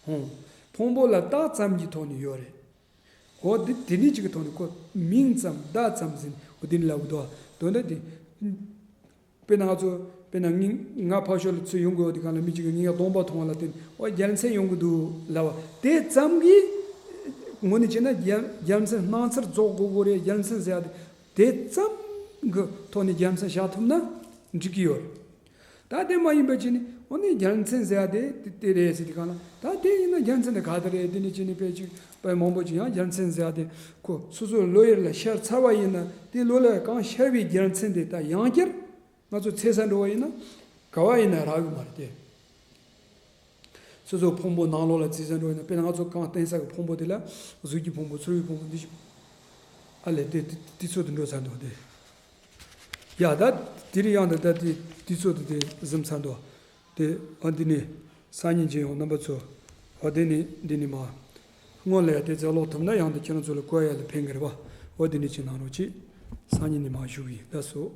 ཧུང་། ཕུང་པོ་ལ་བཏགས་ཙམ་གྱི་ཐོག་ནས་ཡོད་རེད། འོ་དེ་དེ་ནི་གཅིག་གི་ཐོག་ནས་ཁོ་མིང་ཙམ་བརྡ་ཙམ་ཟིན་འོ་དེ་ནི་ལབ་གི་འདུག་དོན་དག་དེ། དཔེར་ན་ང་ཚོ་དཔེར་ན་ངི་ང་ཕར་ཕྱོགས་ལ་ཚུར་ཡོང་དགོས་འོ་དེ་གང་ལ་མི་གཅིག་གིས་ངི་ག་གདོང་པ་མཐོང་བ་ལ་བརྟེན་འོ་རྒྱལ་མཚན་ཡོང་གི་འདུག་ལབ་པ་དེ་ཙམ་གྱིས། ངོ་ནས་བྱས་ན་རྒྱལ་རྒྱལ་མཚན་སྣང་ཚུལ་རྫོགས་དགོས་དགོས་རེད། རྒྱལ་མཚན་ཟེར་ཡ་དེ་དེ་ཙམ་གྱི་ཐོག་ནས་རྒྱལ་མཚན་བཞག་ཐུབ་ན་འགྲིག་གི་ཡོད་རེད། ད་དེ་མ་ཡིན་པ་ཅིག་ནི་འོ་ནི་རྒྱལ་མཚན་ཟེར་ཡ་དེ་དེ་དེ་རེད་ཟེར་དེ་གང་ལ་ད་དེ་ཡིན་ན་རྒྱལ་མཚན་དེ་ག་དེ་རེད། དེ་ནི་ཅིག་ནི་དཔེ་ཅིག་དཔེ་མང་པོ་ཅིག་ཡང་རྒྱལ་མཚན་ཟེར་ཡ་དེ་ཁོ་སོ་སོའི་བློ་ཡུལ་ལ་ཤར་ཚར་བ་ཡིན་ན་དེ་བློ་ལ་གང་ཤར་བའི་རྒྱལ་མཚན་དེ་ད་ཡང་བསྐྱར་ང་ཚོ་འཚོལ་ས་འགྲོ་བ་ཡིན་ན་ག་བ་ཡིན་ན་རག་གི་མ་རེད་དེ། སོ་སོའི་ཕུང་པོ་ནང་ལོགས་ལ་འཚོལ་ས་འགྲོ་བ་ཡིན་ན་དཔེར་ན་ང་ཚོ་གང་བསྟན་ས་གི་ཕུང་པོ་དེ་ལ་གཟུགས་ཀྱི་ཕུང་པོ་ཚོར་བའི་ཕུང་པོ་འདི་ཞིག་ཨ་ལས་དེ་དེ་དེ་ཚོ་དེ་འགྲོ་ཚར་འདུག་དེ། ཡ་ད་དེ་རིང་ཡང་ད་ད་དེ་དུས་ཚོད་དེ་དེ་གཟིམ་ཚར་འདུག་དེ་ཨ་འདི་ནས་སང་ཉིན་རྗེས་ཡོང་རྣམ་པ་ཚོ་ཨ་འདི་ནས་འདི་ནས་མ་སྔོན་ལ་ཡ་དེ་ཚེ་ཀློག་ཐུབ་ན་ཡང་དེ་ཁྱེད་རང་ཚོ་ལ་བཀོད་ཡ་ལ་ཕན་གི་རེད་པ། ཨ་འདི་ནས་ཅིག་གནང་རོགས་གྱིས། སང་ཉིན་ནས་མ་ཞུ་གི་ཡིན་ད་སོ།